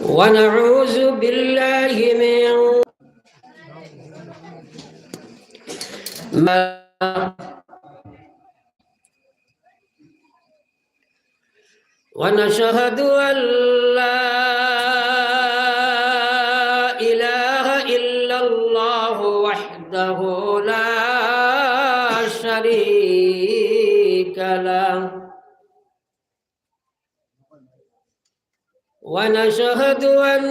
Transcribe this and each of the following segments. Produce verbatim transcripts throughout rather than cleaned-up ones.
ونعوذ بالله من ما ونشهد أن لا إله إلا الله وحده لا شريك له، ونشهد أن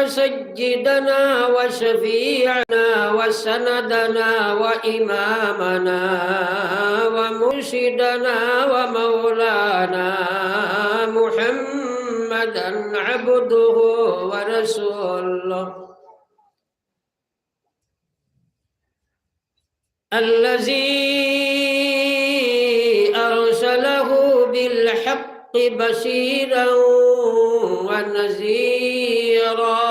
سيدنا وشفيعنا وسندنا وإمامنا ومرشدنا ومولانا محمدا عبده ورسوله، الذي أرسله بالحق بشيرا ونذيرا،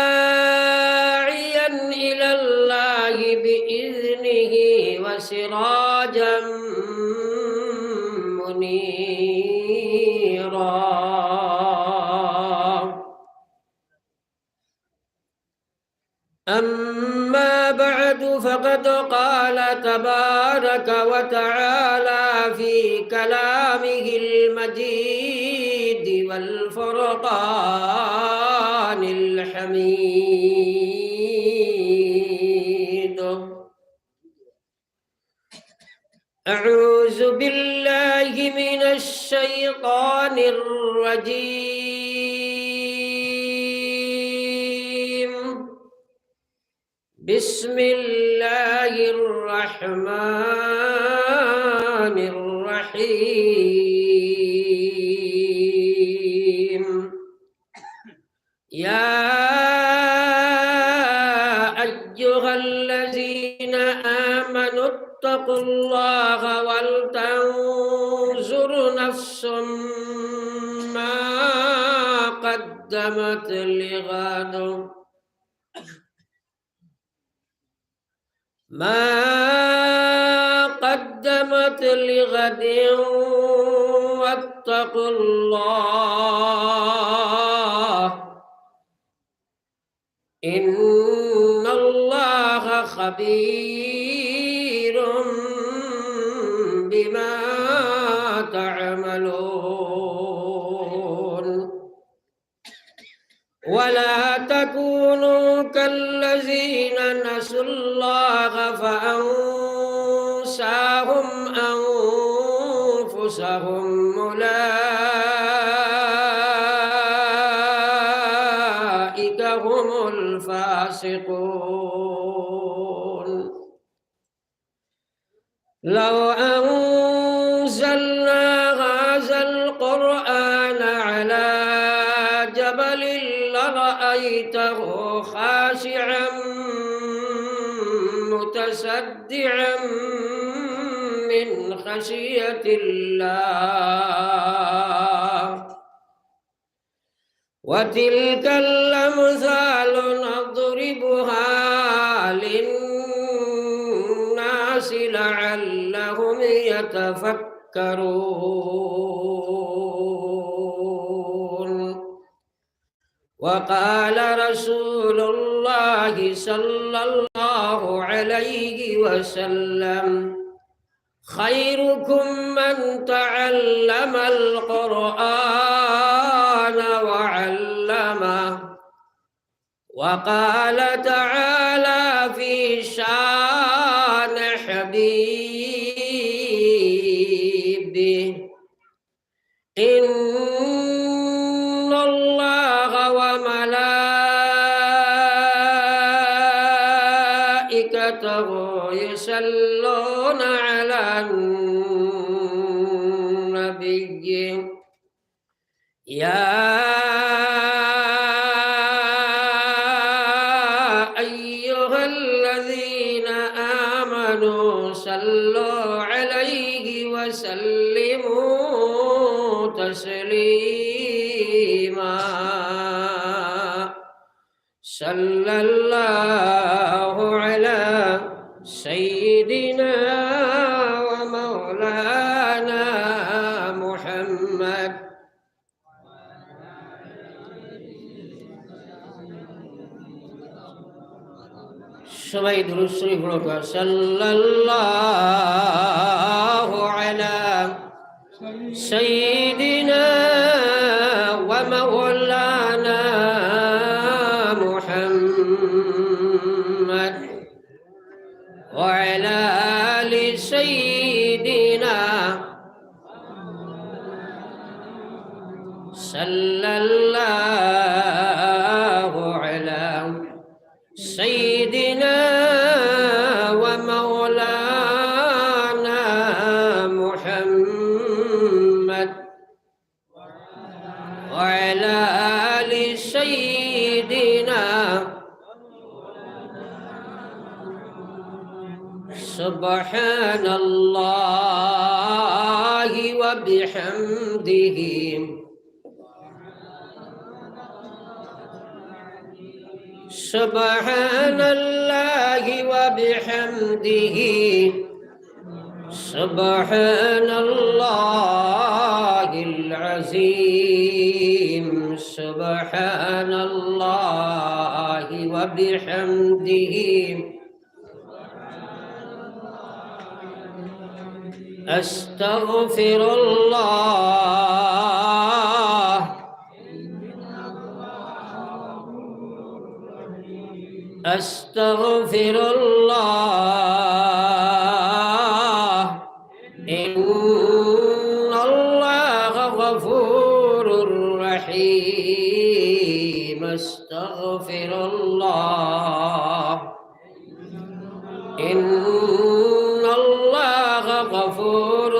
وداعيا إلى الله بإذنه وسراجا منيرا. أما بعد، فقد قال تبارك وتعالى في كلامه المجيد والفرقان الحميد: أعوذ بالله من الشيطان الرجيم. بسم الله الرحمن الرحيم. يا أيها الذين آمنوا اتقوا الله ولتنظر نفس ما قدمت لغد، ما قدمت لغد، واتقوا الله، إن الله خبير بما تعملون. ولا تكونوا كالذين نسوا الله فأنساهم أنفسهم، أولئك هم الفاسقون. لو أنزلنا هذا القرآن على جبل لرأيته خاشعا متصدعا من خشية الله. وتلك الأمثال نضربها للناس لعلهم يتفكرون. وقال رسول الله صلى الله عليه وسلم: خيركم من تعلم القرآن وعلمه. وقال تعالى في شان حبيبه: إن الله وملائكته يصلون على النبي، يا أيها الذين آمنوا صلوا عليه وسلموا تسليما. صلى الله على سيدنا ومولانا সবাই দুরূদ শরীফ পড়ুক্কা। সাল্লাল্লাহু আলা সাইয়্যিদিনা ওয়া মাওলানা মুহাম্মদ ওয়া আলা আলি সাইয়্যিদিনা সাল্লাল্লাহু আলা سيدنا ومولانا محمد وعلى آل سيدنا. سبحان الله وبحمده. سبحان الله وبحمده. سبحان الله العظيم. سبحان الله وبحمده. أستغفر الله. أستغفر الله. إن الله غفور رحيم. أستغفر الله. إن الله غفور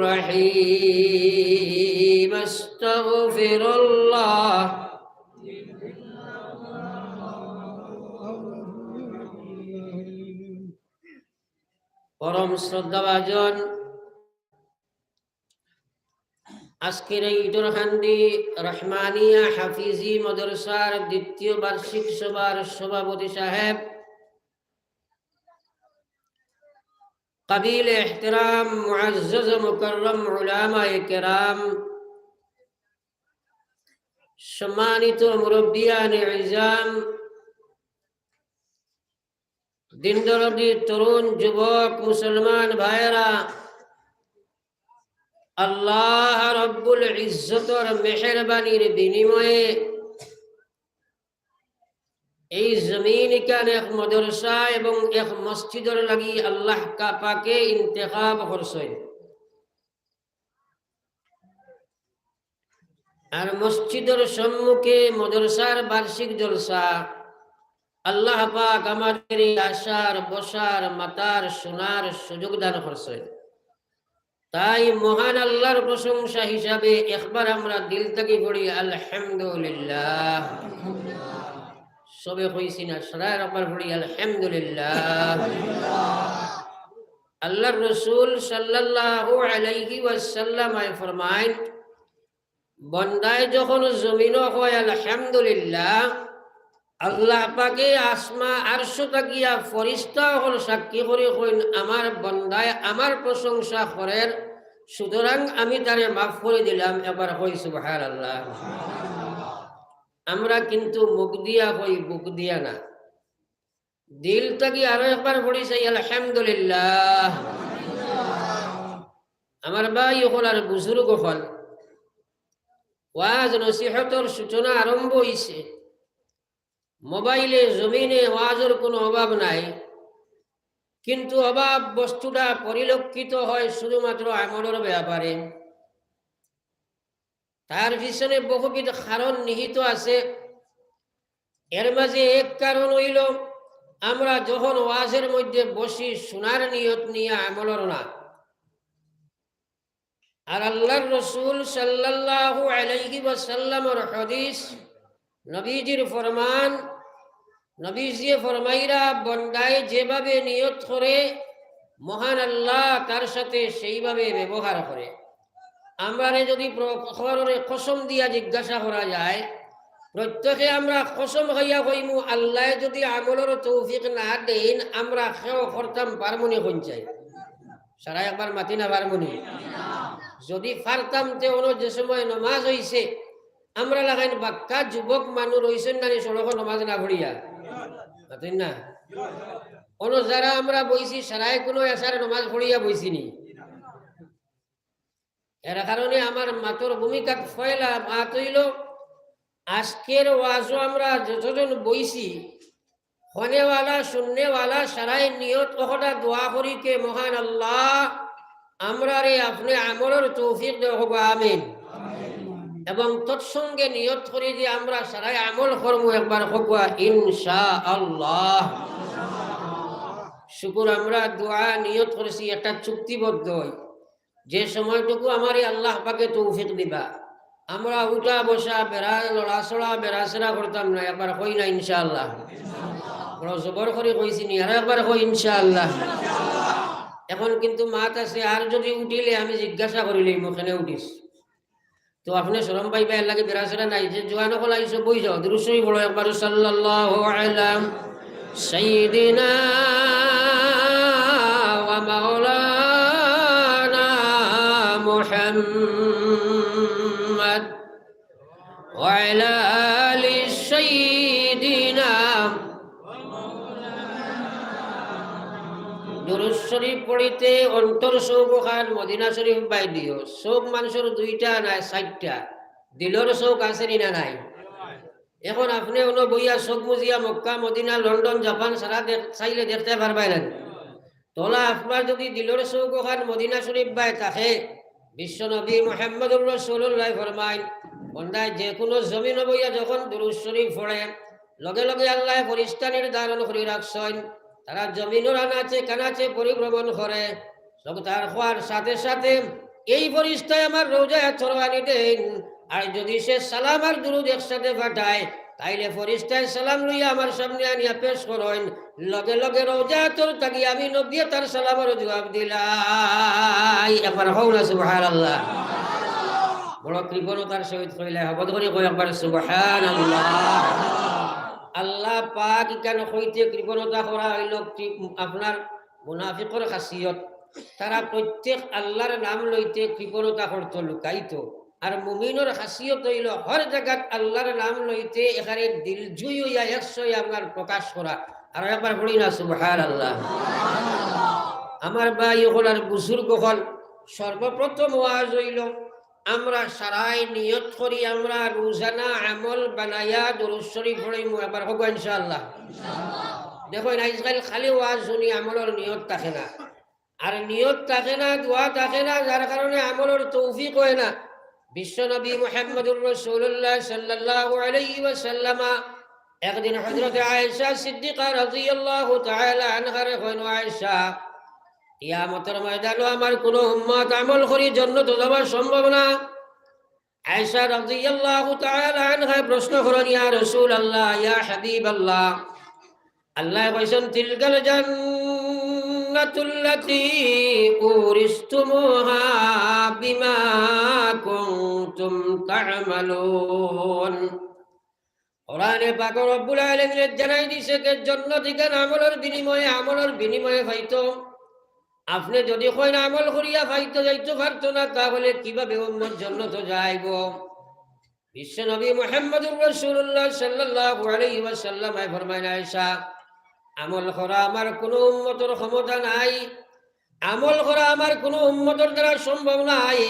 رحيم. أستغفر الله. পরম শ্রদ্ধাভাজন, আজকের এই ইটুরকান্দি রহমানিয়া হাফিজি মাদ্রাসার দ্বিতীয় বার্ষিক সভার সভাপতি সাহেব, কাবিল এহতেরাম মুআজ্জাজ মুকাররম উলামায়ে কেরাম, সম্মানিত মুরব্বিয়ানে ইজাম, দিন দরদি তরুণ যুবক মুসলমান ভাইয়েরা, আল্লাহ রব্বুল ইজ্জতর মেহেরবানির বিনিময়ে এই জমিন ইখান এক মাদ্রাসা এবং এক মসজিদর লাগি আল্লাহ কা-, পাকে ইন্তেখাব করছইন। আর মসজিদর সম্মুখে মাদ্রাসার বার্ষিক জলসা, আল্লাহ পাক আমাদের এই আসার, বসার, মাতার, শোনার সুযোগ দান করছইন। তাই মহান আল্লাহর প্রশংসা হিসাবে একবার আমরা দিল থাকি পড়ি আলহামদুলিল্লাহ। সবে কইছি না, সারায় একবার পড়ি আলহামদুলিল্লাহ। আল্লাহর রসুল সাল্লাল্লাহু আলাইহি ওয়াসাল্লাম আয় ফরমাইন, বন্দায় যখন জমিনো কয় আলহামদুলিল্লাহ, আল্লাহ পাকে আসমা আরশ থাকিয়া ফরিস্তা অকল সাক্ষী করি কইন, আমার বন্দায় আমার প্রশংসা করের, সুতরাং আমি তারে মাফ করি দিলাম। একবার কই সুবহানাল্লাহ। আমরা কিন্তু মুখ দিয়া কই, বুক দিয়া না। দিল থাকি আরো একবার পড়ি চাই আলহামদুলিল্লাহ। আমার ভাই অকল আর বুজুর্গ অকল, ওয়াজ নসিহতর সূচনা আরম্ভ অইছে। মোবাইলে জমিনে ওয়াজর কোনো অভাব নাই, কিন্তু অভাব বস্তুটা পরিলক্ষিত হয় শুধুমাত্র আমলর ব্যাপারে। তার পিছনে বহুবিধ কারণ নিহিত আছে। এর মাঝে এক কারণ অইলো, আমরা যখন ওয়াজের মধ্যে বসি, শোনার নিয়ত নিয়া আমলর না। আর আল্লাহর রসুল সাল্লাল্লাহু আলাইহি ওয়াসাল্লামর হাদিস, নবীজির ফরমান, নবীজিয়ে ফরমাইরা, বন্দায় যেভাবে নিয়ত করে, মহান আল্লাহ তার সাথে সেইভাবে ব্যবহার করে। আমরারে যদি প্র-, প্রহররে কসম দিয়া জিজ্ঞাসা করা যায়, প্রত্যেকে আমরা কসম খাইয়া কইমু, আল্লায় যদি আমলর তৌফিক না দেইন, আমরা কেউ করতাম পারমুনি কইন চাই? সারায় একবার মাতি না পারমুনি? যদি পারতাম, তে অনো যে সময় নমাজ অইছে, আমরা লাখান বাক্কা যুবক মানুষ রইছইন নানি সড়কো নমাজ না পড়িয়া? মাতইন না? অনো যারা আমরা বইছি, সারায় কুনু এশার নমাজ পড়িয়া বইছি নি? এর কারণে আমার মাতর ভূমিকাত পয়লা মাত অইলো, আজকের ওয়াজো আমরা যতজন বইছি, হুননেওয়ালা, শুননেওয়ালা, সারায় নিয়ত অকটা দোয়া করি কে, মহান আল্লাহ, আমরারে আপনে আমলর তৌফিক দেও, কউক্কা আমিন। এবং তৎসঙ্গে নিয়ত করি যে আমরা সারায় আমল করমু, একবার কউক্কা ইনশাআল্লাহ। শুকুর, আমরা দোয়া নিয়ত করছি একটা চুক্তিবদ্ধ অই, যে সময়টুকু আমারে আল্লাহ পাকে তৌফিক দিবা, আমরা উঠা বসা, বেড়া লড়াচড়া, বেড়াচেড়া করতাম না। একবার কই না ইনশাআল্লাহ। বড় জবর করি কইছি নি, আরো একবার কই ইনশাআল্লাহ। এখন কিন্তু মাত আছে, আর যদি উঠিলে আমি জিজ্ঞাসা করিলে মুখেনে উঠিস। তো আপনে শরম পাইবা, এর লাগি বেড়াচেড়া নাই। যে জোয়ান অকল আইছো, বই যাও, দুরূদ শরীফ পড়ো একবার, সাল্লাল্লাহু আলা সাইয়্যিদিনা ওয়া মাওলানা মুহাম্মদ ওয়া আলা আলি সাইয়্যিদিনা। দুরূদ শরীফ পড়িতে অন্তর চউখখান মদিনা শরীফ বায় দিও। চউখ মানষর দুইটা নায়, চাইরটা। দিলর চউখ আছে নি না নাই? এখন আপনে অনো বইয়া চউখ মুজিয়া মক্কা, মদিনা, লন্ডন, জাপান সারা দেখ-, চাইলে দেখতে পারবায় না। তলা আপনার যদি দিলর চউখখান মদিনা শরীফ বায় থাকে, বিশ্ব নবী মুহাম্মদুর রাসূলুল্লাহ ফরমাইন, বন্দায় যে কুনু জমিনো বইয়া যখন দুরূদ শরীফ পড়ে, লগে লগে আল্লায় ফিরিস্তা নির্ধারণ করি রাখছইন, তারা জমিনর আনাচে কানাচে পরিভ্রমণ করে, সব তার কওয়ার সাথে সাথে এই ফিরিস্তায় আমার রওজায় আতর আনি দেইন। আর যদি সে সালাম আর দুরূদ একসাথে পাঠায়, তাইলে ফিরিস্তায় সালাম লইয়া আমার সামনে আনিয়া পেশ করইন, লগে লগে রওজায় আতর থাকি আমি নবীয়ে তার সালামর জুয়াব দিলাই। একবার কও না সুবহানাল্লাহ। বড় কৃপণতার সহিত কইলা, হবত করি কও একবার সুবহানাল্লাহ। আল্লাহ পাক ইখান কইতে কৃপণতা করা অইলো কৃ-, আপনার মুনাফিকর খাসিয়ত। তারা প্রত্যেক আল্লাহর নাম লইতে কৃপণতা করতো, লুকাইতো। আর মুমিনর খাসিয়ত অইলো হর জাগাত আল্লাহর নাম লইতে এখানে দিলজুই অইয়া একশো আপনার প্রকাশ করা। আরো একবার পড়ি না সুবহানাল্লাহ। আমার ভাই অকল আর বুজুর্গ অকল, সর্বপ্রথম ওয়াজ অইলো, আমরা সারায় নিয়ত করি, আমরা রোজানা আমল বানাইয়া দুরূদ শরীফ পড়িমু। একবার কও ইনশাআল্লাহ। দেখইন, আইজকাইল খালি ওয়াজ হুনি, আমলর নিয়ত থাকে না। আর নিয়ত থাকে না, দোয়া থাকে না, যার কারণে আমলর তৌফিক অয় না। বিশ্ব নবী মুহাম্মদুর রাসূলুল্লাহ সাল্লাল্লাহু আলাইহি ওয়াসাল্লামা একদিন হযরতে আয়েশা সিদ্দিকা রাদিয়াল্লাহু তাআলা আনহারে কইন, "আয়েশা, কিয়ামতর ময়দানো আমার কুনু উম্মত আমল করি জন্নতো যাওয়া সম্ভব না।" আয়েশা রাদিয়াল্লাহু তাআলা আনহায় প্রশ্ন করইন, "ইয়া রাসূলুল্লাহ, ইয়া হাবিবাল্লাহ।" আল্লায় কইছইন, "তিলকাল জান্নাতুল্লাতী উরিসতুমুহা বিমা কুনতুম তা'মালুন।" কোরআনে পাকো রব্বুল আলামিনে জানাই দিছে যে জন্নত ইখান আমলর বিনিময়ে, আমলর বিনিময়ে পাইতো। আপনে যদি কইন আমল করিয়া পাইতো যাইতো পারতো না, তাহলে কিভাবে উম্মত জন্নতো যাইবো? বিশ্ব নবী মুহাম্মদুর রাসূলুল্লাহ সাল্লাল্লাহু আলাইহি ওয়াসাল্লামে ফরমাইন, "আয়েশা, আমল করা আমার কুনু উম্মতর ক্ষমতা নাই।" আমল করা আমার কুনু উম্মতর দ্বারা সম্ভব নায়।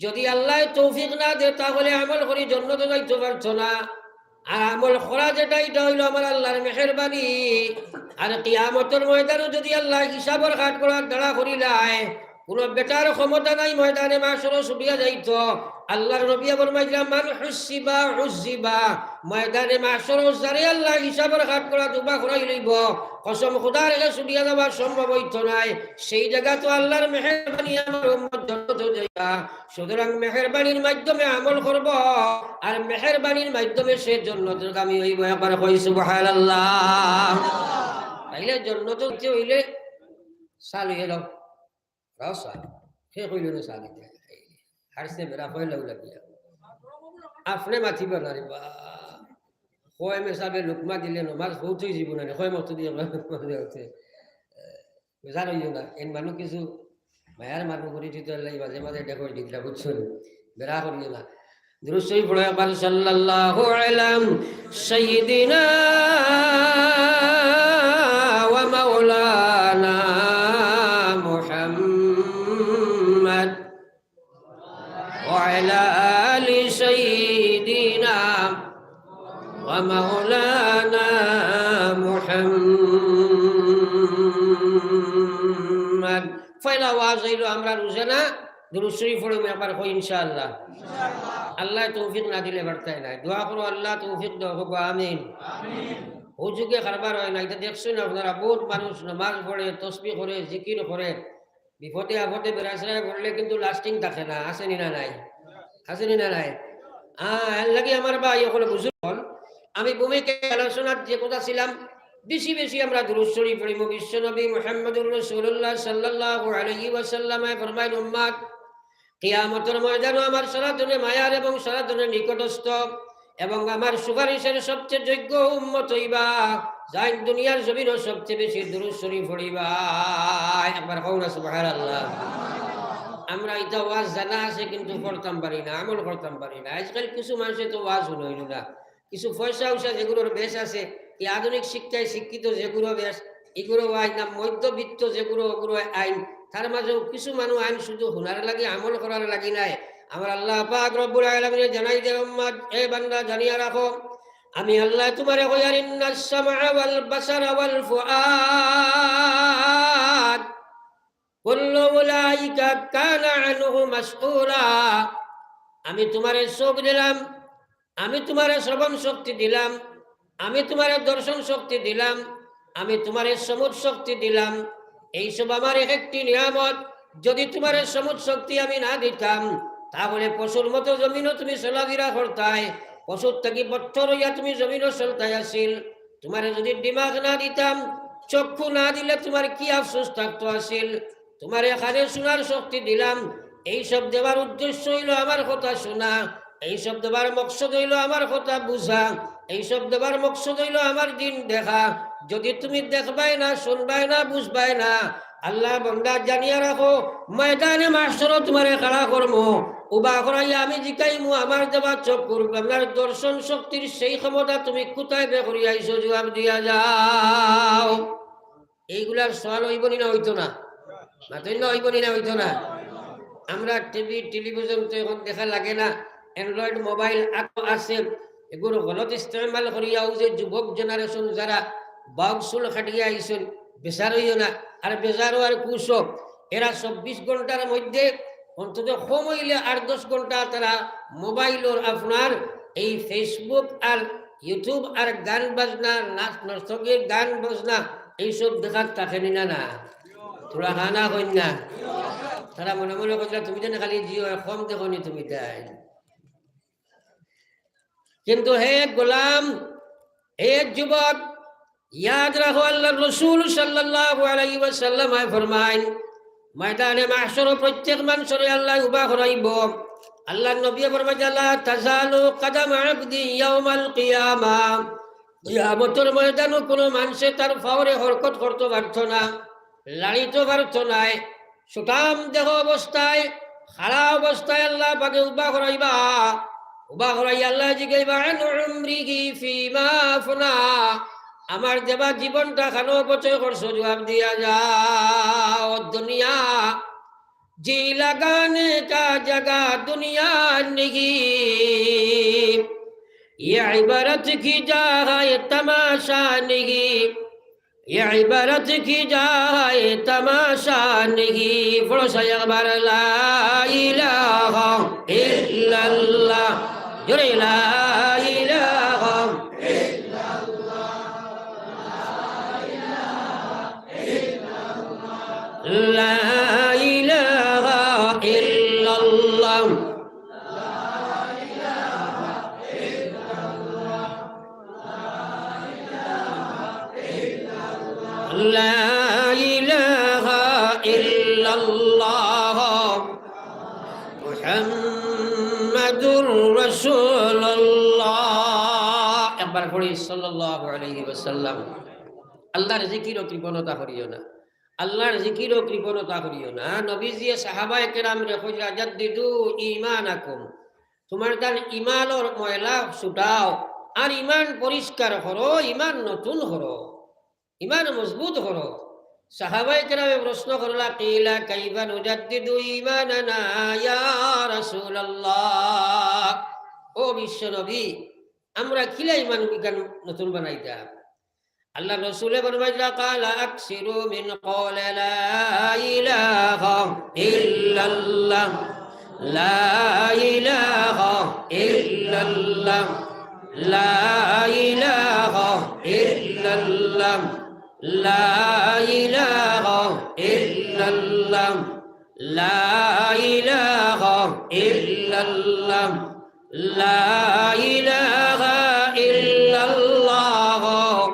যদি আল্লায় তৌফিক না দে, তাহলে আমল করি জন্নতো যাইতো পারতো না। আর আমল করা যেটা, ইটা অইলো আমার আল্লাহর মেহেরবানি। আর কিয়ামতর ময়দানো যদি আল্লায় হিসাবর কাঠগড়ায় দাঁড়া করিলায়, কুনু বেটার ক্ষমতা নাই ময়দানে মাহশরো ছুটিয়া যাইতো। আল্লাহর নবী ফরমাইলা, "মান হুসিবা উজ্জিবা।" ময়দানে মাহশরো যারে আল্লায় হিসাবর কাঠগড়াত উবা করাই লইবো, কসম খুদার, এরে ছুটিয়া যাওয়া সম্ভব অইতো নায়। সেই জাগাত আল্লাহর মেহেরবানি আমার উম্মত জন্নতো যাইবা। সুতরাং মেহেরবানির মাধ্যমে আমল করবো, আর মেহেরবানির মাধ্যমে সে জন্নতগামী অইবো। একবার কই সুবহানাল্লাহ। তাইলে জন্নতো যাইতে অইলে চা লইয়া যাও। রাও চা। কে কইলো না চা দিতে? হারছে বেড়া কইলা উলা দিয়া। আপনে মাতিবা না রে বা। কয় মেসাবে লুকমা দিলে নমাজ বহুত অই যিবো না রে। কয় মতো দিয়া লুকমা দিলে হচ্ছে। বেজার অইও না। এন মানুষ কিছু মায়ার মানুষ পরিচিত অইলে মাঝে মাঝে দেখা অই দিতরা, বুঝছো নি? বেড়া করিও না। দুরূদ শরীফ পড়ো একবার, সাল্লাল্লাহু আলা সাইয়্যিদিনা ওয়াজ অইলো আমরা রোজানা দুরূদ শরীফ পড়মু, একবার কই ইনশাআল্লাহ। আল্লায় তৌফিক না দিলে পারতায় নায়। দোয়া করো আল্লাহ তৌফিক দেও, কও আমিন। অউ যুগে কারবার অয় না, ইটা দেখছইন আপনারা, বউত মানুষ নামাজ পড়ে, তসবিহ করে, জিকির করে, বিপদে আপদে বেড়াছেড়ায় পড়লে কিন্তু lasting থাকে না, আছে নি না নাই? আছে নি না নাই? আ, এর লাগি আমার ভাই অকল বুজুর্গ অকল, আমি ভূমিকা আলোচনাত যে কথা ছিলাম, বেশি বেশি আমরা দুরূদ শরীফ পড়মু। বিশ্বনবী মুহাম্মদুর রাসূলুল্লাহ সাল্লাল্লাহু আলাইহি ওয়াসাল্লামে ফরমাইন, উম্মত, কিয়ামতর ময়দানো আমার সারা ধরনের মায়ার এবং সারা ধরনের নিকটস্থ এবং আমার সুপারিশের সবচেয়ে যোগ্য উম্মত অইবা, যাইন দুনিয়ার জমিনো সবচেয়ে বেশি দুরূদ শরীফ পড়িবা। একবার কও না সুবহানাল্লাহ। আমরা ইটা ওয়াজ জানা আছে কিন্তু পড়তাম পারি না, আমল করতাম পারি না। আজকাল কিছু মানুষে তো ওয়াজ হুনইন না, কিছু পয়সা উসা যেগুলোর বেশ আছে, এই আধুনিক শিক্ষায় শিক্ষিত যেগুলো বেশ, এগুলো আইন না, মধ্যবিত্ত যেগুলো, ওগুলো আইন, তার মাঝেও কিছু মানুষ আইন শুধু হুনার লাগি, আমল করার লাগি নায়। আমার আল্লাহ পাক রব্বুল আলামিনে জানাই দেন, উম্মত, এ বান্দা, জানিয়া রাখো, আমি আল্লাহ তোমারে কইয়ার, ইন্নাস সামআ ওয়াল বাসারা ওয়াল ফুআদ কুল্লু উলাইকা কানা আনহু মাসউলা। আমি তোমারে চোখ দিলাম, আমি তোমারে শ্রবণ শক্তি দিলাম, আমি তোমারে দর্শন শক্তি দিলাম, আমি তোমারে সমুদ শক্তি দিলাম। এইসব আমার এক একটি নিয়ামত। যদি তোমারে সমুদ শক্তি আমি না দিতাম, তাহলে পশুর মতো জমিনো তুমি চলাফিরা করতায়, পশুর থাকি বট্টর অইয়া তুমি জমিনো চলতায় আছিল। তোমারে যদি দিমাগ না দিতাম, চক্ষু না দিলে তোমার কি আফসোস থাকতো আছিল? তোমারে কানে শুনার শক্তি দিলাম, এইসব দেওয়ার উদ্দেশ্য অইলো আমার কথা শুনা, এইসব দেওয়ার মকসদ অইলো আমার কথা বুঝা, এইসব দেওয়ার মকসদ অইলো আমার দিন দেখা। যদি তুমি দেখবায় না, শুনবায় না, বুঝবায় না, আল্লাহ বান্দা, জানিয়া রাখো, ময়দানে মাহশরো তোমারে খাড়া করমু, উবা করাইয়া আমি জিকাইমু, আমার দেওয়া চক্ষুর, আপনার দর্শন শক্তির সেই ক্ষমতা তুমি কোথায় বে করিয়া আইছো, জবাব দিয়া যাও। এইগুলার সওয়াল অইবো নি না অইতো না? মাতইন না, অইবো নি না অইতো না? আমরা টিভি, টেলিভিশন তো এখন দেখা লাগে না, Android মোবাইল আতো আছে, এগুলো গলত ইস্তেমাল করিয়া অউ যে যুবক generation যারা বাউক চুল কাটিয়া আইছইন, বেজার অইও না, আর বেজারও আর খুশও। এরা চব্বিশ ঘন্টার মধ্যে অন্তত কম অইলে আট দশ ঘন্টা তারা মোবাইলর আপনার এই Facebook আর YouTube আর গান বাজনা, নাচ নর্তকীর গান বাজনা, এইসব দেখাত থাকে নি না, না? থুড়া হা না কইন না। তারা মনে মনে কইরা, "তুমি যেন খালি জিও, কম দেখো নি তুমি তাই।" কিন্তু হে গোলাম, হে যুবক, ইয়াদ রাখো, আল্লাহর রাসূল সাল্লাল্লাহু আলাইহি ওয়াসাল্লাম ফরমাইন, ময়দানে মাহশরো প্রত্যেক মানষরে আল্লায় উবা করাইবো। আল্লাহর নবী ফরমাইন, "লা তাজালু কাদামা আবদি ইয়াউমাল কিয়ামা।" কিয়ামতর ময়দানো কোনো মানষে তার পাওরে হরকত করতো পারতো না, লাড়িতো পারতো নায়। সুঠাম দেহ অবস্থায়, খাড়া অবস্থায় আল্লাহ পাকে উবা করাইবা। উবা করাইয়া আল্লায় জিগাইবা, "আন উমরিহি ফিমা আফনা।" আমার দেওয়া জীবনটা খানো অপচয় করছো, জবাব দিয়া যাও। দুনিয়া জি লাগানে কা জাগা দুনিয়া নেহি, ইয়ে ইবারত কি জা হ্যায় তামাশা নেহি। ইবারত কি যায় তামাশা নেহি। পড়ো সবাই একবার, লা ইলাহা ইল্লাল্লাহ। জোরে, লা ইলাহা ইল্লাল্লাহ। লা ইলাহা ইল্লাল্লাহ। لا إله إلا الله محمد رسول الله। একবার পড়ি, সাল্লাল্লাহু আলাইহি ওয়াসাল্লাম। আল্লাহর জিকিরো কৃপণতা করিও না, আল্লাহর জিকিরো কৃপণতা করিও না। নবীজিয়ে সাহাবায়ে কেরামরে কইরা, "জাদ্দিদু ঈমানাকুম।" তুমার তান ইমানর ময়লা ছুটাও, আর ইমান পরিষ্কার করো, ইমান নতুন করো, ইমান মজবুত করো। সাহাবায়ে কেরামে প্রশ্ন করলা, "কিলা কাইফা নুজাদ্দিদু ঈমানানা ইয়া রাসূলাল্লাহ?" ও বিশ্ব নবী, আমরা কিলা ইমান ইখান নতুন বানাইতাম? আল্লাহর রসুলে ফরমাইলা, "ক্বালা আকসিরু মিন ক্বালি লা ইলাহা ইল্লাল্লাহ, লা ইলাহা ইল্লাল্লাহ, লা ইলাহা ইল্লাল্লাহ, লা ইলাহা ইল্লাল্লাহ, লা ইলাহা ইল্লাল্লাহ, লা ইলাহা ইল্লাল্লাহ,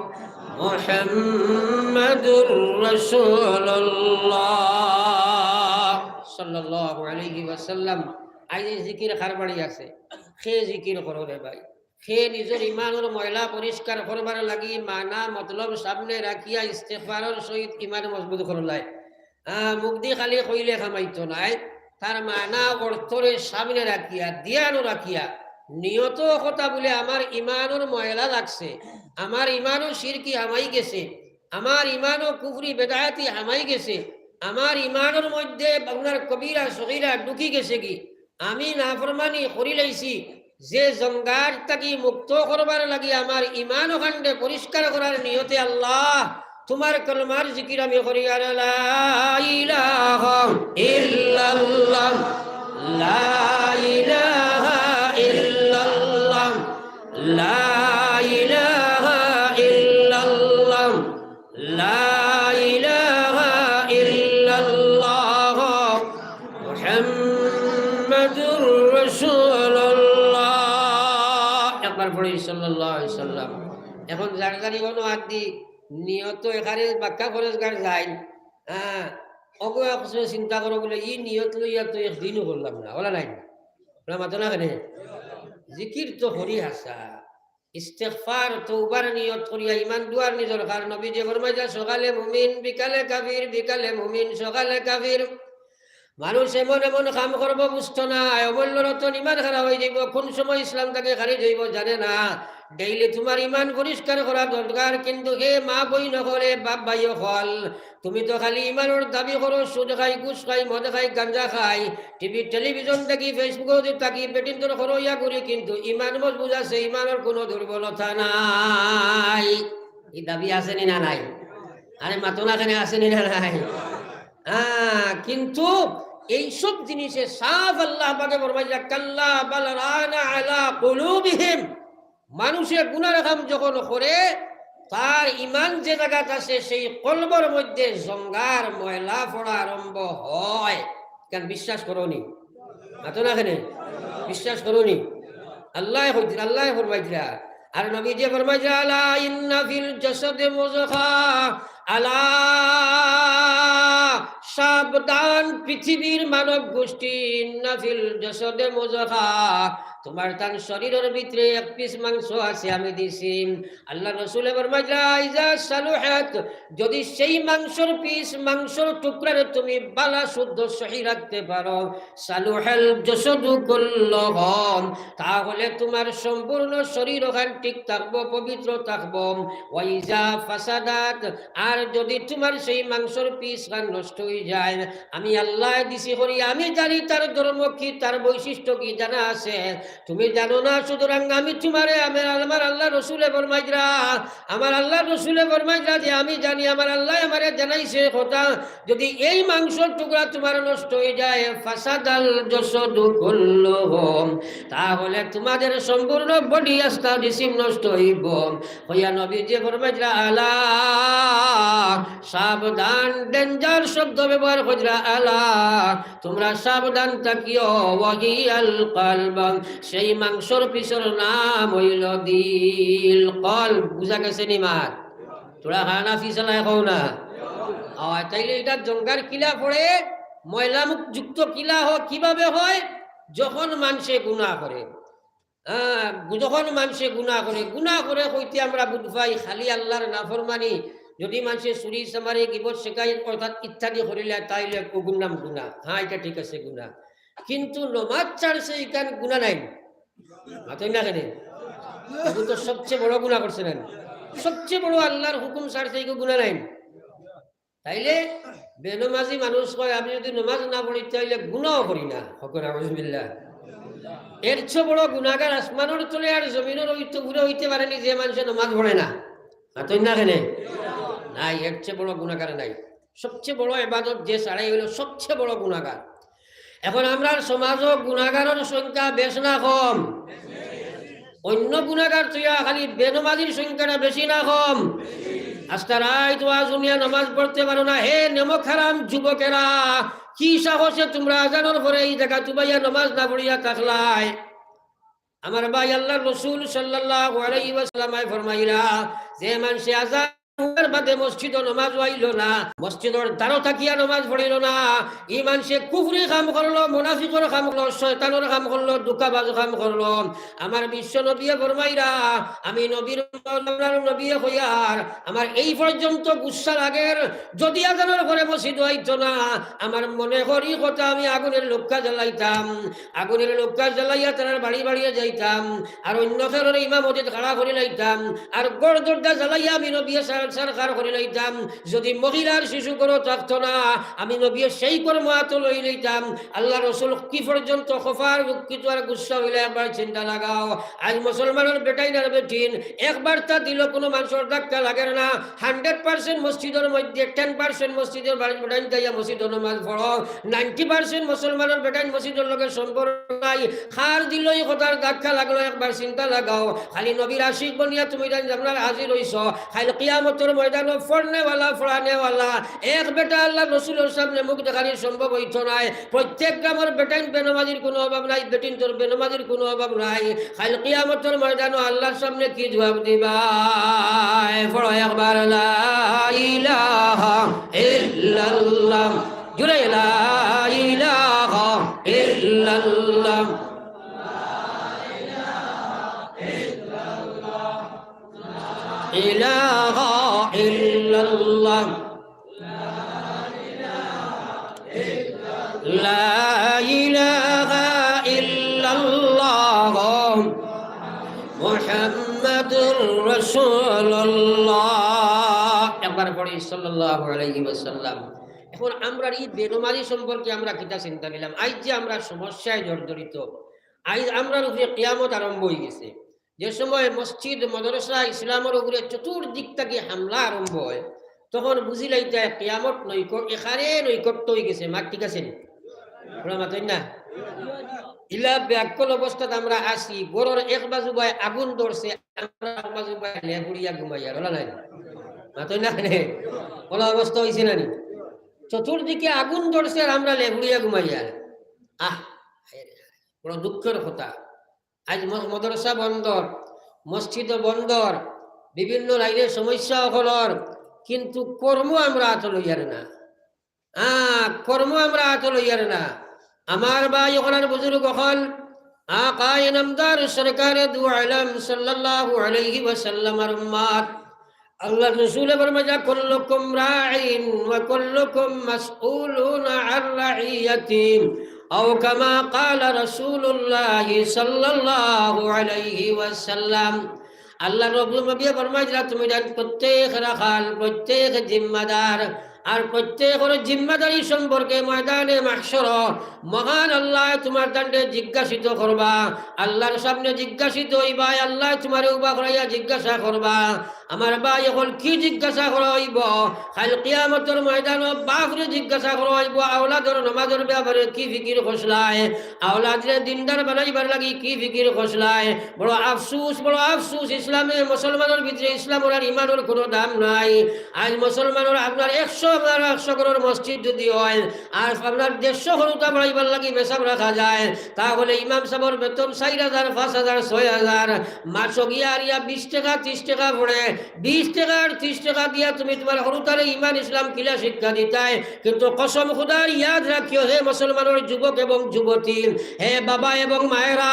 মুহাম্মাদুর রাসূলুল্লাহ।" সাল্লাল্লাহু আলাইহি ওয়াসাল্লাম। আইজ এই জিকির কার বাড়ি আছে? কে জিকির করো রে ভাই? হে নিজর ইমানর ময়লা পরিষ্কার করবার লাগি মানা মতলব সামনে রাখিয়া ইস্তেগফারর সহিত ইমান মজবুত করলায়। আহ, মুখদি খালি কইলে কামাইতো নায়, তার মানা অর্থরে সামনে রাখিয়া, ধিয়ানো রাখিয়া, নিয়ত কথা বলে আমার ইমানর ময়লা লাগছে, আমার ইমানও শিরকি হামাই গেছে, আমার ইমানও কুফরি বেদায়াতি হামাই গেছে, আমার ইমানর মধ্যে গুনার কবিরা সগিরা ঢুকি গেছে কি, আমি নাফরমানি করি লাইছি, যে জঙ্গার থাকি মুক্ত করবার লাগি আমার ইমান ওখানরে পরিষ্কার করার নিয়তে আল্লাহ, তোমার কলমার জিকির আমি করি, আর লা ইলাহা ইল্লাল্লাহ, লা ইলাহা ইল্লাল্লাহ, লা ইলাহা ইল্লাল্লাহ, লা ইলাহা ইল্লাল্লাহ, মুহাম্মাদুর রাসূলুল্লাহ। একবার পড়ি সাল্লাল্লাহু আলাইহি সাল্লাম। এখন যার যার ইমানো আদি নিয়ত এখানে বাক্কা ফরজ গার যাইন। হ্যাঁ, অগো একশো চিন্তা করো বলে, "ই নিয়ত লইয়া তো একদিনও করলাম না, ওলা নাই না।" ওলা মাতো না কেনে? জিকির তো করি হাছা। ইস্তেগফার, তওবার নিয়ত করিয়া ইমান দুয়ার নিজর খার। নবীজি ফরমাইলা, "সকালে মুমিন, বিকালে কাফির, বিকালে মুমিন, সকালে কাফির।" মানুষ এমন এমন কাম করবো বুঝতো না, অমূল্য রতন ইমান খারাপ হয়ে যাইব। কোন সময় ইসলাম থাকি খারিজ হইব জানে না। ডেইলি তোমার ইমান পরিষ্কার করা দরকার। কিন্তু হে মা বইন অকল, বাপ ভাই অকল, তুমি তো খালি ইমানর দাবি করো, সুদ খাই, ঘুষ খাই, মদ খাই, গাঞ্জা খাই, টিভি, টেলিভিশন থাকি, Facebook থাকি, বেটিন্তর করো ইয়া করি, কিন্তু ইমান মজবুত আছে, ইমানর কোনো দুর্বলতা নাই। এই দাবি আছে নি না নাই? আরে মাতো না কেনে, আছে নি না নাই? হ্যাঁ, কিন্তু এইসব জিনিসে সাফ আল্লাহ পাকে ফরমাইলা, "কাল্লা বাল রানা আলা কুলুবিহিম।" মানুষে গুনার কাম যখন করে, তার ইমান যে জাগাত আছে, সেই কলবর মধ্যে জঙ্গার ময়লা পড়া আরম্ভ হয়। কেন বিশ্বাস করো নি? মাতো না কেনে? বিশ্বাস করো নি? আল্লাহ কইরা, আল্লাহ ফরমাইরা। আর নবীজি ফরমাইরা, "আলা ইন্না ফিল জাসাদে মুজগা।" আলা, সাবধান পৃথিবীর মানব গোষ্ঠী, "ইন্না ফিল জাসাদে মুজগা।" তোমার তান শরীরর ভিতরে এক পিস মাংস আছে, আমি দিছি। আল্লাহ রসুলে ফরমাইরা, "ইজা সালুহাত", যদি সেই মাংসর পিস, মাংসর টুকরারে তুমি বালা শুদ্ধ সহি রাখতে পারো, "সালুহাল জাসাদু কুল্লুহু", তাহলে তোমার সম্পূর্ণ শরীর ওখান ঠিক থাকবো, পবিত্র থাকবো। "ওয়াইজা ফাসাদাত", আর যদি তোমার সেই মাংসর পিস খান নষ্ট হয়ে যায়, আমি আল্লাহ দিছি করি, আমি জানি তার ধর্ম কি, তার বৈশিষ্ট্য কি জানা আছে। তুমি জানো না, সুতরাং আমি তোমারে, আমার, আমার আল্লাহ রসুলে ফরমাইরা, আমার আল্লাহ রসুলে ফরমাইরা যে আমি জানি, আমার আল্লাহ আমারে জানাইছে কথা, যদি এই মাংসর টুকরা তোমার নষ্ট হয়ে যায়, "ফাসাদাল জাসাদু কুল্লুহু", তাহলে তোমাদের সম্পূর্ণ বডি আস্তা জিসিম নষ্ট হইব। হইয়া নবীজি ফরমাইরা, "আলা", সাবধান, ডেঞ্জার শব্দ ব্যবহার করিরা, "আলা", তোমরা সাবধান থাকিও, "ওয়াহিয়াল কলব", সেই মাংসর পিসর নাম হইল দিল। কলব, বুঝা গেছে নি মাত? তোরা খানা ফিসালায় কও না। আয়, তাইলে এটা জঙ্গার কিলা পড়ে, ময়লামুখ যুক্ত কিলা হয়, কিভাবে হয়? যখন মানষে গুনাহ করে, হ্যাঁ, গু-, যখন মানষে গুনাহ করে, গুনাহ করে কইতে আমরা বুঝ পাই খালি আল্লাহর নাফরমানি। যদি মানষে চুরি, চামারি, গিবত, শিকায়ত অর্থাৎ ইত্যাদি করিলে, তাইলে ওগুর নাম গুনাহ। হ্যাঁ, এটা ঠিক আছে, গুনাহ। কিন্তু নমাজ ছাড়ছে, ইখান গুনাহ নাই। মাতইন না কেনে? এগু তো সবচেয়ে বড় গুনাহ করছে না? সবচেয়ে বড় আল্লাহর হুকুম ছাড়ছে, এগু গুনাহ নাই? তাইলে বেনমাজি মানুষ কয়, "আমি যদি নমাজ না পড়ি, তাইলে গুনাও করি না।" হকর আউযুবিল্লাহ। এর চেয়ে বড় গুনাহগার আসমানর তলে আর জমিনর ওই তো ঘুরে হইতে পারেনি যে মানষে নমাজ পড়ে না। মাতইন না কেনে? নাই, এর চেয়ে বড় গুনাহগার নাই। সবচেয়ে বড় ইবাদত যে ছাড়াই অইলো সবচেয়ে বড় গুনাহগার। এখন আমরার সমাজো গুনাহগারর সংখ্যা বেশ না কম? অন্য গুনাহগার থইয়া খালি বেনমাজির সংখ্যাটা বেশি না কম? আস্তা রাইত ওয়াজ হুনিয়া নমাজ পড়তে পারো না, হে নেমক হারাম যুবকেরা, কি সাহসে তুমরা আজানর পরে ই জাগাত উবাইয়া নমাজ না পড়িয়া থাকলায়? আমার ভাই, আল্লার রসুল সাল্লাল্লাহু আলাইহি ওয়াসাল্লামে ফরমাইরা, যে মানষে আজান হুনার বাদে মসজিদো নমাজ আইলো না, মসজিদর দ্বারো থাকিয়া নমাজ পড়িলো না, ই মানষে কুফরি কাম করলো, মুনাফিকর কাম করলো, শয়তানর কাম করলো, ধোঁকাবাজ কাম করলো। আমার বিশ্ব নবিয়ে ফরমাইরা, আমি নবীর উম্মত, আমরার নবিয়ে কইয়ার, আমার এই পর্যন্ত গুসা লাগের, যদি আজানর পরে মসজিদো আইতো না, আমার মনে করি কথা আমি আগুনের লক্কা জ্বালাইতাম, আগুনের লক্কা জ্বালাইয়া তারার বাড়ি বাড়িয়ে যাইতাম, আর অন্য কারণে ইমামতিত খাড়া করি লাইতাম, আর ঘর দরজা জ্বালাইয়া আমি নবিয়ে সার সার খার করি লাইতাম। যদি মহিলার শিশু ঘরো থাকতো না, আমি নবিয়ে সেই কর্ম আতো লই লইতাম। আল্লার রসুল কি পর্যন্ত খফার দুঃখিত আর গুসা অইলা, একবার চিন্তা লাগাও। আইজ মুসলমানর বেটাইন আর বেটিন একবার তা দিলো কুনু মানষর ধাক্কা লাগের না। Hundred percent মসজিদর মধ্যে ten percent মসজিদর বাড়ি বেটাইন যাইয়া মসজিদো নমাজ পড়ো, ninety percent মুসলমানর বেটাইন মসজিদর লগে সম্পর্ক নাই। কার দিলো ই কথার ধাক্কা লাগলো, একবার চিন্তা লাগাও। খালি নবীর আশিক বনিয়া তুমি জান আপনার হাজির অইছো, কাইল কিয়ামতর ময়দানো পড়নেওয়ালা, পড়ানেওয়ালা এক বেটা আল্লার রসুলর সামনে মুখ দেখানি সম্ভব অইতো নায়। প্রত্যেক গ্রামর বেটাইন বেনমাজির কুনু অভাব নাই, বেটিন্তর বেনমাজির কুনু অভাব নাই। কাইল কিয়ামতর ময়দানো আল্লার সামনে কি জবাব দিবায়? পড়ো একবার, লা ইলাহা ইল্লাল্লাহ। জোরে, লা ইলাহা ইল্লাল্লাহ। ইলাহা ইল্লাল্লাহ। লা ইলাহা ইল্লাল্লাহ মুহাম্মাদুর রাসূলুল্লাহ। একবার পড়ি সাল্লাল্লাহু আলাইহি ওয়াসাল্লাম। এখন আমরার ই বেনমাজি সম্পর্কে আমরা কিতা চিন্তা নিলাম? আইজ যে আমরা সমস্যায় জর্জরিত, আইজ আমরার উপরে কিয়ামত আরম্ভ অইগেছে। যে সময় মসজিদ, মাদ্রাসা, ইসলামর উপরে চতুর্দিক থাকি হামলা আরম্ভ অয়, তখন বুঝিলাইতায় কিয়ামত নৈকট-, একেবারে নৈকট্য অইগেছে। মাত ঠিক আছে নি? মাতইন না? ইলা বেআক্কল অবস্থাত আমরা আছি, ঘরর এক বাজু বায় আগুন ধরছে, আমরা এক বাজু বায় লেহুড়িয়া ঘুমাইয়ার, অলা নায়? মাতইন না কেনে? অলা অবস্থা অইছে না নি? চতুর্দিকে আগুন ধরছে আর আমরা লেহুড়িয়া ঘুমাইয়ার। আহ, বড় দুঃখর কথা। আইজ ম-, মাদ্রাসা বন্দর, মসজিদও বন্দর, বিভিন্ন লাইনে সমস্যা অকলর, কিন্তু কর্ম আমরা আতো লইয়ার না। আ, কর্ম আমরা আতো লইয়ার না। আমার ভাই অকল আর বুজুর্গ অকল, আকায়ে নামদার সরকারে দু আলম সাল্লাল্লাহু আলাইহি ওয়াসাল্লামর উম্মত, আল্লার রসুলে ফরমাইরা, "কুল্লুকুম রাইন ওয়া কুল্লুকুম মাসউলুন আন রাইয়াতিহি।" আও কামা ক্বালা রাসূলুল্লাহি সাল্লাল্লাহু আলাইহি ওয়াসাল্লাম। আল্লার রসুল নবিয়ে ফরমাইরা, তুমি জান প্রত্যেক রাখাল, প্রত্যেক জিম্মাদার, আর প্রত্যেকর জিম্মাদারি সম্পর্কে ময়দানে মাহশর মহান আল্লায় তুমার তানরে জিজ্ঞাসিত করবা। আল্লার সামনে জিজ্ঞাসিত অইবায়, আল্লায় তুমারে উবা করাইয়া জিজ্ঞাসা করবা। আমার ভাই, অখন কি জিজ্ঞাসা করা অইবো? কাইল কিয়ামতর ময়দানো বাফরে জিজ্ঞাসা করা অইবো, আওলাদর নমাজর ব্যাপারে কি ফিকির করছলায়? আওলাদরে দিনদার বানাইবার লাগি কি ফিকির করছলায়? বড় আফসুস, বড় আফসুস, ইসলামে, মুসলমানর ভিতরে ইসলামর আর ইমানর কুনু দাম নাই। আইজ মুসলমানর আপনার একশো, আপনার একশো ঘরর মসজিদ যুদি অয়, আর আপনার দেড়শো হুরুতা বানাইবার লাগি মেসাব রাখা যায়, তাহলে ইমাম সাবর বেতন চাইর হাজার, পাঁচ হাজার, ছয় হাজার, মাসো গিয়া আরিয়া বিশ টেকা, তিরিশ টেকা পড়ে, বিশ টেকা আর তিরিশ টেকা দিয়া তুমি তুমার হুরুতারে ইমান ইসলাম কিলা শিক্ষা দিতায়? কিন্তু কসম খুদার, ইয়াদ রাখিও হে মুসলমানর যুবক এবং যুবতী, হে বাবা এবং মায়েরা,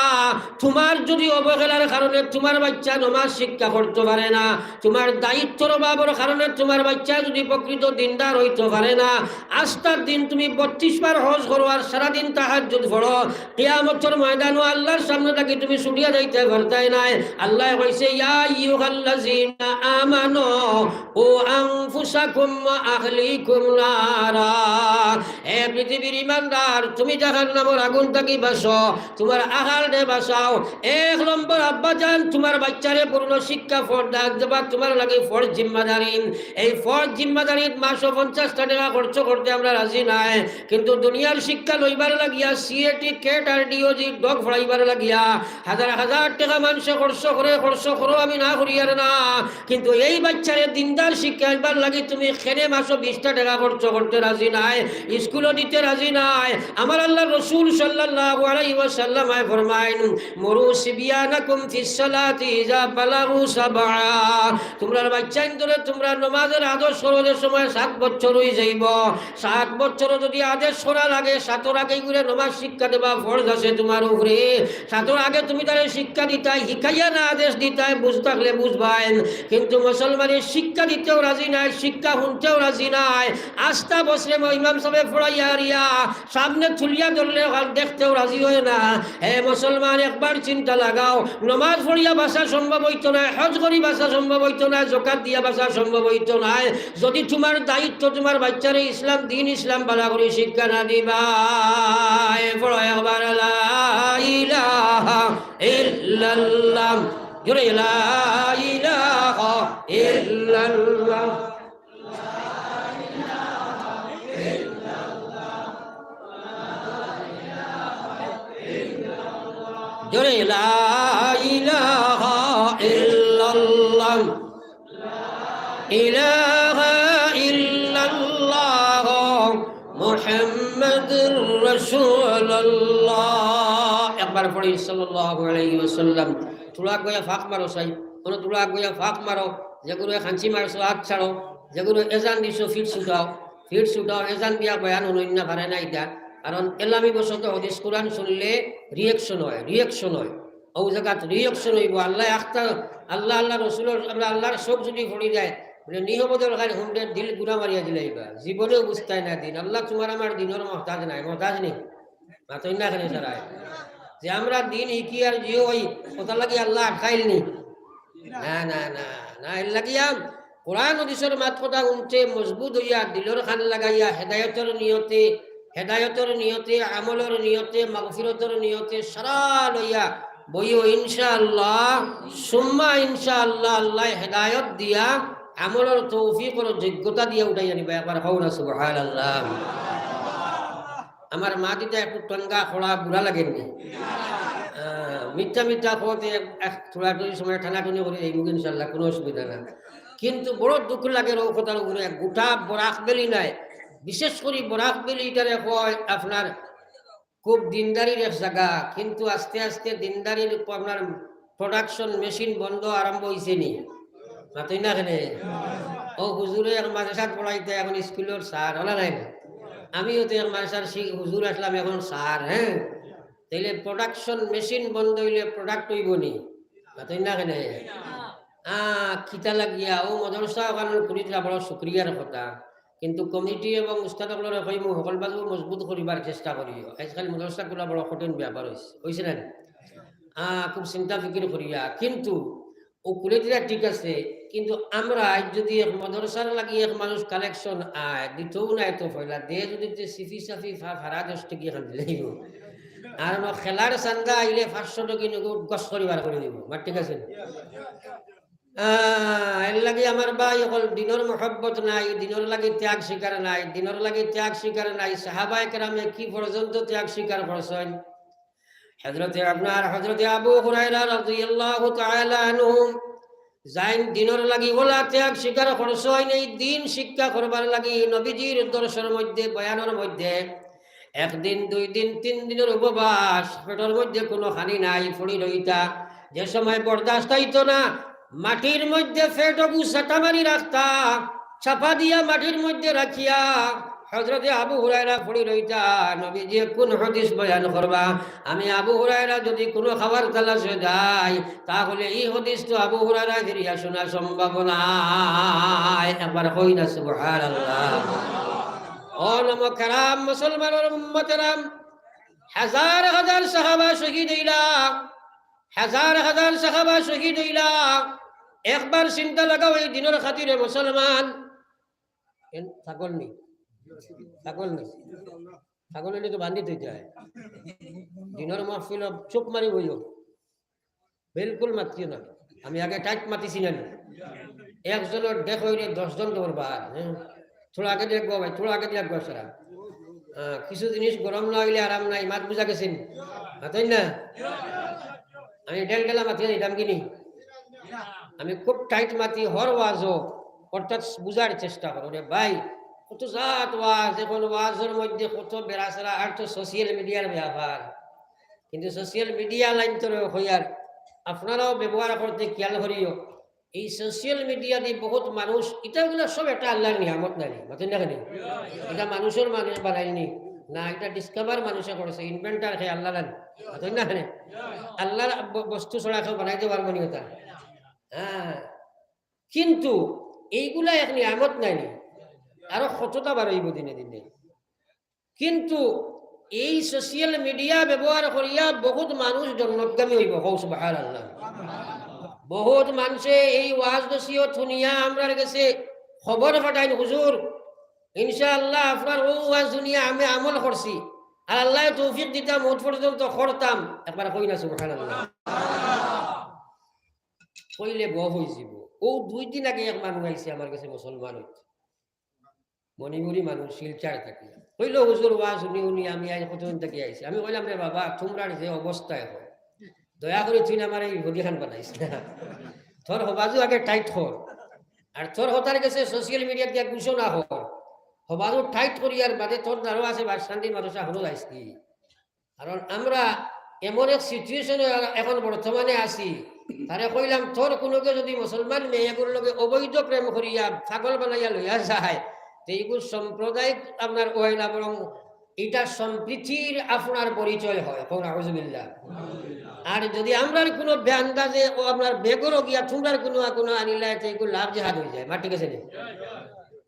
তুমার যুদি অবহেলার কারণে তুমার বাইচ্চা নমাজ শিক্ষা করতো পারে না, তুমার দায়িত্বর অভাবর কারণে তুমার বাইচ্চা যুদি প্রকৃত দিনদার অইতো পারে না, আস্তা দিন তুমি বত্রিশ বার হজ করো আর সারাদিন তাহাজ্জুদ পড়ো, কিয়ামতর ময়দানো আল্লার সামনে থাকি তুমি ছুটিয়া যাইতায় পারতায় নায়। আল্লায় কইছে, ইয়া আইয়ুহাল্লাযীনা আমানু, ও আনফুসাকুম ওয়া আহলিকুম নারা। এ পৃথিবীর ইমানদার, তুমি জাহান্নামর আগুন থাকি বাঁচো, তুমার আহালরে বাঁচাও। এক নম্বর, আব্বাজান, তুমার বাইচ্চারে পূর্ণ শিক্ষা ফরজ দেওয়া তুমার লাগি ফরজ জিম্মাদারি। এই ফরজ জিম্মাদারিত মাসো পঞ্চাশটা টেকা খরচ করতে আমরা রাজি নায়, কিন্তু দুনিয়ার শিক্ষা লইবার লাগিয়া সিএটি, কেট আর ডিওজি ডগ ফড়াইবার লাগিয়া হাজার হাজার টেকা মানষে খরচ করে, খরচ করো, আমি না করিয়ার না। কিন্তু এই বাইচ্চারে দিনদার শিক্ষা দিবার লাগি তুমি কেনে মাসো বিশটা টেকা খরচ করতে রাজি নায়, স্কুলো দিতে রাজি নায়। আমার আল্লার রসুল সাল্লাল্লাহু আলাইহি ওয়াসাল্লামে ফরমাইন, "মুরু সিবিয়ানাকুম ফিস সালাতি ইজা বালাগু সাবআ।" তুমরার বাইচ্চাইন্তরে তুমরা নমাজর আদর্শ করো যে সময় সাত বছর অই যাইবো, সাত বছরো যুদি আদেশ করা লাগে, সাতর আগে ইগুরে নমাজ শিক্ষা দেওয়া ফরজ আছে তুমার উপরে। সাতর আগে তুমি তারে শিক্ষা দিতায়, হিকাইয়া না আদেশ দিতায়, বুঝ থাকলে বুঝবায়। কিন্তু মুসলমানে শিক্ষা দিতেও রাজি নায়, শিক্ষা হুনতেও রাজি নায়। আস্তা বছরে ম-, ইমাম সাবে ফড়াইয়া আরিয়া সামনে তুলিয়া ধরলে অখান দেখতেও রাজি অয় না। হে মুসলমান, একবার চিন্তা লাগাও, নমাজ ফড়িয়া বাঁচা সম্ভব অইতো নায়, হজ করি বাঁচা সম্ভব অইতো নায়, জকাত দিয়া বাঁচা সম্ভব অইতো নায়। যুদি তুমার দায়িত্ব তুমার বাইচ্চারে ইসলাম, দিন ইসলাম বালা করি শিক্ষা না দিবায়, ফড়ো একবার লা ইলাহা ইল্লাল্লাহ, জোরে লা ইলাহা ইল্লাল্লাহ। জোরে লা ইলাহা ইল্লাল্লাহ, ইলাহা ইল্লাল্লাহ, মুহাম্মাদুর রাসূলুল্লাহ। একবার পড়ি সাল্লাল্লাহু আলাইহি ওয়াসাল্লাম। থুড়া গয়া ফাঁক মারো সাই, কোনো থুড়া গয়া ফাঁক মারো, যেগুলো খাঞ্চি মারছো হাত ছাড়ো, যেগুলো এজান দিছো ফিট ছুটাও, ফিট ছুটাও, এজান দিয়া বয়ান হুনইন না পারে না ইটা। কারণ এলামি বশত হাদিস কোরআন শুনলে রিয়েকশন অয়, রিয়েকশন অয়। অউ জাগাত রিয়েকশন অইবো। আল্লায় আখতা, আল্লাহ, আল্লাহ রসুলর, আমরা আল্লাহর শোক যুদি পড়ি যায়, বলে, "নিহবদল খান হুমদের দিল গুড়া মারিয়া দিলাইবা, জীবনেও বুঝতায় না দিন।" আল্লাহ তুমার আমার দিনর মহতাজ নায়, মহতাজ নি? মাতইন না কেনে সারায়? যে আমরা দিন হিকি আর জিও অই, কথা লাগি আল্লাহ আটকাইল নি? না, না, না, না, এর লাগিয়া কোরআন হাদিসর মাত কথা হুনতে মজবুত অইয়া, দিলর খান লাগাইয়া, হেদায়তর নিয়তে, হেদায়তর নিয়তে, আমলর নিয়তে, মাগফিরতর নিয়তে, সারা লইয়া বইও ইনশাআল্লাহ, সুম্মা ইনশাআল্লাহ, আল্লায় হেদায়ত দিয়া, আমলর তৌফিকর যোগ্যতা দিয়া উঠাইয়া নিবা। একবার কও না সুবহানাল্লাহ। আমার মাত ইতা একটু টঙ্গা খোড়া বুড়া লাগের নি? আহ, মিথ্যা মিথ্যা কওতে এক, এক থুড়া থুড়ি সময় টানাটুনি করি এই মুখ ইনশাআল্লাহ, কোনো অসুবিধা না। কিন্তু বড় দুঃখ লাগের অউ কথার উপরে, গোটা বরাক ভ্যালি নায়, বিশেষ করি বরাক ভ্যালি ইটারে কয় আপনার খুব দিনদারির এক জাগা, কিন্তু আস্তে আস্তে দিনদারির উপ-, আপনার প্রোডাকশন মেশিন বন্ধ আরম্ভ অইছে নি? মাতইন না কেনে? অউ হুজুরে এক মাদ্রাসাত পড়াইতা, এখন স্কুলর স্যার, অলা নায় নি? আমিও তো এক মাদ্রাসার শি-, হুজুর আছলাম, এখন স্যার, হ্যাঁ? তাইলে প্রোডাকশন মেশিন বন্ধ অইলে প্রোডাক্ট অইবো নি? মাতইন না কেনে? আহ, কিতা লাগিয়া? অউ মাদ্রাসা অখান খুলিতরা বড় শুকরিয়ার কথা। কিন্তু কমিটি এবং উস্তাদ অকলরে কইমু, হকল বাজু মজবুত করিবার চেষ্টা করিও। আজকাল মাদ্রাসা খোলা বড় কঠিন ব্যাপার অইছে, অইছে না নি? আহ, খুব চিন্তা ফিকির করিয়া। কিন্তু অউ খুলিতরা ঠিক আছে, কিন্তু আমরা আইজ যুদি এক মাদ্রাসার লাগি এক মানুষ কালেকশন আয়, দিতউ নায় তো পয়লা, দে যুদি তে সিফি সাফি ফা-, ফারা দশ টেকি খান দিলেই অইবো। আর অনো খেলার চান্দা আইলে পাঁচশো টেকি নগদ গছ করি বার করি দিবো। মাত ঠিক আছে নি? আহ, এর লাগি আমার ভাই অকল দিনর মহব্বত নাই, দিনর লাগি ত্যাগ স্বীকার নাই, দিনর লাগি ত্যাগ স্বীকার নাই। সাহাবায়ে কেরামে কি পর্যন্ত ত্যাগ স্বীকার করছইন? হযরতে আপনার, হযরতে আবু হুরায়রা রাদিয়াল্লাহু তাআলা আনহু, যাইন দিনর লাগি অলা ত্যাগ স্বীকার করছইন, এই দিন শিক্ষা করবার লাগি নবীজির দর্শর মধ্যে, বয়ানর মধ্যে একদিন, দুই দিন, তিন দিনর উপবাস, পেটর মধ্যে কুনু খানি নাই, পড়ি রইতা। যে সময় বরদাস্ত অইতো না, মাটির মধ্যে পেটগু চাটা মারি রাখতা, চাপা দিয়া মাটির মধ্যে রাখিয়া হযরতে আবু হুরায়রা পড়ি রইতা। নবীজিয়ে কুন হাদিস বয়ান করবা? আমি আবু হুরায়রা যুদি কুনু খাবার তালাশে যাই, তাহলে ই হাদিস তো আবু হুরায়রা ফিরিয়া শুনা সম্ভব নায়। একবার কই না সুবহানাল্লাহ। ও নম কেরাম, মুসলমানর উম্মতেরাম, হাজার হাজার সাহাবা শহীদ অইলা, হাজার হাজার সাহাবা শহীদ অইলা। একবার চিন্তা লাগাও, এই দিনর খাতিরে মুসলমান, এন ছাগল নি, ছাগল নি, ছাগল অইলে তো বান্ধি থইতে অয়। দিনর মাহফিল চুপ মারি বইও, বিলকুল মাতিও না। আমি আগে টাইট মাতিছি না নি? একজনর দেখ অইলে দশজন দরবার, হ্যাঁ? থুড়া আগে দেখবো ভাই, থুড়া আগে দেখবো সারা। হ্যাঁ, কিছু জিনিস গরম না অইলে আরাম নাই, মাত বুঝা গেছে নি? মাতইন না? আমি ঢেল ঢেলা মাতি যাইতাম কি নি? আমি খুব টাইট মাতি হর ওয়াজও, অর্থাৎ বুঝার চেষ্টা করো রে ভাই। কত জাত ওয়াজ, এখন ওয়াজর মধ্যে কত বেড়াছেড়া, আর তো সোশ্যাল মিডিয়ার ব্যাপার। কিন্তু সোশ্যাল মিডিয়া লাইন তো রয়ে হইয়ার, আপনারাও ব্যবহার করতে খেয়াল করিও। এই সোশ্যাল মিডিয়া দি বহুত মানুষ, ইটা অগুলা সব একটা আল্লাহর নিয়ামত নানি, মাতইন না কেনে? ইটা মানুষর মানুষ বানাইনি না, ইটা ডিসকভার মানুষে করছে, ইনভেন্টর হে আল্লাহ নানি, মাতইন না কেনে? আল্লাহর ব-, বস্তু ছাড়া কেউ বানাইতে পারবো নি ওটা। হ্যাঁ, কিন্তু এইগুলা এক নিয়ামত নানি, আরো কতটা বাড়াইব দিনে দিনে। কিন্তু এই সোশ্যাল মিডিয়া ব্যবহার করিয়া বহুত মানুষ জন্নতগামী অইব, কও সুবহানাল্লাহ। বহুত মানুষে এই ওয়াজ নসিহত শুনিয়া আমরার গেছে খবর পাঠাইন, "হুজুর, ইনশাআল্লাহ আপনার অউ ওয়াজ শুনিয়া আমি আমল করছি, আর আল্লায় তৌফিক দিতা মউত পর্যন্ত করতাম।" একবার কই না সুবহানাল্লাহ। কইলে গফ অইযিব। অউ দুই দিন আগে এক মানুষ আইছে আমার গেছে মুসলমান অইতে। মণিপুরি মানুষ, শিলচর থাকি। কইলো, "হুজুর, ওয়াজ হুনি হুনি আমি আইজ কতদিন থাকি আইছি।" আমি কইলাম, "রে বাবা, তুমরার যে অবস্থা এখন, দয়া করি তুই না আমার এই বডিখান বানাইস না। তোর হবাজু আগে টাইট কর, আর তোর হতার গেছে সোশ্যাল মিডিয়াত গিয়া ঘোষণা কর। হবাজু টাইট করিয়ার বাদে তোর দ্বারও আছে বাসকান্দি মাদ্রাসা হলো যাইস কি?" কারণ আমরা এমন এক সিচুয়েশনে এখন বর্তমানে আছি, তারে কইলাম, "তোর কুনুকে যদি মুসলমান মেয়েগুর লগে অবৈধ প্রেম করিয়া পাগল বানাইয়া লইয়া যায়, তে এইগুর সাম্প্রদায়িক আপনার অয় না, বরং ইটা সম্প্রীতির আপনার পরিচয় হয়।" কও নাউজুবিল্লাহ। আর যদি আমরার কুনু বেআন্দাজে ও আপনার বেগরও গিয়া তুমরার কুনু কুনু আনিলায়, তে এইগুর লাভ জেহাদ অইযায়। মাত ঠিক আছে নি?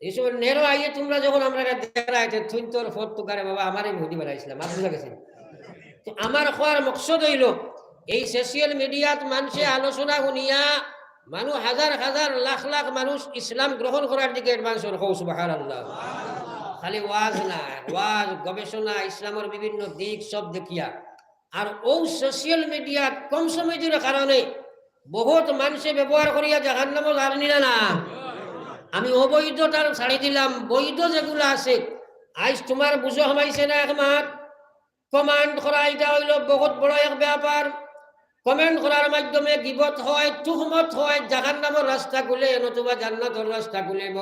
এই সময় নেরো আইয়ে তুমরা যখন আমরারে দেরাইতে, তুই তোর ফট তুকারে বাবা, আমারে ইহুদি বানাইছিলাম, মাত বুঝা গেছে? তো আমার কওয়ার মকসদ অইলো, এই সোশ্যাল মিডিয়াত মানষে আলোচনা হুনিয়া মানুষ হাজার হাজার লাখ লাখ মানুষ ইসলাম গ্রহণ করার দিকে অ্যাডভান্স অর, কও সুবহানাল্লাহ। খালি ওয়াজ না, ওয়াজ, গবেষণা, ইসলামর বিভিন্ন দিক সব দেখিয়া। আর অউ সোশ্যাল মিডিয়াত কম সময়র কারণে বহুত মানষে ব্যবহার করিয়া জাহান্নামো যার নিরা না। আমি অবৈধতার ছাড়ি দিলাম, বৈধ যেগুলা আছে। আইজ তুমার বুঝো হামাইছে না একমাত? কমেন্ট করা ইটা অইলো বহুত বড় এক ব্যাপার। কমেন্ট করার মাধ্যমে গিবত হয়, তুহমত হয়, জাহান্নামর রাস্তা খুলে, নতুবা জান্নাতর রাস্তা খুলিব।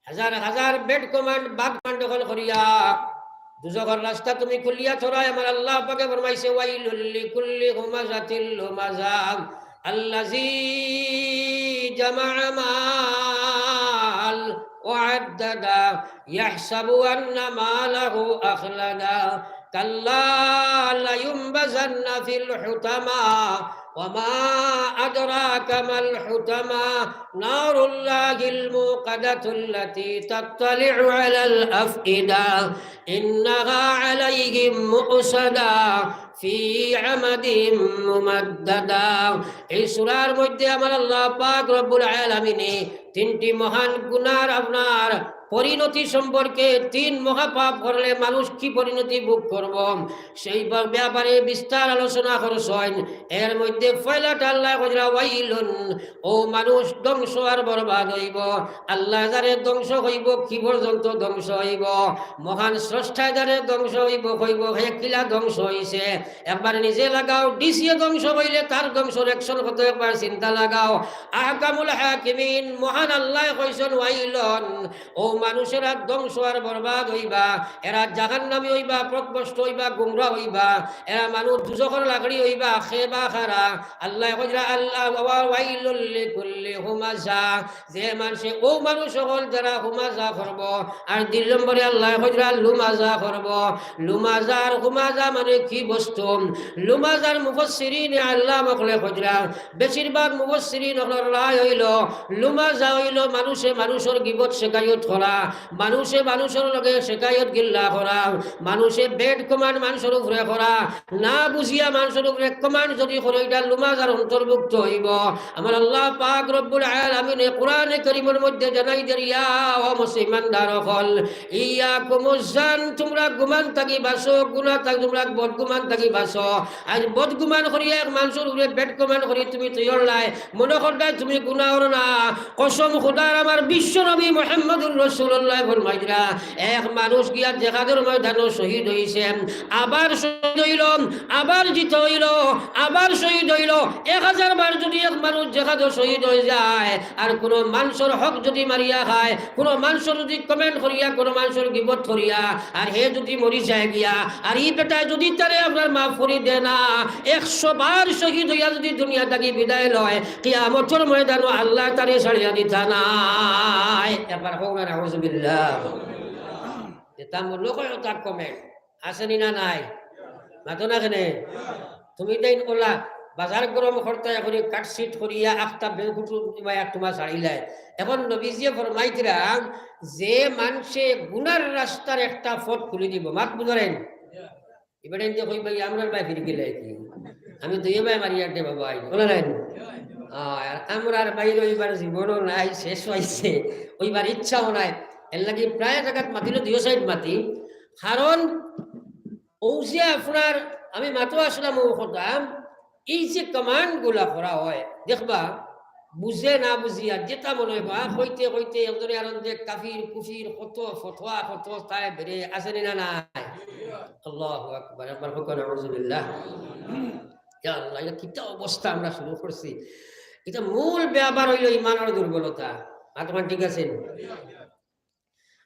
হাজার হাজার ব্যাড কমেন্ট, বাদ কমেন্ট অকল করিয়া দুজখর রাস্তা তুমি খুলিয়া থরায়। আমার আল্লাহ পাকে ফরমাইছে, "ওয়াইলুল লিকুল্লি হুমাযাতিল লুমাযা, আল্লাযী জামাআ মাল ওয়া আদ্দাদা, ইয়াহসাবু আন্না মালাহু আখলাদা, কাল্লা লায়ুনবাযান্না ফিল হুতামা, ওয়া মা আদরাকা মাল হুতামা, নারুল্লাহিল মুকাদাতুল্লাতী তাত্তালিউ আলাল আফইদা, ইন্নাহা আলাইহিম মুসাদা, ফি আমাদিম মুমাদ্দাদা।" এই সূরার মধ্যে আমার আল্লাহ পাক রব্বুল আলামিনে তিনটি মহান গুনার আপনার পরিণতি সম্পর্কে, তিন মহাপাপ করলে মানুষ কি পরিণতি ভোগ করব, সেই ব্যাপারে বিস্তার আলোচনা করছইন। এর মধ্যে পয়লাটা আল্লায় কইরা, "ওয়াইলুন", অউ মানুষ ধ্বংস আর বরবাদ অইব। আল্লায় যারে ধ্বংস কইব, কি পর্যন্ত ধ্বংস অইব, মহান স্রষ্টায় যারে ধ্বংস অইব কইব, হে কিলা ধ্বংস অইছে। একবার নিজে লাগাও, ডিসিয়ে ধ্বংস কইলে তার ধ্বংসর অ্যাকশন কত, একবার চিন্তা লাগাও। আহকামুল হাকিমিন মহান আল্লায় কইছইন, "ওয়াইলুন", অউ মানুষেরা ধ্বংস আর বরবাদ অইবা, এরা জাহান্নামী অইবা, পথভ্রষ্ট অইবা, গুমরা অইবা, এরা মানুষ দুজখর লাকড়ি অইবা। কে বা কারা? আল্লায় কইরা, আল্লাহ, "ওয়া ওয়াইলুল লিকুল্লি হুমাযা", যে মানষে, অউ মানুষ অকল যারা হুমাযা করব। আর দুই নম্বরে আল্লায় কইরা লুমাযা করব। লুমাযা আর হুমাযা মানে কি বস্তু? লুমাযার মুফাসসিরিনে আল্লাম অকলে কইরা, বেশিরভাগ মুফাসসিরিন অকলর রায় অইলো, লুমাযা অইলো মানুষে মানুষর গিবত শেকায়ত করা। মানুষে মানুষর লগে শেকায়ত গিল্লা করা, মানুষে bad comment মানুষর উপরে করা, না বুঝিয়া মানুষর উপরে comment যদি করে, ইটা লুমাজার অন্তর্ভুক্ত অইবো। আমার আল্লাহ পাক রব্বুল আলামিনে কোরআনে করিমর মধ্যে জানাই দের, ইয়া ও মুসলমানদার অকল, ইয়াকুমুজ জান, তুমরা গুমান থাকি বাঁচো, গুনা থাক, তুমরা বদগুমান থাকি বাঁচো। আজ বদগুমান করিয়া এক মানুষর উপরে bad comment করি তুমি তৈয়ার লাই, মনে করলায় তুমি গুনা করো না। কসম খুদার, আমার বিশ্ব নবী মুহাম্মদুর রাসূলুল্লাহ ফরমাইরা, এক মানুষ গিয়া জেহাদর ময়দানো শহীদ অইছে, আবার শহীদ অইল, আবার জিত অইল, আবার শহীদ অইল। এক হাজার বার যদি এক মানুষ জেহাদো শহীদ অই যায়, আর কোনো মানুষর হক যদি মারিয়া খায়, কোনো মানুষর যদি comment করিয়া, কোনো মানুষর গিবত করিয়া, আর হে যদি মরি যায় গিয়া, আর ই বেটায় যদি তারে আপনার মাফ করি দেয় না, একশো বার শহীদ অইয়া যদি দুনিয়া থাকি বিদায় লয়, কিয়ামতর ময়দানো আল্লায় তারে ছাড়িয়া দিতা নায়। একবার কও না, নাউজুবিল্লাহ। ইটা মূল অয়, ইটা comment। আছে নি না নাই? মাতো না কেনে? তুমি দেইন ওলা বাজার গরম করতা, এখন কাটছিট করিয়া আখতা বেগুটু দিবা, এক তোমার ছাড়িলায়। এখন নবীজিয়ে ফরমাইতরা, যে মানষে গুনার রাস্তার একটা পথ খুলি দিব, মাত বুঝরেন? এবারে যে কই ভাই, আমরার ভাই ফিরে গেলে কি? আমি তো এ ভাই মারি আড্ডে বাবা আই, বলে নাই? আর আমরার ভাই রইবার জীবনও নাই, শেষ অইছে, অইবার ইচ্ছাও নাই। এর লাগি প্রায় জাগাত মাতিলে দুইও side মাতি, কারণ অউ যে আপনার, আমি মাতো আসলাম অউ কথা, এই যে comment গুলা করা হয়, দেখবা, বুঝে না বুঝিয়া যেটা মনে অয় বা কইতে কইতে একজনে আর যে কাফির, কুফির, কত ফতোয়া, কত তাই বেড়ে আছে নি না নাই? আল্লাহু আকবার, একবার কও নাউজুবিল্লাহ। ইয়া আল্লাহ, ইটা কিতা অবস্থা আমরা শুরু করছি? ইটা মূল ব্যাপার অইল ইমানর দুর্বলতা। আত্মা ঠিক আছে?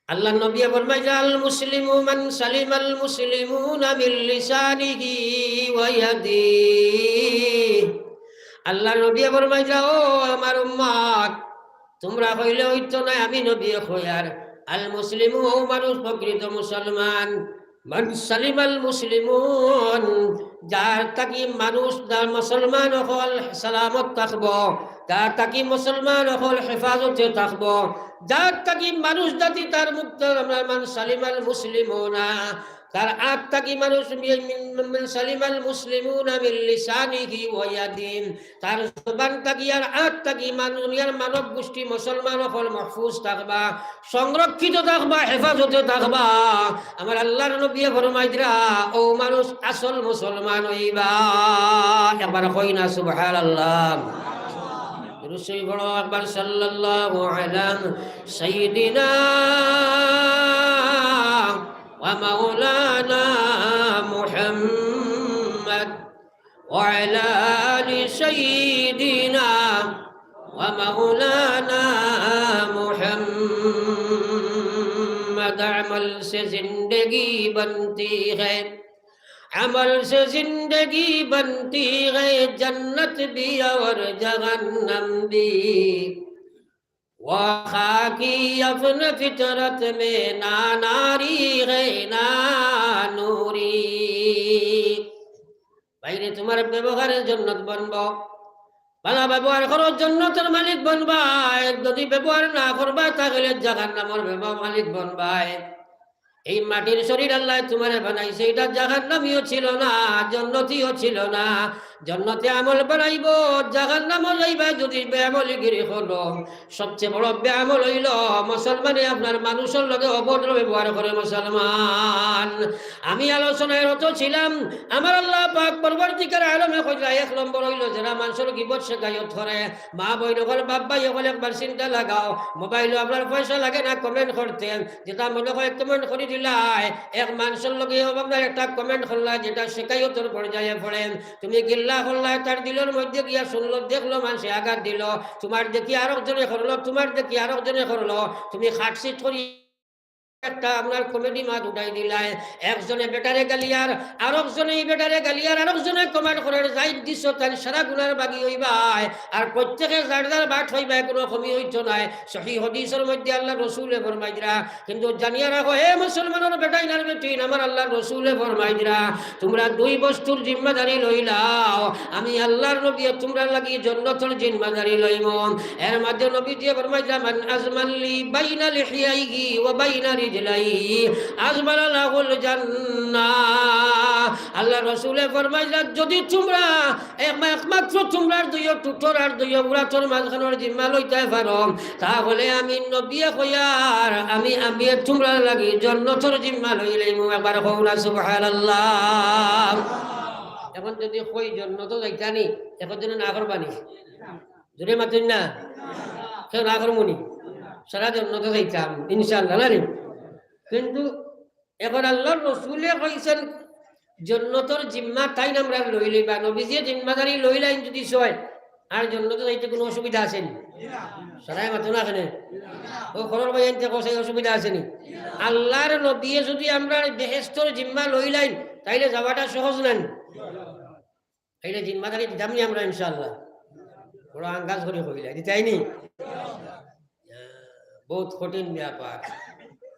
আল্লাহর নবী ফরমাইরা, "আল মুসলিমু মান সালিমাল মুসলিমুনা মিন লিসানিহি ওয়া ইয়াদিহি।" আল্লাহর নবী ফরমাইরা, "ও আমার উম্মত, তুমরা কইলে অইতো নায়, আমি নবী কইয়ার, আল মুসলিমু, অউ মানুষ প্রকৃত মুসলমান, মান সালিমাল মুসলিমুন, যার থাকি মানুষ, যার মুসলমান অকল সালামত থাকবো, যার থাকি মুসলমান অকল হেফাজতে থাকবো, যার থাকি মানুষ জাতি তার মুক্ত, মান সালিমাল মুসলিমুনা, তার আত থাকি মানুষ, মি-, মি-, মি-, সালিমাল মুসলিমুনা মিন লিসানিহি ওয়া ইয়াদিহি, তার জবান থাকি আর আত থাকি মানু-, দুনিয়ার মানব গোষ্ঠী মুসলমান অকল মাহফুজ থাকবা, সংরক্ষিত থাকবা, হেফাজতে থাকবা।" আমার আল্লাহর নবী ফরমাইরা, "অউ মানুষ আসল মুসলমান অইবা।" একবার কই না সুবহানাল্লাহ। দুরূদ শরীফ পড়ো একবার, সাল্লাল্লাহু আলা সাইয়্যিদিনা ওয়া মাওলানা মুহাম্মদ ওয়া আলা আলি সাইয়্যিদিনা ওয়া মাওলানা মুহাম্মদ। আমল সে জিন্দেগি বনতি হ্যায়, আমল সে জিন্দেগি বনতি হ্যায়, জন্নত ভি অওর জহন্নম ভি। وہ خاکی اپنے فطرت میں نہ ناری ہے نہ نوری۔ ভাইরে, তুমার ব্যবহারে জন্নত বনবো। ভালা ব্যবহার করো, জন্নতর মালিক বনবায়। যদি ব্যবহার না করবায়, তাইলে জাহান্নামর ব্যবহার মালিক বনবায়। এই মাটির শরীর আল্লায় তুমারে বানাইছে, ইটা জাহান্নামীও ছিল না, জন্নতীও ছিল না। জন্নতে আমল বানাইবো, জাহান্নামো যাইবায় যদি বেআমলিগিরি করো। সবচেয়ে বড় বেআমল অইলো মুসলমানে আপনার মানুষর লগে অভদ্র ব্যবহার করে মুসলমান। আমি আলোচনায় রত ছিলাম, আমার আল্লাহ পাক পরওয়ারদিগারে আলমে কইরা, এক নম্বর অইলো যেরা মানষর গিবত শেকায়ত করে। মা বইন অকল, বাপ ভাই অকল, একবার চিন্তা লাগাও, মোবাইলো আপনার পয়সা লাগে না comment করতে, যেটা মনে হয় comment করি দিলায়। এক মানষর লগে আপনার একটা comment করলায়, যেটা শেকায়তর পর্যায়ে পড়ে। তুমি গিল্লা করলায়, তার দিলর মধ্যে গিয়া শুনলো, দেখলো মানষে আঘাত দিলো, তুমার দেখি আরক জনে করলো, তুমার দেখি আরক জনে করলো, তুমি খাটছিট করি একটা আপনার কমেডি মাত উঠাই দিলায়। একজনে বেটারে গালিয়ার, আরকজনে ই বেটারে গালিয়ার, আরকজনে কমেন্ট করের, "যাইত দিছো তাইন সারা গুনার বাগি অইবায়।" আর প্রত্যেকে যার যার বাট অইবায়, কুনু কমি অইতো নায়। সহি হাদিসর মধ্যে আল্লার রসুলে ফরমাইরা, কিন্তু জানিয়া রাখো, হে মুসলমানর বেটাইন আর বেটিন, আমার আল্লার রসুলে ফরমাইরা, তুমরা দুই বস্তুর জিম্মাদারি লইলাও, আমি আল্লার নবীয়ে তুমরার লাগি জন্নতর জিম্মাদারি লইমু। এর মাঝে নবীজিয়ে ফরমাইরা, "মান আজমাল্লি বাইনা লিহিয়াইহি ওয়া বাইনা রিজলাইহি আজমালা লাহুল জান্নাহ।" আল্লার রসুলে ফরমাইরা, যদি তুমরা এক-, একমাত্র তুমরার দুইও টুটর আর দুইও উরাতর মাঝখানর জিম্মা লইতায় পারো, তাহলে আমি নবীয়ে কইয়ার, আমি, আমি তুমরার লাগি জন্নতর জিম্মা লইলাইমু। একবার কও না সুবহানাল্লাহ। এখন যদি কই জন্নতো যাইতানি, এখন জনে না করবানি? জোরে মাতইন না, কেউ না করমুনি? সারা জন্নতো যাইতাম ইনশাআল্লাহ, না নি? কিন্তু এখন আল্লার রসুলে কইছইন, জন্নতর জিম্মা তাইন আমরার লইলাইবা। নবীজিয়ে জিম্মাদারি লইলাইন যদি সয়, আর জন্নতো যাইতে কুনু অসুবিধা আছেনি? সারায় মাতো না কেনে? ও ঘরর ভাই আনতে কষাই অসুবিধা আছেনি? আল্লার নবীয়ে যদি আমরার বেহেস্তর জিম্মা লইলাইন, তাইলে যাওয়াটা সহজ নানি? তাইলে জিম্মাদারি দিতামনি আমরা ইনশাআল্লাহ? বড় আঙ্গাজ করি কইলা, দিতায়নি? বহুত কঠিন ব্যাপার।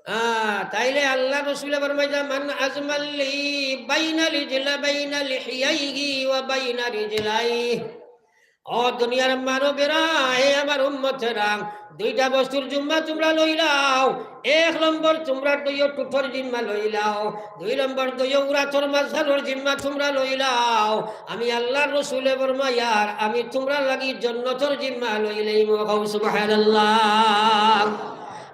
আহ, তাইলে আল্লার রসুলে ফরমাইরা, "মান আজমাল্লি বাইনা রিজলা-, বাইনা লিহিয়াইহি ওয়া বাইনা রিজলাইহি।" ও দুনিয়ার মানবেরা, হে আমার উম্মতেরা, দুইটা বস্তুর জিম্মা তুমরা লইলাও। এক নম্বর, তুমরার দুইও টুটর জিম্মা লইলাও। দুই নম্বর, দুইও উরাতর মাঝখানর জিম্মা তুমরা লইলাও। আমি আল্লার রসুলে ফরমাইয়ার, আমি তুমরার লাগি জন্নতর জিম্মা লইলাইমু। কও সুবহানাল্লাহ।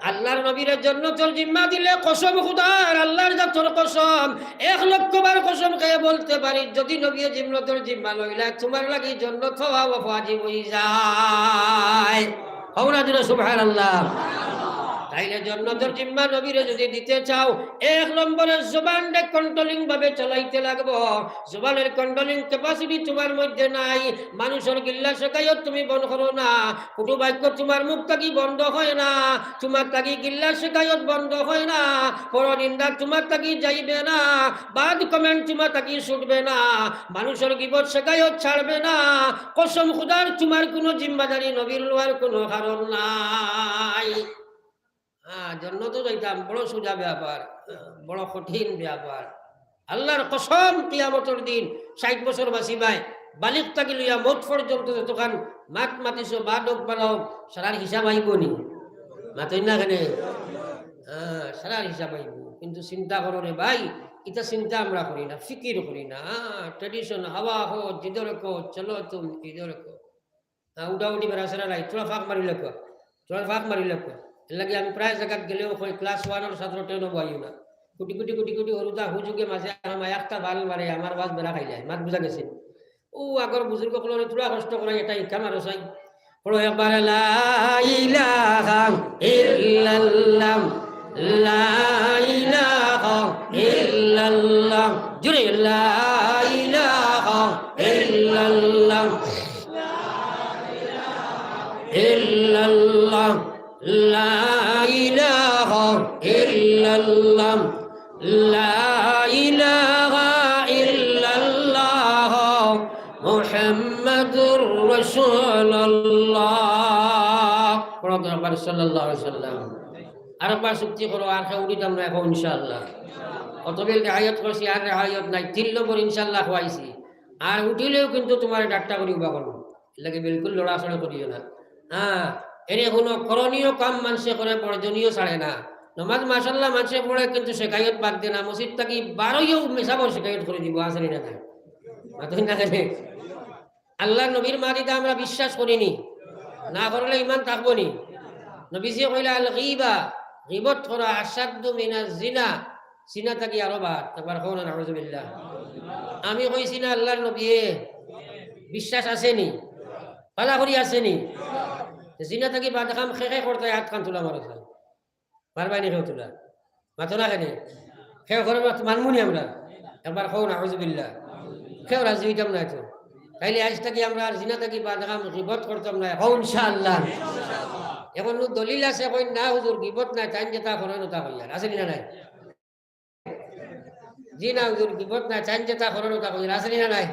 আল্লার নবীরে জন্নতর জিম্মা দিলে কসম খুদার, আল্লার জাতর কসম, এক লক্ষ বার কসম খেয়ে বলতে পারি, যদি নবীয়ে জন্নতর জিম্মা লইলা, তুমার লাগি জন্নত হওয়া ওয়াজিব অইযায়। কও না জোরে সুবহানাল্লাহ। তাইলে জন্নতর জিম্মা নবীরে যদি দিতে চাও, এক নম্বরে জবানরে কন্ট্রোলিং ভাবে চালাইতে লাগবো। জবানর কন্ট্রোলিং ক্যাপাসিটি তুমার মধ্যে নাই। মানুষর গিল্লা শেকায়ত তুমি বন্ধ করো না, কটু বাক্য তুমার মুখ থাকি বন্ধ হয় না, তুমার থাকি গিল্লা শেকায়ত বন্ধ হয় না, পরনিন্দা তুমার থাকি যাইবে না, বাদ কমেন্ট তুমার থাকি ছুটবে না, মানুষর গিবত শেকায়ত ছাড়বে না। কসম খুদার, তুমার কুনু জিম্মাদারি নবীর লওয়ার কুনু কারণ নাই। হ্যাঁ, জন্নতো যাইতাম, বড় সোজা ব্যাপার, বড় কঠিন ব্যাপার। আল্লার কসম, কিয়ামতর দিন ষাইট বছর বাঁচিবায়, বালিগ থাকি লইয়া মউত পর্যন্ত যতখান মাত মাতিছো, বা ডোক বানাও, সারার হিসাব আইবো নি? মাতইন না কেনে? হ্যাঁ, সারার হিসাব আইবো। কিন্তু চিন্তা করো রে ভাই, ইতা চিন্তা আমরা করি না, ফিকির করি না। হ্যাঁ, ট্রেডিশন, হাওয়া হো জিধর কো, চলো তুম ইধর কো। আহ, উঠাউঠি বেড়াছেড়া নাই, থুড়া ফাঁক মারি লাগবা, থুড়া ফাঁক মারি লাগবা। এর লাগি আমি প্রায় জাগাত গেলেও কই, ক্লাস ওয়ানর ছাত্র টেনও বইও না। কুটি কুটি কুটি কুটি হুরুতা হুজুগে মাঝে আমার একটা বাল মারে, আমার ওয়াজ বেড়া খাইলায়, মাত বুঝা গেছে। ও আগর বুজুর্গ অকলরে থুড়া কষ্ট করাই, এটা ইকা মারো চাই। পড়ো একবার, লা ইলাহা ইল্লাল্লাহ, লা ইলাহা ইল্লাল্লাহ। জোরে, লা ইলাহা ইল্লাল্লাহ। ইল্লাল্লাহ, লা ইলাহা ইল্লাল্লাহ, লা ইলাহা ইল্লাল্লাহ, মুহাম্মাদুর রাসূলুল্লাহ। পড়ো তো একবার সাল্লাল্লাহু আলাইহি ওয়াসাল্লাম। আরেকবার চুক্তি করো, আর কেউ উঠিতাম না এখন ইনশাআল্লাহ। অতবিল রেহাইয়ত করছি, আর রেহাইয়ত নাই। তিন নম্বর ইনশাআল্লাহ খোয়াইছি। আর উঠিলেও কিন্তু তুমারে ডাট্টা করি উবা করমু। এর লাগি বিলকুল লড়াচড়া করিও না। হ্যাঁ, এরে হুনো, করণীয় কাম মানষে করে, বর্জনীয় ছাড়ে না। নমাজ মাশাআল্লাহ মানষে পড়ে, কিন্তু শেকায়ত বাদ দে না। মসজিদ থাকি বারইও মেসাবর শেকায়ত করি দিব, আছে নি না নাই? মাতইন না কেনে? আল্লার নবীর মাত ইতা আমরা বিশ্বাস করি নি, না করলে ইমান থাকবো নি? নবীজিয়ে কইলা, আল গিবা, গিবত করা, আশাদ্দু মিনাজ জিনা, জিনা থাকি আরো বাদ। একবার কও না, নাউজুবিল্লাহ। আমি কইছি না আল্লার নবীয়ে? বিশ্বাস আছে নি? ভালা করি আছে নি? জিনা থাকি বাদ কাম কে কে করতায়, আত খান তুলা মারো চাই। পারবায় নি কেউ তুলা? মাতো না কেনে? কেউ করে মাত-, মানমু নি আমরা? একবার কও না, নাউজুবিল্লাহ। কেউ রাজি অইতাম না তো। তাইলে আইজ থাকি আমরা আর জিনা থাকি বাদ কাম, গিবত করতাম না। কও ইনশাআল্লাহ। অখন নু দলিল আছে, কইন না হুজুর, গিবত নায়, তাইন যেতা করইন অতা কইয়ার, আছে নি না নাই? জি না হুজুর, গিবত নায়, তাইন যেতা করইন অতা কইয়ার, আছে নি না নাই?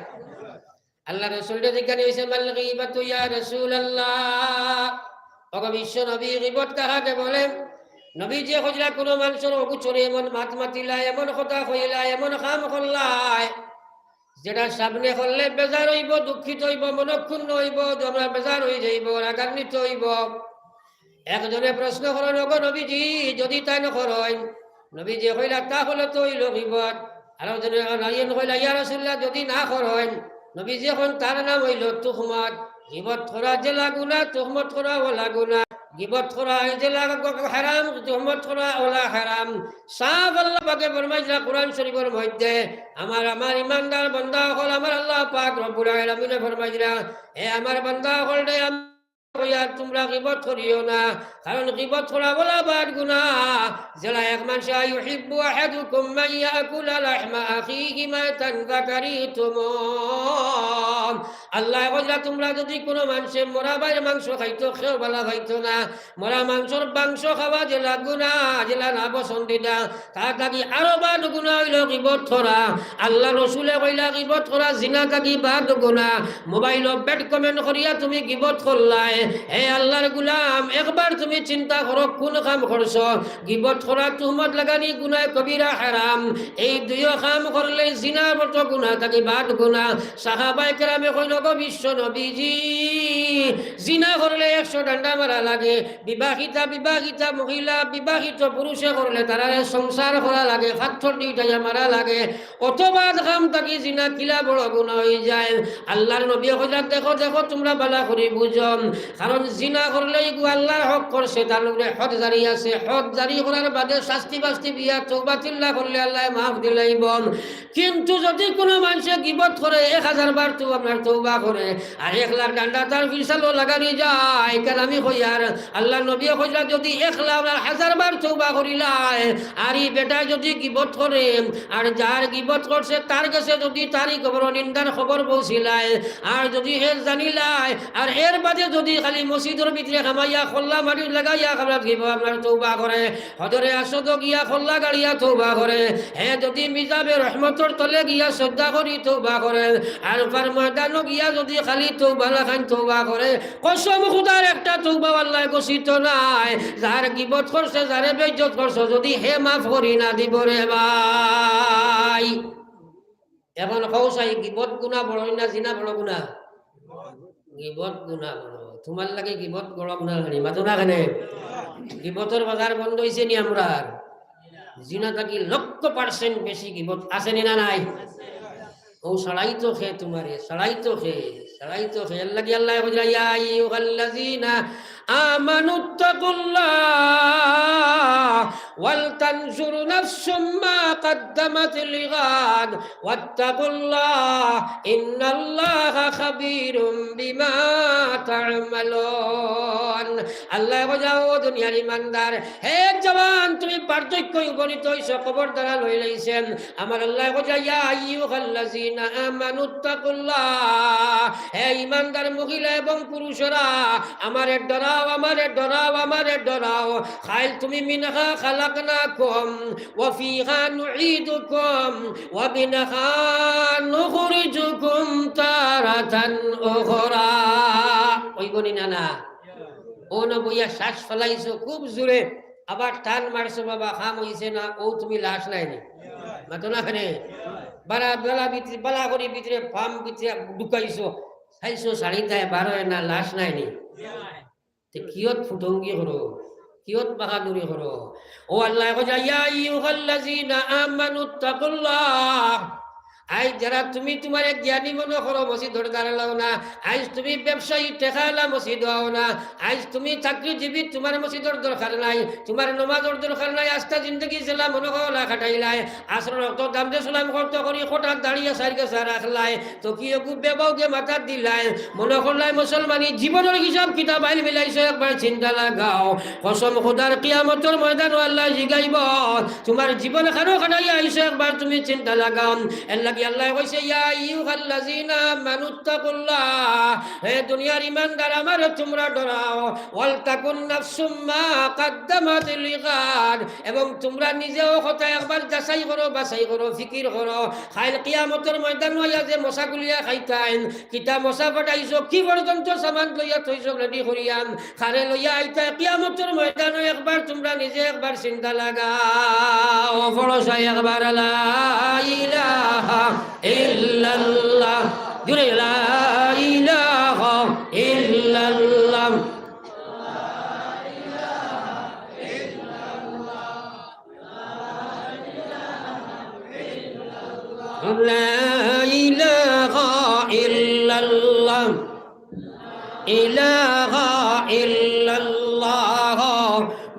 আল্লার রসুলরে জিজ্ঞানি অইছে, "মাল গিবাতু ইয়া রাসূলুল্লাহ?" ওগো বিশ্ব নবী, গিবত কাহাকে বলে? নবীজিয়ে কইলা, "কুনু মানষর অগোছরে এমন মাত মাতিলায়, এমন কথা কইলায়, এমন কাম করলায়, যেটা সামনে করলে বেজার অইবো, দুঃখিত অইবো, মনক্ষুণ্ণ অইবো, আমরা বেজার অইযাইবো, রাগান্বিত অইবো।" একজনে প্রশ্ন করইন, "ওগো নবীজি, যুদি তাইন করইন?" নবীজিয়ে কইলা, "তাহলে তো অইলো গিবত।" আরো জনে কইলা, "ইয়া রাসূলুল্লাহ, যুদি না করইন?" নবীজিয়ে কইন, "তার নাম অইলো তুহমত।" গিবত করা যেলা গুনা, তুহমত করা ওলা গুনা। গিবত করা যেলা হারাম, তুহমত করা ওলা হারাম। সাফ আল্লাহ পাকে ফরমাইরা কুরআন শরীফর মধ্যে, আমার, আমার ইমানদার বান্দা অকল, আমার আল্লাহ পাক রব্বুল আলামিনে ফরমাইরা, "এ আমার বান্দা অকল রে, আমি কইয়ার তুমরা গিবত করিও না, কারণ গিবত করা ওলা বাদ গুনা।" যেলা এক মানষে, "আইয়ুহিব্বু আহাদুকুম আন ইয়াকুলা লাহমা আখিহি মাইতান ফাকারিহতুমুহ।" আল্লায় কইরা, তুমরা যুদি কুনু মানষে মরা ভাইর মাংস খাইতো, কেউ ভালা পাইতো না। মরা মানষর মাংস খাওয়া যেলা গুনা, যেলা না পছন্দিদা, তার থাকি আরো বাদ গুনা অইলো গিবত করা। আল্লার রসুলে কইলা, গিবত করা জিনা থাকি বাদ গুনা। মোবাইলো bad comment করিয়া তুমি গিবত করলায়। হে আল্লার গুলাম, একবার তুমি চিন্তা করো কুন কাম করছো। গিবত করা, তুহমত লাগানি গুনায় কবিরা হারাম। এই দুইও কাম করলে জিনার মতো গুনা থাকি বাদ গুনা। সাহাবায়ে কেরামে কইন, "ওগো বিশ্ব নবীজি, জিনা করলে একশো ডান্ডা মারা লাগে।" বিবাহিতা, বিবাহিতা মহিলা, বিবাহিত পুরুষে করলে তারারে সংসার করা লাগে, পাথর দি উঠাইয়া মারা লাগে। অত বাদ কাম থাকি জিনা কিলা বড় গুনা অইযায়। আল্লার নবীয়ে কইলা, "দেখো, দেখো, তুমরা ভালা করি বুঝো, কারণ জিনা করলে ইগু আল্লার হক করছে, তার উপরে হদ জারি আছে, হদ জারি করার বাদে শাস্তি বাস্তি দিয়া তওবা তিল্লা করলে আল্লায় মাফ দিলাইবো।" কিন্তু যুদি কুনু মানষে গিবত করে, এক হাজার বার তো আপনার তওবা করে, আর এক লাখ ডান্ডা তার ফিরসালো লাগানি যায়, কেন আমি কইয়ার, আল্লার নবীয়ে কইরা, যুদি এক লাখ আর হাজার বার তওবা করিলায়, আর ই বেটায় যুদি গিবত করে, আর যার গিবত করছে তার গেছে যুদি তার ই খবর নিন্দার খবর পৌঁছিলায়, আর যুদি হে জানিলায়, আর এর বাদে যুদি খালি মসজিদর ভিতরে হামাইয়া খল্লা মাটি লাগাইয়া খাবরাত গিবো আপনার তওবা করে, হজরে আসওয়াদো গিয়া খল্লা গাড়িয়া তওবা করে, হে যুদি মিজাবে রহমতর তলে গিয়া সজদা করি তওবা করে, আরাফার ময়দানো গিয়া যুদি খালি তওবা লাখান তওবা করে, কসম খুদার একটা তওবা আল্লায় গছিত নায়। যার গিবত করছে, যারে বেইজ্জত করছে, যুদি হে মাফ করি না দিবো রে ভাই। এখন কও চাই, গিবত গুনা বড় না জিনা বড় গুনা? গিবত গুনা বড়। তুমার লাগি গিবত বড় গুনা নানি, মাতো না কেনে? গিবতর বাজার বন্ধ অইছে নি আমরার? জিনা থাকি লক্ষ percent বেশি গিবত আছে নি না নাই? ও ছাড়াইতো কে তুমারে, ছাড়াইতো কে, ছাড়াইতো কে। এর লাগি আল্লায় কইরা, "ইয়া আইয়ুহাল্লাযীনা আমানুত্তাকুল্লাহ ওয়াল তানজুর নাফসুম মা কাদ্দামাত লিগাদ ওয়াত্তাকুল্লাহ ইন্নাল্লাহা খাবীরুম বিমা তা'মালুন।" আল্লায় কইরা, "ও দুনিয়ার ইমানদার, হে জওয়ান, তুমি বার্ধক্যে উপনীত অইছো, কবর দ্বারা লই লাইছেন।" আমার আল্লায় কইরা, "ইয়া আইয়ুহাল্লাযীনা আমানুত্তাকুল্লাহ।" হে ইমানদার মহিলা এবং পুরুষরা, আমারে ডরাও, আমারে ডরাও, আমারে ডরাও। কাইল তুমি, "মিনহা খালাকনাকুম ওয়া ফিহা নুঈদুকুম ওয়া মিনহা নুখরিজুকুম তারাতান উখরা।" অইবো নি না না? অনো বইয়া শ্বাস ফালাইছো খুব জোরে, আবার টান মারছো, বাবা, কাম অইছে না, অউ তুমি লাশ নায় নি। মাতো না কেনে? বালা, বালা ভিতরে, বালা করি ভিতরে, পাম ভিতরে ঢুকাইছো, চাইছো ছাড়িতায়, বার অয় না, লাশ নায় নি। তে কিয়ত ফুটঙ্গি করো, কিয়ত বাহাদুরি করো? ও আল্লায় কইরা, "ইয়া আইয়ুহাল্লাযীনা আমানুত্তাকুল্লাহ।" আইজ যারা তুমি তুমারে জ্ঞানী মনো করো, মসজিদর দ্বারে লও না। আইজ তুমি ব্যবসায়ী, টেকাআলা, মসজিদো আও না। আইজ তুমি চাকরিজীবী, তুমার মসজিদর দরকার নাই, তুমার নমাজর দরকার নাই। আস্তা জিন্দেগি যেলা মনো করো অলা কাটাইলায়। আছরর অক্ত দামদে সালাম করতে করি, কটার দাড়িয়ে সাইর গেছা রাখলায়। তো কি এগু বেবাউগে মাথাত দিলায়, মনো করলায় মুসলমানি জীবনর হিসাব কিতাব আইল মিলাইছো, একবার চিন্তা লাগাও। কসম খুদার কিয়ামতর ময়দানো আল্লায় জিগাইবো, তুমার জীবন খানো খাটাইয়া আইছো, একবার তুমি চিন্তা লাগাও। এর লাগি আল্লায় কইছে, "ইয়া আইয়ুহাল্লাযীনা আমানুত্তাকুল্লাহ।" হে দুনিয়ার ইমানদার, আমারে তুমরা ডরাও। "ওয়ালতাকুন নাফসুম মা কাদ্দামাত লিগাদ।" এবং তুমরা নিজেও কথা একবার যাচাই করো, বাছাই করো, ফিকির করো। কাইল কিয়ামতর ময়দানো আইয়া যে মশা গুলিয়া খাইতাইন, কিতা মশা পাঠাইছো, কি পর্যন্ত সামান লইয়া থইছো রেডি করিয়া, কারে লইয়া আইতায় কিয়ামতর ময়দানো একবার তুমরা নিজে একবার চিন্তা লাগাও। পড়ো চাই একবার লা ইলাহা ইল্লাল্লাহ। জোরে লা ইলাহা ইল্লাল্লাহ। লা ইলাহা ইল্লাল্লাহ। ইলাহা ইল্লাল্লাহ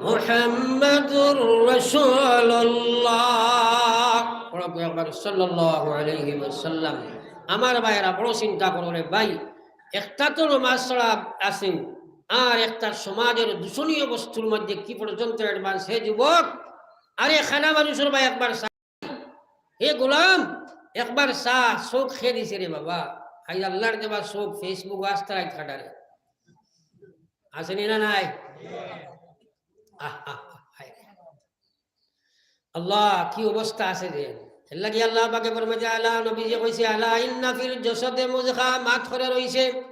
মুহাম্মাদুর রাসূলুল্লাহ। পড়ো একবার সাল্লাল্লাহু আলাইহি ওয়াসাল্লাম। আমার ভাইরা, বড় চিন্তা করো রে ভাই, একটা তো নমাজ ছাড়া আছে, আর একটা সমাজের দূষণীয় বস্তুর মধ্যে কি পর্যন্ত অ্যাডভান্স। হে যুবক, আরে খানা মানুষের ভাই একবার হে গোলাম, একবার চা, চোখ খে দিছে রে বাবা। আইজ আল্লাহর দেওয়া চোখ Facebook আস্তা রাইত কাটারে। আছে নি না নাই? আহ, আহ, আহ, হায় রে। আল্লাহ, কি অবস্থা আছে রে। এর লাগি আল্লাহ পাকে ফরমাইছে, আলা, নবীজি কইছে, "আলা ইন্না ফিল জাসাদে মুদগা", মাত করে রইছে।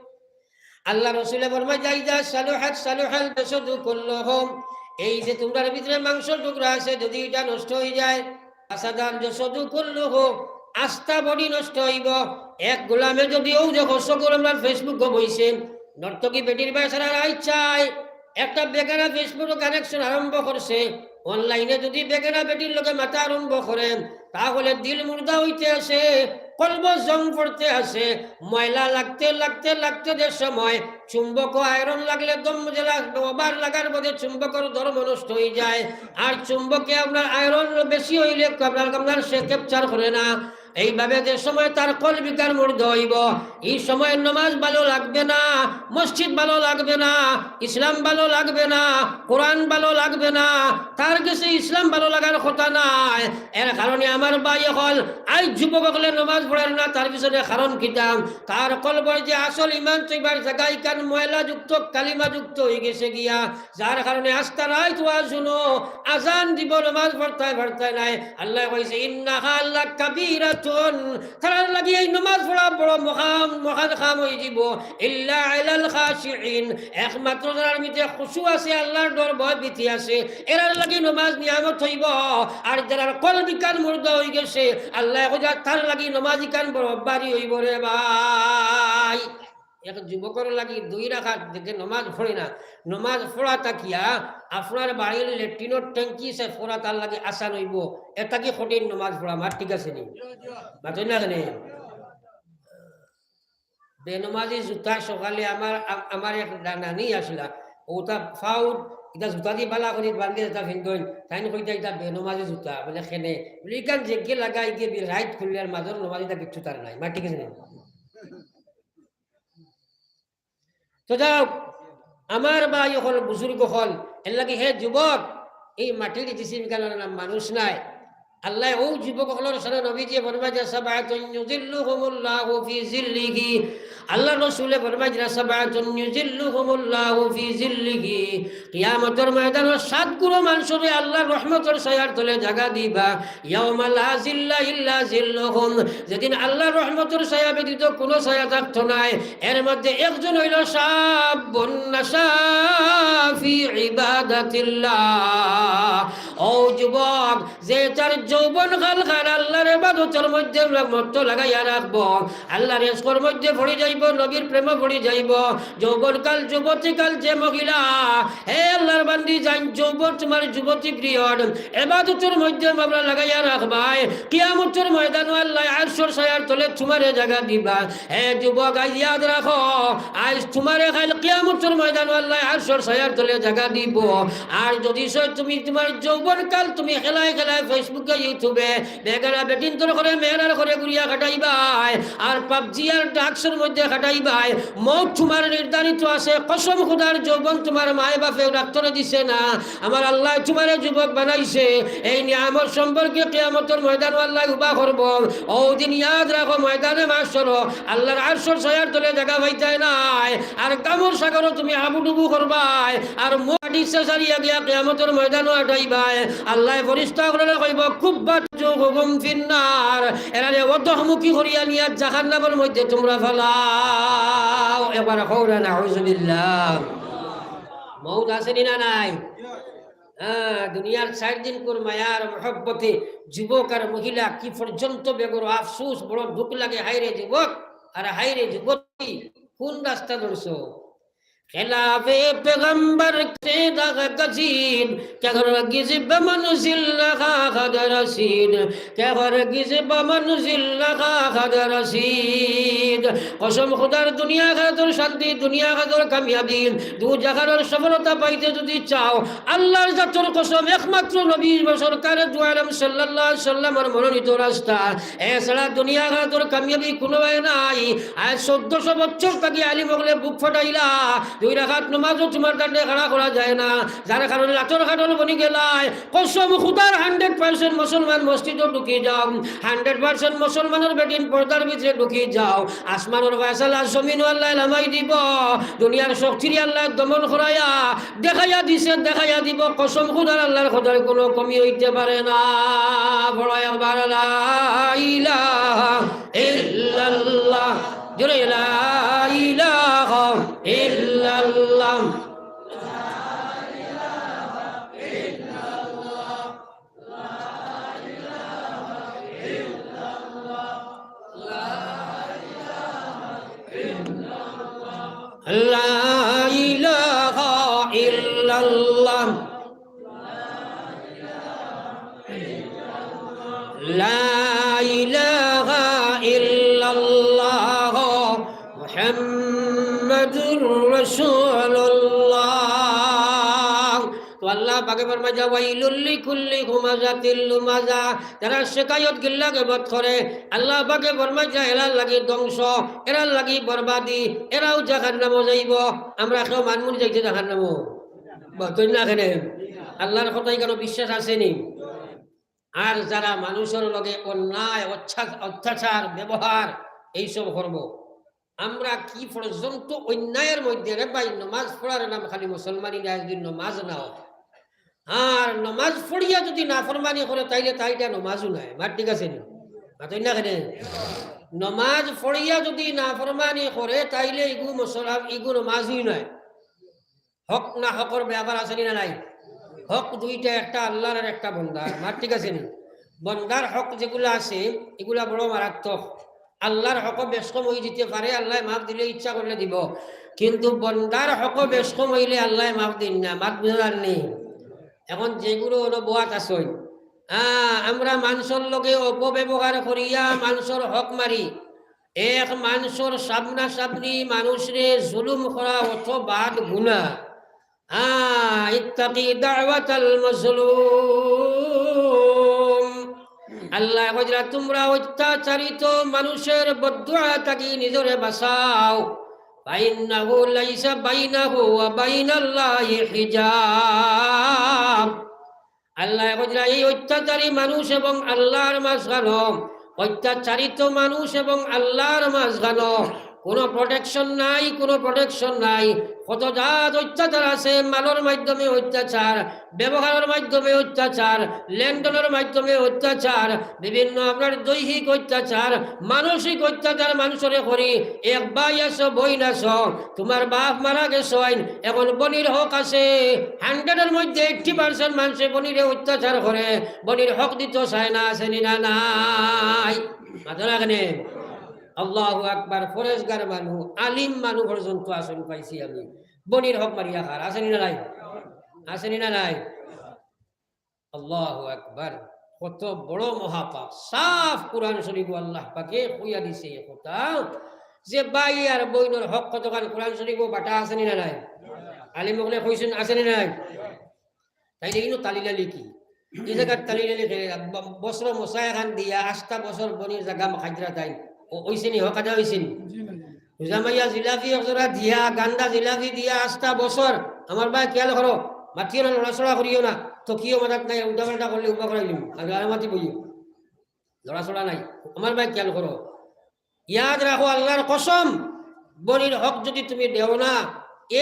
আল্লাহ রসুলে ফরমায়, "ইজা সালুহাত সালুহাল জাসাদু কুল্লুহু।" এই যে তোমরার ভিতরে মাংসর টুকরা আছে, যদি এটা নষ্ট হয়ে যায়, ফাসাদাল জাসাদু কুল্লুহু, আস্তা বডি নষ্ট হইব। এক গোলামে যদি, ও দেখো, সকল আমরার Facebook-ও বইছে, নর্তকী বেটির বায় সারা রাইত চায়, একটা বেগানা Facebook-ও কানেকশন আরম্ভ করছে, অনলাইনে যদি বেগানা বেটির লগে মাতা আরম্ভ করে, তাহলে দিল মুর্দা হইতে আছে, কলব জং পড়তে আছে, ময়লা লাগতে লাগতে লাগতে যে সময় চুম্বক আয়রন লাগলে দম যেলা ওভার লাগার মধ্যে চুম্বকর ধর্ম নষ্ট হয়ে যায়। আর চুম্বকে আপনার আয়রন বেশি হইলে আপনার, আপনার সে ক্যাপচার করে না। এইভাবে যে সময় তার কলবিকার মুর্দা হইব, এই সময় নমাজ ভালো লাগবে না, মসজিদ ভালো লাগবে না, ইসলাম ভালো লাগবে না, কোরআন ভালো লাগবে না, তার কাছে ইসলাম ভালো লাগার কথা নাই। এর কারণে আমার ভাই অকল, আইজ যুবক অকলে নমাজ পড়ের না, তার পিছনে কারণ কিতা? তার কলবর যে আসল ইমান তৈবার জায়গা, ইখান ময়লাযুক্ত, কালিমাযুক্ত হয়ে গেছে গিয়া, যার কারণে আস্তা রাইত ওয়াজ হুনো, আজান দিব, নমাজ পড়তায় পারতায় নায়। আল্লায় কইছে, "ইন্নাহা লাকাবীরাতুন।" তারার লাগি এই নমাজ পড়া বড় মহান, মহান কাম হয়ে যাব। "ইল্লা আলাল খাশিঈন।" একমাত্র যারার মধ্যে খুশু আছে, আল্লাহর ডর ভয় ভীতি আছে, এরার লাগি নমাজ নিয়ামত হইব। আর যারার কলবিকান মুর্দা হয়ে গেছে, আল্লায় কইছে, "তার লাগি নমাজ ইখান বড় ভারী হইব রে ভাই।" এক যুবকর লাগি দুই রাকাত দেখে নমাজ পড়ে না, নমাজ পড়া থাকিয়া আপনার বাড়ির লেট্রিনর ট্যাঙ্কি সে পড়া তার লাগি আসান হইব। এটা কি কঠিন নমাজ পড়া? মাত ঠিক আছে নি? মাতই না কেনে? বেনমাজি জুতা সকালে আমার, আ-, আমার এক দা-, নানি আসলা, ওটা ফাউট, এটা জুতা দি বালা করি বান্ধে, এটা ফিন্দইন, তাইন কইতা এটা বেনমাজি জুতা, বলে, "কেনে?" বলে, "ইখান যেগিয়ে লাগাই গিয়ে বি রাইত খুললে আর মাজর নমাজ এটা কিচ্ছু তার নাই।" মাত ঠিক আছে নি? তো যাও, আমার ভাই অকল, বুজুর্গ অকল, এর লাগি হে যুবক, এই মাটির জিসিম কালার নাম মানুষ নাই। আল্লায় ও যুবক অকলর সামনে নবীজি ফরমাইছে, "সাবাতুন ইউজিল্লুহুমুল্লাহু ফি জিল্লিহি।" আল্লাহ রসুলে ফরমাইছে, "সাবাতুন ইউজিল্লুহুমুল্লাহু ফি জিল্লিহি।" কিয়ামতর ময়দানো সাত গুরু মানুষরে আল্লাহর রহমতর ছায়ার তলে জাগা দিবা। ইয়াউমা লা জিল্লা ইল্লা জিল্লুহুম, যেদিন আল্লাহর রহমতর ছায়া ব্যতীত কোনো ছায়া থাকতো নায়। এর মধ্যে একজন হইল শাব্বুন নাশা ফি ইবাদাতিল্লাহ। ও যুবক, যে তার যৌবন কালখান আল্লাহর ইবাদতর মধ্যে মত্ত লাগাইয়া রাখবো, আল্লাহর ইশকর মধ্যে পড়ি যাইব, নবীর প্রেমে পড়ি যাইব, যৌবনকাল যুবতীকাল যে মহিলা, হে আল্লাহর বান্দি, জান যৌবন তোমার যুবতী পিরিয়ড, ইবাদতর মধ্যে মামলা লাগাইয়া রাখবায়। কিয়ামতর ময়দানো আল্লাহ আরশর ছায়ার তলে তোমারে জাগা দিবা। হে যুবক, আইজ ইয়াদ রাখো, আইজ তোমারে কাইল কিয়ামতর ময়দানো আল্লাহ আরশর ছায়ার তলে জাগা দিব। আর যদি সে তুমি তোমার যৌবনকাল তুমি খেলায় খেলায় Facebook-এ YouTube-এ বেগানা বেটিন্তর ঘরে মেয়েরার ঘরে ঘুরিয়া কাটাইবায়, আর PUBG আর drugs-অর মধ্যে কাটাইবায়। মউত তুমার নির্ধারিত আছে, কসম খুদার যৌবন তুমার মায়ে বাপে ডাক্তারে দিছে না, আমার আল্লায় তুমারে যুবক বানাইছে। এই নিয়ামত সম্পর্কে কিয়ামতর ময়দানো আল্লায় উবা করবো। অউ দিন ইয়াদ রাখো, ময়দানে মাহশরো আল্লার আরশর ছায়ার তলে জাগা পাইতায় নায়। আর গামর সাগরো তুমি হাবুডুবু করবায়। আর মউত হাদিসে সারিয়া গিয়া কিয়ামতর ময়দানো আটাইবায়। আল্লায় ফিরিস্তা অকলরে কইবো, "কুব্বাত উজুহুহুম ফিন্নার।" এরারে অধোমুখী করিয়া নিয়া জাহান্নামর মধ্যে তুমরা ফালাও। একবার কও না, নাউজুবিল্লাহ। মউত আছে নি না নাই? হ্যাঁ, দুনিয়ার চাইর দিনকুর মায়ার মহব্বতে যুবক আর মহিলা কি পর্যন্ত বেগর আফসোস, বড় দুখ লাগে, হায় রে যুবক আর হায় রে যুবতী, কোন রাস্তা ধরছো? خلاف پیغمبر کے داغ گزین، کہ ہرگز به منزل نخواهد رسید، کہ هرگز به منزل نخواهد رسید। কসম খুদার, দুনিয়া আখিরাতর শান্তি, দুনিয়া আখিরাতর কামিয়াবি, দুজাহানর সফলতা পাইতে যদি চাও, আল্লার জাতর কসম, একমাত্র নবী সরকারে দু আলম সাল্লাল্লাহু আলাইহি সাল্লামর মনোনীত রাস্তা। এছাড়া দুনিয়া আখিরাতর কামিয়াবি কুনুবায় নাই। আজ চৌদ্দশো বছর থাকি আলিম অকলে বুক ফাটাইলা, দুই রাকাত নমাজও তুমার দান্ডে খাড়া করা যায় না, যার কারণে লাঠর কাঠর বনি গেলায়। কসম খুদার, hundred percent মুসলমান মসজিদো ঢুকি যাও, hundred percent মুসলমানর বেটিন পর্দার ভিতরে ঢুকি যাও, আসমানর ফয়সালা জমিনো আল্লায় লামাই দিবো, দুনিয়ার শক্তিরে আল্লায় দমন করাইয়া দেখাইয়া দিছে, দেখাইয়া দিবো। কসম খুদার, আল্লার কথার কুনু কমি অইতে পারে না। বড় একবার লা ইলাহা ইল্লাল্লাহ, জোরে লা ইলাহা ইল্লাল্লাহ। لا إله إلا الله. لا إله إلا الله. محمد رسول الله. তো আল্লাহ পাকে ফরমাইরা, "ওয়াইলুল লিকুল্লি হুমাযাতিল লুমাযা।" যারা শেকায়ত, গিল্লা, গিবত করে, আল্লাহ পাকে ফরমাইরা, "এরার লাগি ধ্বংস, এরার লাগি বরবাদি, এরাও জাহান্নামো যাইবো।" আমরা কেউ মানমুনি যাইতে জাহান্নামো? বলতই না কেনে? আল্লার কথায় কেনে বিশ্বাস আছে নি? আর যারা মানুষর লগে অন্যায়, অত্যাচা-, অত্যাচার, ব্যবহার এইসব করবো, আমরা কি পর্যন্ত অন্যায়র মধ্যে রে ভাই, নমাজ পড়ার নাম খালি মুসলমানি নায়, যদি নমাজ না অয়। আর নমাজ পড়িয়া যদি নাফরমানি করে, তাইলে তাইটা নমাজও নায়। মাত ঠিক আছে নি? মাতইন না কেনে? নমাজ পড়িয়া যদি নাফরমানি করে, তাইলে ইগু মুসলমান, ইগু নমাজই নায়। হক না হকর ব্যাপার আছে নি না নাই? হক দুইটা, একটা আল্লার আর একটা বন্দার। মাত ঠিক আছে নি? বন্দার হক যেগুলা আছে, ইগুলা বড় মারাত্মক। আল্লার হকও বেশ কম অইযিতে পারে, আল্লায় মাফ দিলে ইচ্ছা করলে দিবো, কিন্তু বন্দার হকও বেশ কম অইলে আল্লায় মাফ দিন না। মাত বুঝা যার নি? এখন যেগুলো অনো বওয়াত আছইন, হ্যাঁ, আমরা মানষর লগে অপব্যবহার করিয়া মানষর হক মারি, এক মানষর সামনাসামনি মানুষরে জুলুম করা অত বাদ গুনা। হ্যাঁ, ইত্তাকি দাওয়াতাল মাজলুম। আল্লায় কইরা, তুমরা অত্যাচারিত মানুষর বদদোয়া থাকি নিজরে বাঁচাও। ফাইন্নাহু লাইসা বাইনাহু ওয়া বাইনাল্লাহি হিজাব। আল্লায় কইরা, এই অত্যাচারী মানুষ এবং আল্লার মাঝখানো, অত্যাচারিত মানুষ এবং আল্লার মাঝখানো কোনো protection নাই, কোনো protection নাই। কত জাত অত্যাচার আছে, মালর মাধ্যমে অত্যাচার, ব্যবহারর মাধ্যমে অত্যাচার, লেনদেনর মাধ্যমে অত্যাচার, বিভিন্ন আপনার দৈহিক অত্যাচার, মানসিক অত্যাচার মানষরে করি। এক ভাই আছো, বইন আছো, তুমার বাপ মারা গেছইন, এখন বইনর হক আছে, hundred-অর মধ্যে eighty percent মানষে বইনরে অত্যাচার করে, বইনর হক দিতো চায় না, আছে নি না নাই? মাতো না কেনে? আল্লাহু আকবার, পরেজগার মানু, আলিম মানু পর্যন্ত আছইন পাইছি আমি। বইনর হক মারিয়া খার, আছে নি না নাই? আছে নি না নাই? আল্লাহু আকবার। কত বড় মহাপাপ। সাফ কোরআন শরীফো আল্লাহ পাকে কইয়া দিছে এই কথা, যে ভাই আর বইনর হক কতখান কোরআন শরীফো বাটা আছে নি না নাই? আলিম অকলে কইছইন আছে নি নাই? তাইলে ইনো তালিলা লিখি। ই জাগাত তালি টালি খেলে, ব-, বছর মশা এখান দিয়া, আস্তা বছর বনির জাগা খাইতরা তাইন। ও, অইছে নি, হক আদায় অইছে নি? রোজা মাইয়া জিলাপি এক জোড়া দিয়া, গান্দা জিলাপি দিয়া, আস্তা বছর। আমার ভাই খেয়াল করো, মাতিও না, লড়াচড়া করিও না, তো কিও মাথাত নাই, উল্টা পাল্টা করলে উবা করাই নিব। আর আর মাতি বইও, লড়াচড়া নাই। আমার ভাই খেয়াল করো, ইয়াদ রাখো, আল্লাহর কসম, বনির হক যদি তুমি দেও না,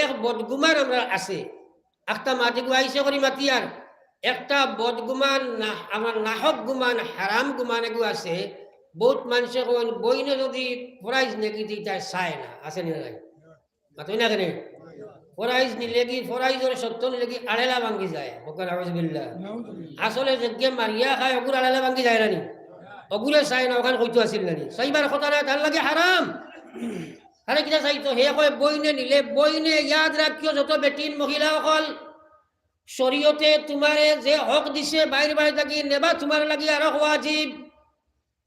এক বদগুমান আমরা আছে। একটা মাটি গুয়াইছে করি মাতিয়ার, একটা বদগুমান না, আমার নাহক গুমান, হারাম গুমান এগু আছে। বহুত মানুষে কইন, বইনে যদি ফরাইজ নেকি দিতায় চায় না, আছে নি নাই? মাতই না কেনে? ফরাইজ নিলেগি, ফরাইজর সত্য নিলেগি আড়েলা ভাঙ্গি যায়। বকর আউযুবিল্লাহ। আসলে যেগে মারিয়া খায়, অগুর আড়েলা ভাঙ্গি যায় না নি? অগুরে চায় না, ওখান কইতো আছিল না নি? চাইবার কথা না, তার লাগি হারাম। আরে কিতা চাইতো? হে কয়, বইনে নিলে, বইনে ইয়াদ রাখিও, যত বেটিন মহিলা অকল, শরীয়তে তোমারে যে হক দিছে, বাইর বাড়ি থাকি নেবা, তোমার লাগি আরো ওয়াজিব।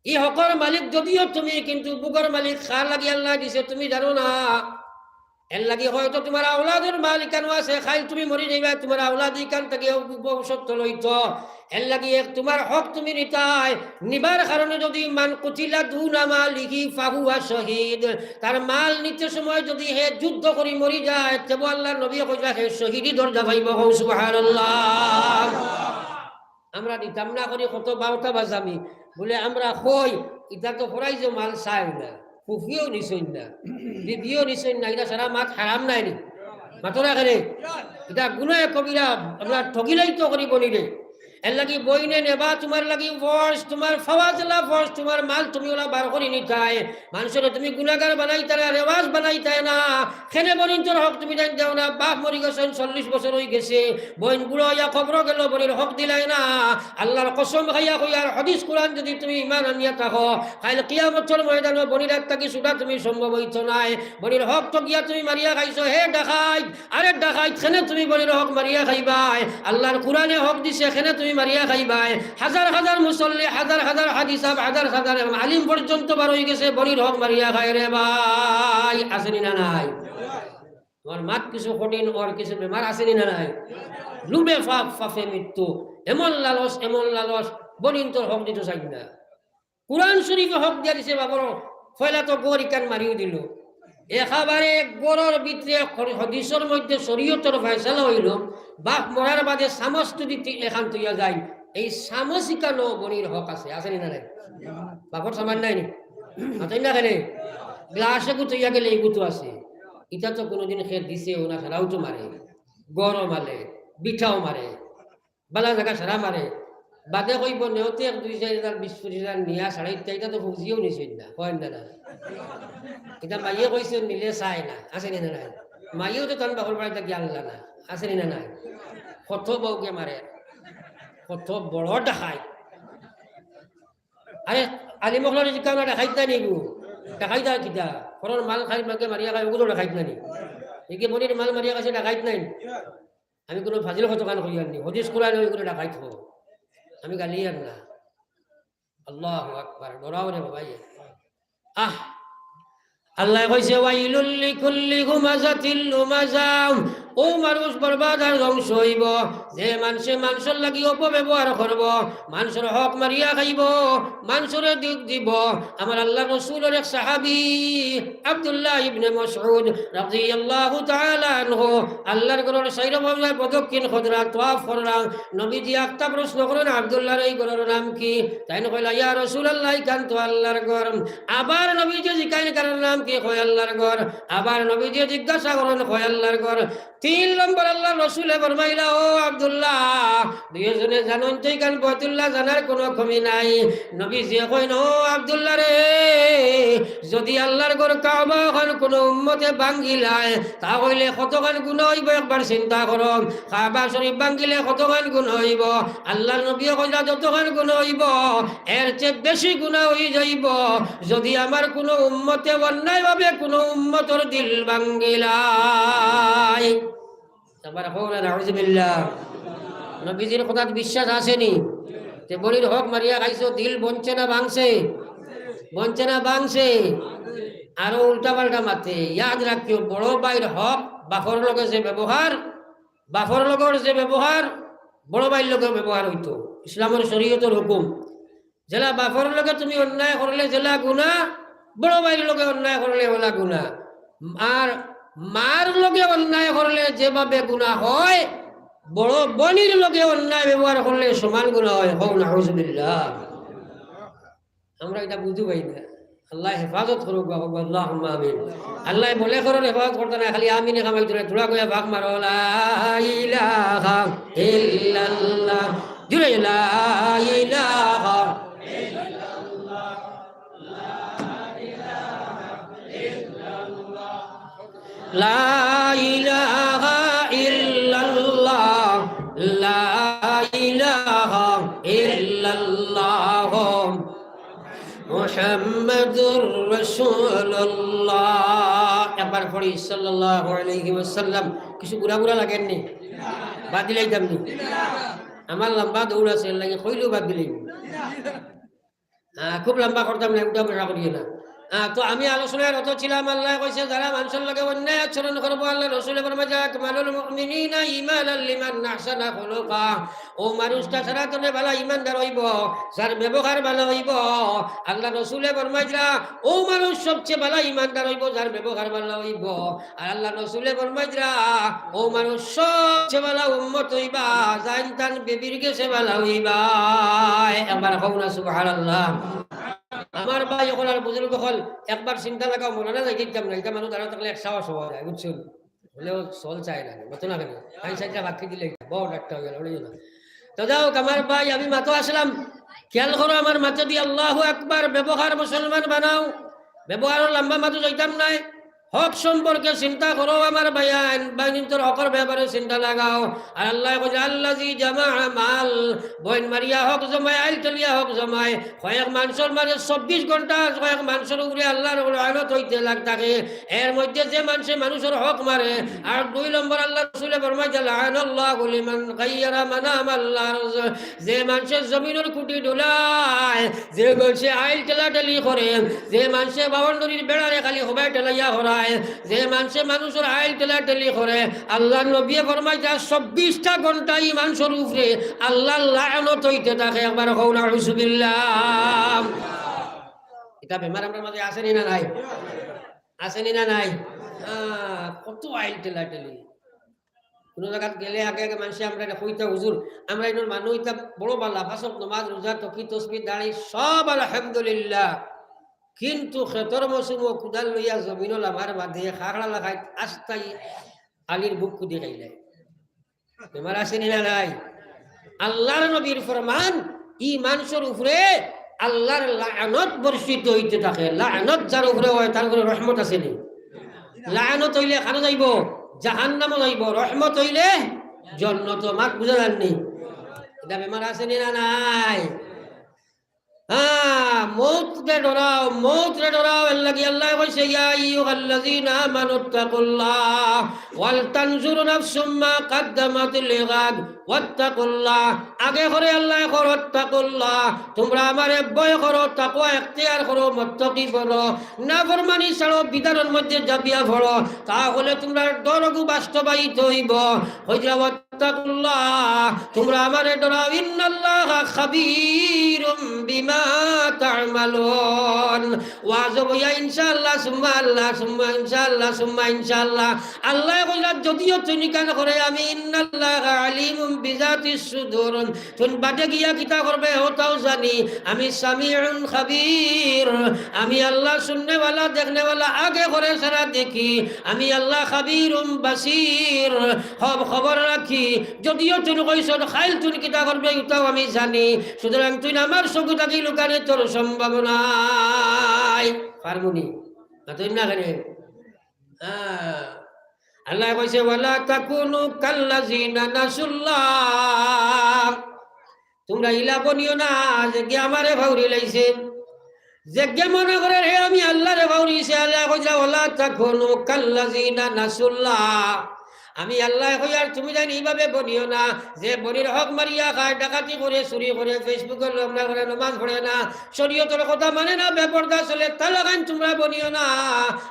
ই হকর মালিক যদিও তুমি, কিন্তু বুকর মালিক কার লাগি আল্লায় দিছে তুমি জানো না। এর লাগি হয়তো তোমার আওলাদর মালিকানো আছে, কাইল তুমি মরি যাইবা, তোমার আওলাদ ইখান থাকি বংশত্ব লইতো। এর লাগি এক তোমার হক তুমি নিতায়, নিবার কারণে যদি মান কুতিলা দুনা মালিহি ফাহুয়া শহীদ, তার মাল নিতে সময় যদি হে যুদ্ধ করি মরি যায়, তেবো আল্লাহর নবী কইবা হে শহীদি দরজা পাইবো। কও সুবহানাল্লাহ। আমরা নিতাম না করি কত বারোটা বাজামি। বলে, আমরা কই, ইতা তো ফরাইজো মাল চায় না, ফুফিও নিছইন না, বিবিও নিছইন না, ইতা সারা মাত হারাম নায় নি? মাতো না কেনে? ইতা গুনাহে কবিরা, আমরা ঠগিলাই তো করি বনিরে। এর লাগি বইনে নেবা, তোমার লাগি ফরজ, তোমার ফাওয়াজলা ফরজ, তোমার মাল তুমি ওলা বার করি নিতায়। মানষরে তুমি গুনাগার বানাইতায় না, রেওয়াজ বানাইতায় না। কেনে বইনতর হক তুমি জান দেও না? বাপ মরি গেছইন, চল্লিশ বছর অই গেছে, বইন বুড়া অইয়া কবরো গেলো, বইনর হক দিলায় না। আল্লাহর কসম খাইয়া কইয়ার, হাদিস কুরআন যদি তুমি ইমান আনিয়া থাকো, কাইল কিয়ামতর ময়দানো বইনর আত থাকি ছুটা তুমি সম্ভব অইতো নায়। বইনর হক ঠগিয়া তুমি মারিয়া খাইছো, হে ডাকাইত, আরে ডাকাইত, কেনে তুমি বইনর হক মারিয়া খাইবায়? আল্লাহর কুরআনে হক দিছে, কেনে তুমি মারিয়া খাইবায়? হাজার হাজার মুসল্লি, হাজার হাজার হাদিস সাব, হাজার হাজার আলিম পর্যন্ত বার অই গেছে, বইনর হক মারিয়া খায় রে ভাই, আছে নি না নাই? তোমার মাত কিছু কঠিন, ওর কিছু বেমার আছে নি না নাই? লোভে পাপ, পাপে মৃত্যু। এমন লালস, এমন লালস, বইনতর হক দিতো চাইন না। কুরআন শরীফে হক দিয়া দিছে বাবর, পয়লা তো ঘর ইখান মারিও দিলো। একেবারে ঘরর ভিতরে হর-, হাদিসর মধ্যে শরীয়তর ফয়সালা অইলো, বাপ মরার বাদে চামচ যদি তি-, এখান থইয়া যায়, এই চামচ ইখানো বইনর হক আছে, আছে নি না নাই? বাপর সামান নাই নি? মাতইন না কেনে? গ্লাস এগু থইয়া গেলে এগু তো আছে। ইতা তো কোনোদিন কে দিছেও না, সারাও তো মারে, ঘরও মারে, ভিটাও মারে, বালা জাগা সারা মারে। বাদে কইবো, নেওতে এক দুই চাইর হাজার, বিশ পঁচিশ হাজার নিয়া সাড়ে ইটা, ইটা তো ফৌজিয়েও নিছইন না, কইন না, না। ইটা মাইয়ে কইছে নিলে চায় না, আছে নি না নাই? মাইয়েও তো তান বাপর বাড়িত গিয়া আনলা না, আছে নি না নাই? কত বউকে মারে, কত বড় ডাকাইত। আরে, আলিম অকলরে জিকাও না, ডাকাইত না নি গু? ডাকাইত আর কিতা? ঘরর মাল খাই মাকে মারিয়া খায়, ওগুলো ডাকাইত না নি? এগিয়ে বইনর মাল মারিয়া খাইছে, ডাকাইত নায় নি? আমি কোনো ফাজিল কতখান কইয়ার নি, হাদিস কুরআনে ওই করে ডাকাইত হো। আমি গালিয়ার না। আল্লাহু আকবার, ডরাও রে বাবা, ইয়ে। আহ, আল্লায় কইছে, "ওয়াইলুল লিকুল্লি হুমাযাতিল লুমাযা।" ও মানুষ বরবাদ আর ধ্বংস অইবো, যে মানষে মানষর লাগি অপব্যবহার করবো, মানষর হক মারিয়া খাইবো, মানষরে দুখ দিবো। আমার আল্লাহর রসুলর এক সাহাবী আব্দুল্লাহ ইবনে মাসউদ রাদিয়াল্লাহু তাআলা আনহু আল্লাহর ঘরর চাইরো বাউয়া প্রদক্ষিণ কররা, তওয়াফ কররা। নবীজি একটা প্রশ্ন করইন, "আব্দুল্লাহর এই ঘরর নাম কি?" তাইন কইলা, "ইয়া রাসূলুল্লাহ, ইখান তো আল্লাহর ঘর।" আবার নবীজি জিকাইন, "কারর নাম কি?" কয়, "আল্লাহর ঘর।" আবার নবীজি জিজ্ঞাসা করইন, কয়, "আল্লাহর ঘর।" তিন নম্বর আল্লাহর রসুলে ফরমাইলা, "ও আব্দুল্লাহ, দুইজনে জানইন তো ইখান বাইতুল্লাহ, জানার কোনো কমি নাই।" নবীজিয়ে কইন, "ও আব্দুল্লাহ রে, যদি আল্লাহর ঘর কাবা অখান কোনো উম্মতে ভাঙ্গিলায়, তা অইলে কতখান গুনাহ অইবো একবার চিন্তা করো। কাবা শরীফ ভাঙ্গিলে কতখান গুনাহ অইবো?" আল্লাহর নবীয়ে কইলা, "যতখান গুনাহ অইবো, এর চেয়ে বেশি গুনাহ অই যাইবো যদি আমার কোনো উম্মতে অন্যায়ভাবে কোনো উম্মতর দিল ভাঙ্গিলায়।" আবার কও না, নাউজুবিল্লাহ। নবীজির কথাত বিশ্বাস আছে নি? তে বইনর হক মারিয়া খাইছো, দিল ভাঙছে না ভাঙছে? ভাঙছে না ভাঙছে? আরো উল্টা পাল্টা মাতে। ইয়াদ রাখিও, বড় ভাইর হক, বাপর লগে যে ব্যবহার, বাপর লগর যে ব্যবহার, বড় ভাইর লগেও ব্যবহার অইতো। ইসলামর শরীয়তর হুকুম। যেলা বাপর লগে তুমি অন্যায় করলে যেলা গুনা, বড় ভাইর লগে অন্যায় করলে ওলা গুনা। আর মার লগে অন্যায় করলে যেভাবে গুনা হয়, বড় বইনর লগে অন্যায় ব্যবহার করলে সমান গুনা হয়। কও নাউজুবিল্লাহ। আমরা ইটা বুঝি পাই না। আল্লায় হেফাজত করউক, কও আল্লাহুম্মা আমিন। আল্লায় বলে করো হেফাজত করতা না, খালি আমিনে কামাই তোরা, তোরা কইয়া ভাগ মারো, লা ইলাহা ইল্লাল্লাহ। জুরে, লা ইলাহা ইল্লাল্লাহ। লা ইলাহা ইল্লাল্লাহ, লা ইলাহা ইল্লাল্লাহ, মুহাম্মাদুর রাসূলুল্লাহ। একবার পড়ি, সাল্লাল্লাহু আলাইহি ওয়াসাল্লাম। কিছু গুড়া গুড়া লাগের নি? বাদ দিলাইতাম নি? আমার লম্বা দৌড় আছে, এর লাগি কইলেও বাদ দিলাইমু। আহ, খুব লম্বা করতাম না, উঠা বসা করিও না। আহ, তো আমি আলোচনায় রত ছিলাম, আল্লায় কইছে, যারা মানষর লগে অন্যায় আচরণ করবো, আল্লার রসুলে ফরমাইরা, আকমালুল মুমিনিনা ঈমানাল লিমান আহসানা খুলুকা। অউ মানুষটা সারাতনে ভালা ইমানদার অইবো, যার ব্যবহার ভালা অইবো। আল্লার রসুলে ফরমাইরা, অউ মানুষ সবচে ভালা ইমানদার অইবো, যার ব্যবহার ভালা অইবো। আর আল্লার রসুলে ফরমাইরা, অউ মানুষ সবচে ভালা উম্মত অইবা, যাইন তান বিবির গেছে ভালা অইবা। একবার কও না সুবহানাল্লাহ। আমার ভাই অকল আর বুজুর্গ অকল, একবার চিন্তা লাগাও, মৌলানা যাইতাম না, ইটা মানুষ দাঁড়ায় থাকলে এক সাহস হওয়া যায়, বুঝছো? হলেও চল চায় না, মতো না কেন? তাই সাইডটা বাকি দিলে বড় একটা হয়ে গেল, বুঝলি না? তো যাও, আমার ভাই, আমি মাতো আসলাম, খেয়াল করো আমার মাতো দি, আল্লাহু আকবার, ব্যবহার মুসলমান বানাও, ব্যবহারও লম্বা মাতো যাইতাম নাই। হক সম্পর্কে চিন্তা করো আমার ভাইয়াইন, ভাইয়াইন তোর হকর ব্যাপারে চিন্তা লাগাও। আর আল্লায় কইরা, আল্লাযী জামাআ মাল, বইন মারিয়া হক জমায়, আইল ঠেলিয়া হক জমায়। কয়েক মানষর মাঝে চব্বিশ ঘন্টা কয়েক মানষর উপরে আল্লার লানত অইতে লাগ থাকে। এর মধ্যে যে মানষে মানুষর হক মারে, আর দুই নম্বর আল্লার রসুলে ফরমাইরা, লাআনাল্লাহু লিমান গায়্যারা মানামাল আরজ, যে মানষে জমিনর খুঁটি ডুলায়, যে মানষে আইল ঠেলাঠেলি করে, যে মানষে বাউন্ডারির বেড়ারে খালি হবায় ঠেলাইয়া হরায়, যে মানষে মানুষর আইল ঠেলাঠেলি করে, আল্লার নবীয়ে ফরমাইরা, চব্বিশটা ঘন্টা ই মানষর উপরে আল্লার লানত অইতে থাকে। একবার কও নাউজুবিল্লাহ। ইটা বেমার আমরার মাঝে আছে নি না নাই? আছে নি না নাই? আহ, কত আইল ঠেলাঠেলি। কুনু জাগাত গেলে আগে আগে মানষে আমরারে কইতা, হুজুর, আমরা ইনোর মানুষ ইতা বড় ভালা, পাঁচ ওয়াক্ত নমাজ, রোজা, তকি, তসবি, দাড়ি, সব আলহামদুলিল্লাহ। কিন্তু খেতর মৌসুমো কুদাল লইয়া জমিনো লামার বাদে খাখড়া লাখাইত আস্তাই আলির বুক কুদি খাইলে। বেমার আছে নি না নাই? আল্লার নবীর ফরমান, ই মানষর উপরে আল্লার লানত বর্ষিত অইতে থাকে। লানত যার উপরে অয়, তার উপরে রহমত আছে নি? লানত অইলে কানো যাইবো? জাহান্নামো যাইবো। রহমত অইলে জন্নতো। মাত বুঝা যার নি? ইটা বেমার আছে নি না নাই? হ্যাঁ, মউতরে ডরাও, মউতরে ডরাও। এর লাগি আল্লায় কইছে, ইয়া আইয়ুহাল্লাযীনা আমানুত্তাকুল্লাহ ওয়াল তানজুর নাফসুম মা কাদ্দামাত লিগাদ ওয়াত্তাকুল্লাহ। আগে করে আল্লায় কও, ওয়াত্তাকুল্লাহ, তুমরা আমারে ভয় করো, তাকওয়া এখতিয়ার করো, মুত্তাকি বনো, নাফরমানি ছাড়ো, বিধানর মধ্যে ঝাঁপিয়া পড়ো, তাহলে তুমরার ডরগু বাস্তবায়িত অইবো। কইরা, ওয়াত্তাকুল্লাহ, তুমরা আমারে ডরাও, ইন্নাল্লাহা খাবীরুম বিমা তা'মালুন। ওয়াজো বইয়া ইনশাআল্লাহ, সুম্মা আল্লাহ, সুম্মা ইনশাআল্লাহ, সুম্মা ইনশাআল্লাহ। আল্লায় কইরা, যদিও তুইন ইখান করে আমি, ইন্নাল্লাহা আলিমুম বিজাতিস সুদুর, তুইন বাদে গিয়া কিতা করবে, অতাও জানি। আমি সামিউন খাবীর, আমি আল্লাহ শুননেওয়ালা, দেখনেওয়ালা, আগে করে সারা দেখি। আমি আল্লাহ খাবীরুম বাসীর, সব খবর রাখি। যদিও তুইন কইছস, কাইল তুইন কিতা করবে, ইতাও আমি জানি। সুতরাং তুইন আমার চকু থাকি লুকানিত তোর সম্ভব নাই। পারমু নি? মাতইন না কেনে? হ্যাঁ। আল্লায় কইছে, "ওয়ালা তাকুনু কাল্লাযীনা নাসুল্লাহ।" তুমরা ইলা বনিও না, যেগিয়ে আমারে ফাউরি লাইছে। যেগিয়ে মনে করে, হে, আমি আল্লারে ফাউরিছে, আল্লায় কইরা, "ওয়ালা তাকুনু কাল্লাযীনা নাসুল্লাহ।" আমি আল্লায় কইয়ার তুমি যেন ইভাবে বনিও না, যে বনির হক মারিয়া খায়, ডাকাতি করে, চুরি করে, Facebook-ও লম্বা করে, নমাজ পড়ে না, শরীয়তর কথা মানে না, বেপর্দা চলে, তালা খাইন তুমরা বনিও না।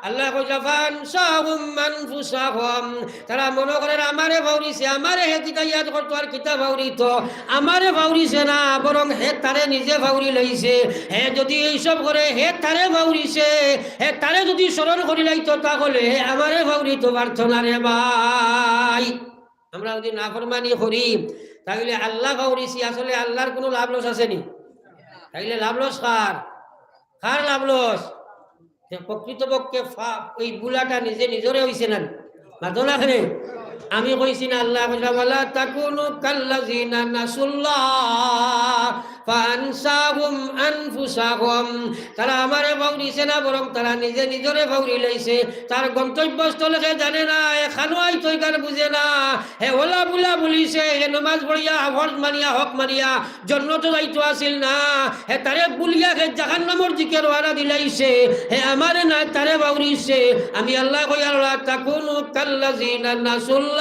আল্লায় কইরা, "ফাআনসাহুম আনফুসাহুম।" তারা মনো করের আমারে ফাউরিছে, আমারে হে কিতা ইয়াদ করতো আর কিতা ফাউরিতো, আমারে ফাউরিছে না, বরং হে তারে নিজে ফাউরি লাইছে। হে যুদি এইসব করে, হে তারে ফাউরিছে, হে তারে যুদি স্মরণ করি লাইতো, তাহলে হে আমারে ফাউরিতো পারতো না রে ভাই। আমরা যুদি নাফরমানি করি, তাইলে আল্লাহ ফাউরিছি, আসলে আল্লাহর কুনু লাভ লস আছে নি? তাইলে লাভ লস কার? কার লাভ লস? তে প্রকৃতপক্ষে ফা-, ওই ভুলাটা নিজে নিজরে অইছে না? মাতো না কেনে? আমি কইছি না, আল্লায় কইরা, "ওয়ালা তাকুনু কাল্লাযিনা নাসুল্লাহ ফাআনসাহুম আনফুসাহুম।" তারা আমারে ফাউরিছে না, বরং তারা নিজে নিজরে ফাউরি লাইছে। তার গন্তব্যস্থল হে জানে না, এ খানো আইতো ইখান বুঝে না। হে ওলা বুলা বুলিছে, হে নমাজ পড়িয়া, ফরজ মানিয়া, হক মানিয়া, জন্নতো যাইতো আছিল না। হে তারে বুলিয়া হে জাহান্নামর দিকে রওয়ানা দিলাইছে। হে আমারে না, তারে ফাউরিছে। আমি আল্লায় কইয়ার, "লা তাকুনু কাল্লাযিনা নাসুল্লাহ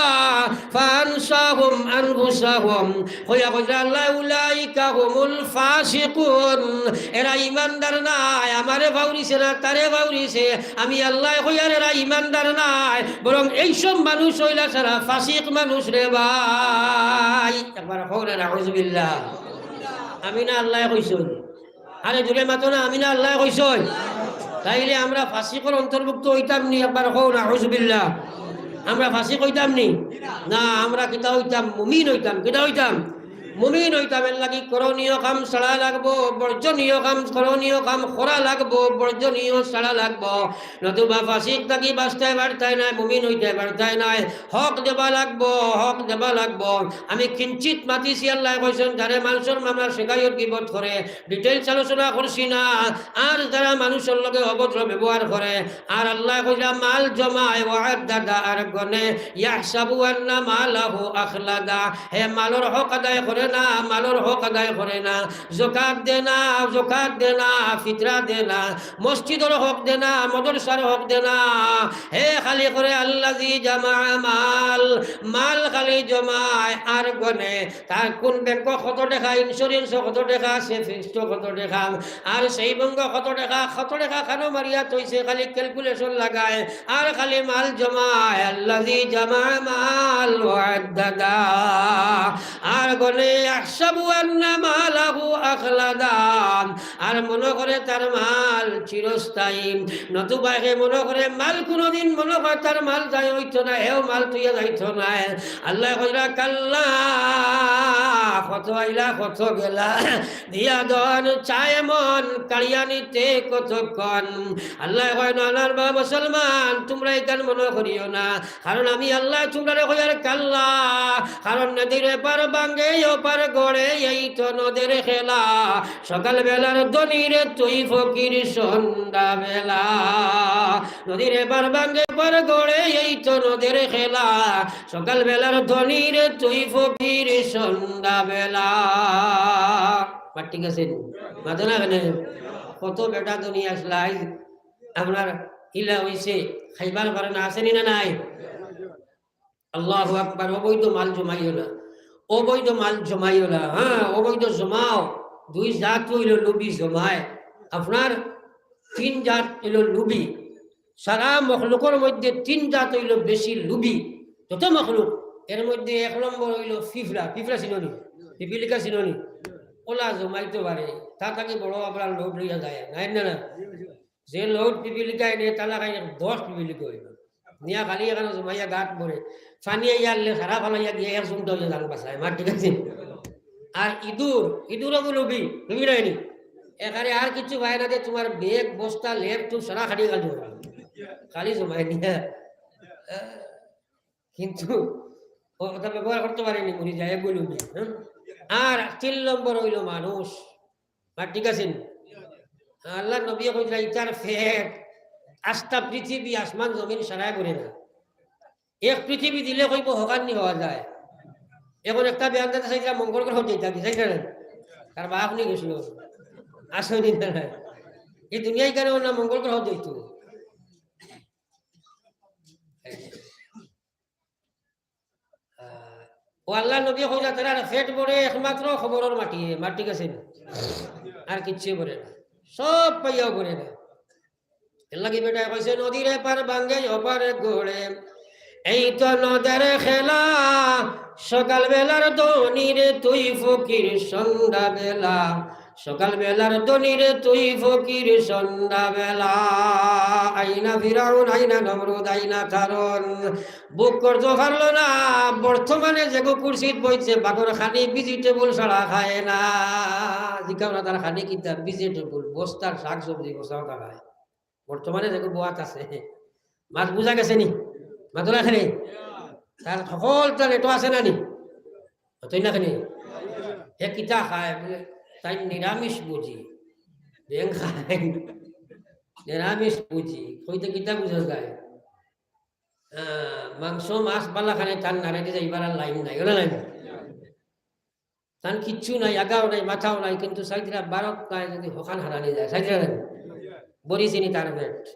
ফাআনসাহুম আনফুসাহুম।" কইয়া কইরা আল্লায়, "উলাইকা হুমুল ফাসিকুন।" এরা ইমানদার নায়, আমারে ফাউরিছে না, তারে ফাউরিছে। আমি আল্লায় কইয়ার এরা ইমানদার নায়, বরং এইসব মানুষ অইলা সারা ফাসিক মানুষ রে ভাই। একবার কও না, নাউজুবিল্লাহ। আমি না আল্লায় কইছইন? আরে জোরে মাতো না, আমি না আল্লায় কইছইন? তাইলে আমরা ফাসিকর অন্তর্ভুক্ত অইতাম নি? একবার কও না, নাউজুবিল্লাহ। আমরা ফাসিক অইতাম নি? না, আমরা কিতা অইতাম? মুমিন অইতাম। কিতা অইতাম? মুমিন অইতাম। এরলাগি করণীয় কাম ছাড়া লাগবো, বর্জনীয় কাম, করণীয় কাম করা লাগবো, বর্জনীয় ছাড়া লাগবো। নতুবা ফাসিক থাকি বাঁচতায় পারতায় নায়, মুমিন অইতায় পারতায় নায়, হক দেবা লাগবো, হক দেবা লাগবো। আমি কিঞ্চিত মাতিছি, আল্লায় কইছইন, যারা মানষর মামলা শেকায়ত গিবত করে, details আলোচনা করছি না। আর যারা মানষর লগে অভদ্র ব্যবহার করে, আর আল্লায় কইরা মাল জমায়, ওয়াদ্দাদা, আর গনে, ইয়াহসাবু আন্না মালাহু আখলাদা, হে মালর হক আদায় করে না, মালর হক আদায় করে না, জকাত দে না, জকাত দে না, ফিতরা দে না, মসজিদর হক দে না, মাদ্রাসার হক দে না। হে খালি করে আল্লাযী জামা মাল, মাল খালি জমায় আর গনে। তার কুন ব্যাংকো কত টেকা, insurance-ও কত টেকা, savings-ও কত টেকা, আর saving-ও কত টেকা, কত টেকা খানো মারিয়া থইছে, খালি calculation লাগায়। আর খালি মাল জমায়, আল্লাযী জামা মাল ওয়াদ্দাদা। আর গনে ইয়াহসাবু আন্না মালাহু আখলাদা। আর মনো করে তার মাল চিরস্থায়ী। নতুবা হে মনো করে মাল কুনুদিন মনো করে তার মাল যায় অইতো না, হেও মাল থইয়া যাইতো নায়। আল্লায় কইরা কাল্লা, কত আইলা, কত গেলা। দিয়া দন চায় মন কাড়িয়া নিতে কতক্ষণ। আল্লায় কয়, "না, না, বা মুসলমান, তুমরা ইখান মনো করিও না, কারণ আমি আল্লায় তুমরারে কইয়ার কাল্লা, কারণ নদীর এপার ভাঙ্গে ওপার গড়ে, এই তো নদীর খেলা, সকাল বেলার ধনীরে তুই ফকির সন্ধ্যা বেলা।" নদীর এপার ভাঙ্গে ওপার গড়ে, এই তো নদীর খেলা, সকাল বেলার ধনীরে তুই ফকির সন্ধ্যা বেলা। বা ঠিক আছে নি? মাতো না কেনে? কত বেটা ধনী আসলা, আইজ আপনার ইলা অইছে, খাইবার পারে না, আছে নি না নাই? আল্লাহু আকবার। অবৈধ মাল জমাইও না, অবৈধ মাল জমাইও না। হ্যাঁ, অবৈধ জমাও। দুই জাত অইলো লুবি জমায়। আপনার তিন জাত অইলো লুবি। সারা মখলুকর মধ্যে তিন জাত অইলো বেশি লুবি। যত মখলুক, এর মধ্যে এক নম্বর অইলো ফিফড়া। ফিফড়া চিনো নি? পিপিলিকা চিনো নি? ওলা জমাইতো পারে, তা থাকি বড় আপনার লোভ লইয়া যায়, নাই না, না? যে লোভ পিপিলিকা এনে, তালা খাই দশ পিপিলিকা অইলো। নিয়া খালি এখানো জমাইয়া গাত ভরে। পানি আইয়া আনলে সারা ফালাইয়া গিয়া এক জুমটা অইয়া জান বাঁচায়, মার ঠিক আছে? আর ইঁদুর, ইঁদুরও লুবি, লুবি নায় নি? এখানে আর কিছু পায় না যে তুমার ব্যাগ, বস্তা, ল্যাপটপ সারা খালি খালি জমায়। খালি জমায় নিয়া। কিন্তু ও-, ওটা ব্যবহার করতে পারে নি, মরি যায়, এগু লুবি, হ্যাঁ? আর তিন নম্বর অইলো মানুষ। বা ঠিক আছে নি? আল্লাহর নবী কইলা, "ইতার পেট আস্তা পৃথিবী, আসমান, জমিন সারায় ভরে না।" এক পৃথিবী দিলে কইবো, "হকার নি হওয়া যায়।" এখন একটা বেয়ান দাদা চাইছিলাম মঙ্গল গ্রহ যাইতা কি, চাইছিলাম না? তার বাপ নি গেছিল। আসেনি না? এই দুনিয়ায় কেন না মঙ্গল গ্রহ যাইতো? ও আল্লাহর নবী কইলা, তারার পেট ভরে একমাত্র কবরর মাটিয়ে, মাটি গেছে না, আর কিচ্ছু ভরে না, সব পাইয়াও ভরে না। এর লাগি বেটায় কইছে, "নদীর এপার ভাঙ্গে ওপারে গড়ে, এই তো নদের খেলা, সকালবেলার ধনী রে তুই ফকির সন্ধ্যাবেলা, সকালবেলার ধনী রে তুই ফকির সন্ধ্যাবেলা।" আইনা ফিরাউন, আইনা নমরুদ, আইনা কারুন, ভোগ করতো পারলো না। বর্তমানে যেগু কুরসিত বইছে, বাগর খানি ভেজিটেবল ছাড়া খায় না। জিকাও না তার খানি কিতা, ভেজিটেবল, বস্তার শাক সবজি বস্তা ওটা খায়। বর্তমানে যেগু বওয়াত আছে, মাত বুঝা গেছে নি? মাতলা খানি? তার সকলটা নেটো আছে না নি? অতই না খানি? হে কিতা খায়? বুলে, তাই নিরামিষ বুঝি। বেং খায়। নিরামিষ বুঝি। কইতে কিতা বুঝা যায়? আহ, মাংস, মাছ, বালা খানি তার নাড়াইতে যাইবার আর লাইন নাই, ওলা নাই? তান কিচ্ছু নাই, আগাও নাই, মাথাও নাই, কিন্তু সাইদরা বারক নাই, যদি হকান হারানি যায়, সাইদরা নাই। বড়ি চিনি তার পেট।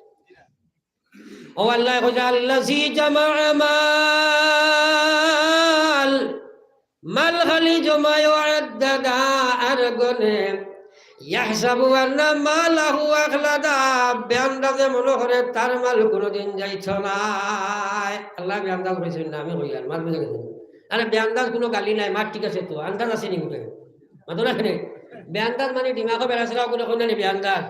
ও আল্লাহ, কইছে, "আল্লাযী জামাআ মাল।" মাল খালি জমায়, ওয়া আদ্দাদা, আর গনে। ইয়াহসাবু আন্না মালাহু আখলাদা, বেআন্দাজে মনে করে তার মাল কোনোদিন যাইতো নায়। আল্লায় বেআন্দাজ কইছইন না, আমি কইয়ার, মাত বুঝা গেছে? আরে বেআন্দাজ কোনো গালি নায়, মাত ঠিক আছে তো, আন্দাজ আছে নি গুটে? মাতো না কেনে? বেআন্দাজ মানে দিমাগো বেড়াছেড়া গুটে কইন না নি বেআন্দাজ?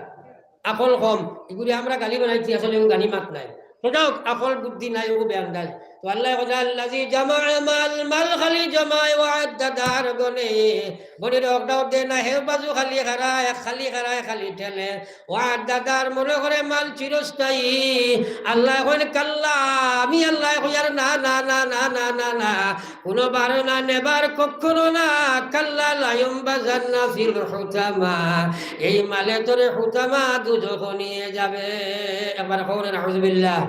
আকল কম, ইগুরে আমরা গালি বানাইছি, আসলে ইগু গালি মাত নায়। তো যাউক, আকল বুদ্ধি নাই, ইগু বেআন্দাজ। তো আল্লায় কইলা, "আল্লাযী জামাআ মাল", মাল খালি জমায়, "ওয়া আদ্দাদা", আর গনে। গনির অকটাও দে না, হে বাজু খালি খারায়, খালি খারায়, খালি ঠেলে। "ওয়া আদ্দাদা", আর মনে করে মাল চিরস্থায়ী। আল্লায় কইন, "কাল্লা", আমি আল্লায় কইয়ার, "না, না, না।" কোনোবারও না, নেবার কখনো না। "কাল্লা লায়ুম্বাযান্না ফিল হুতামা", এই মালে তোরে হুতামা দুজখো নিয়ে যাবে। একবার কও না, নাউজুবিল্লাহ।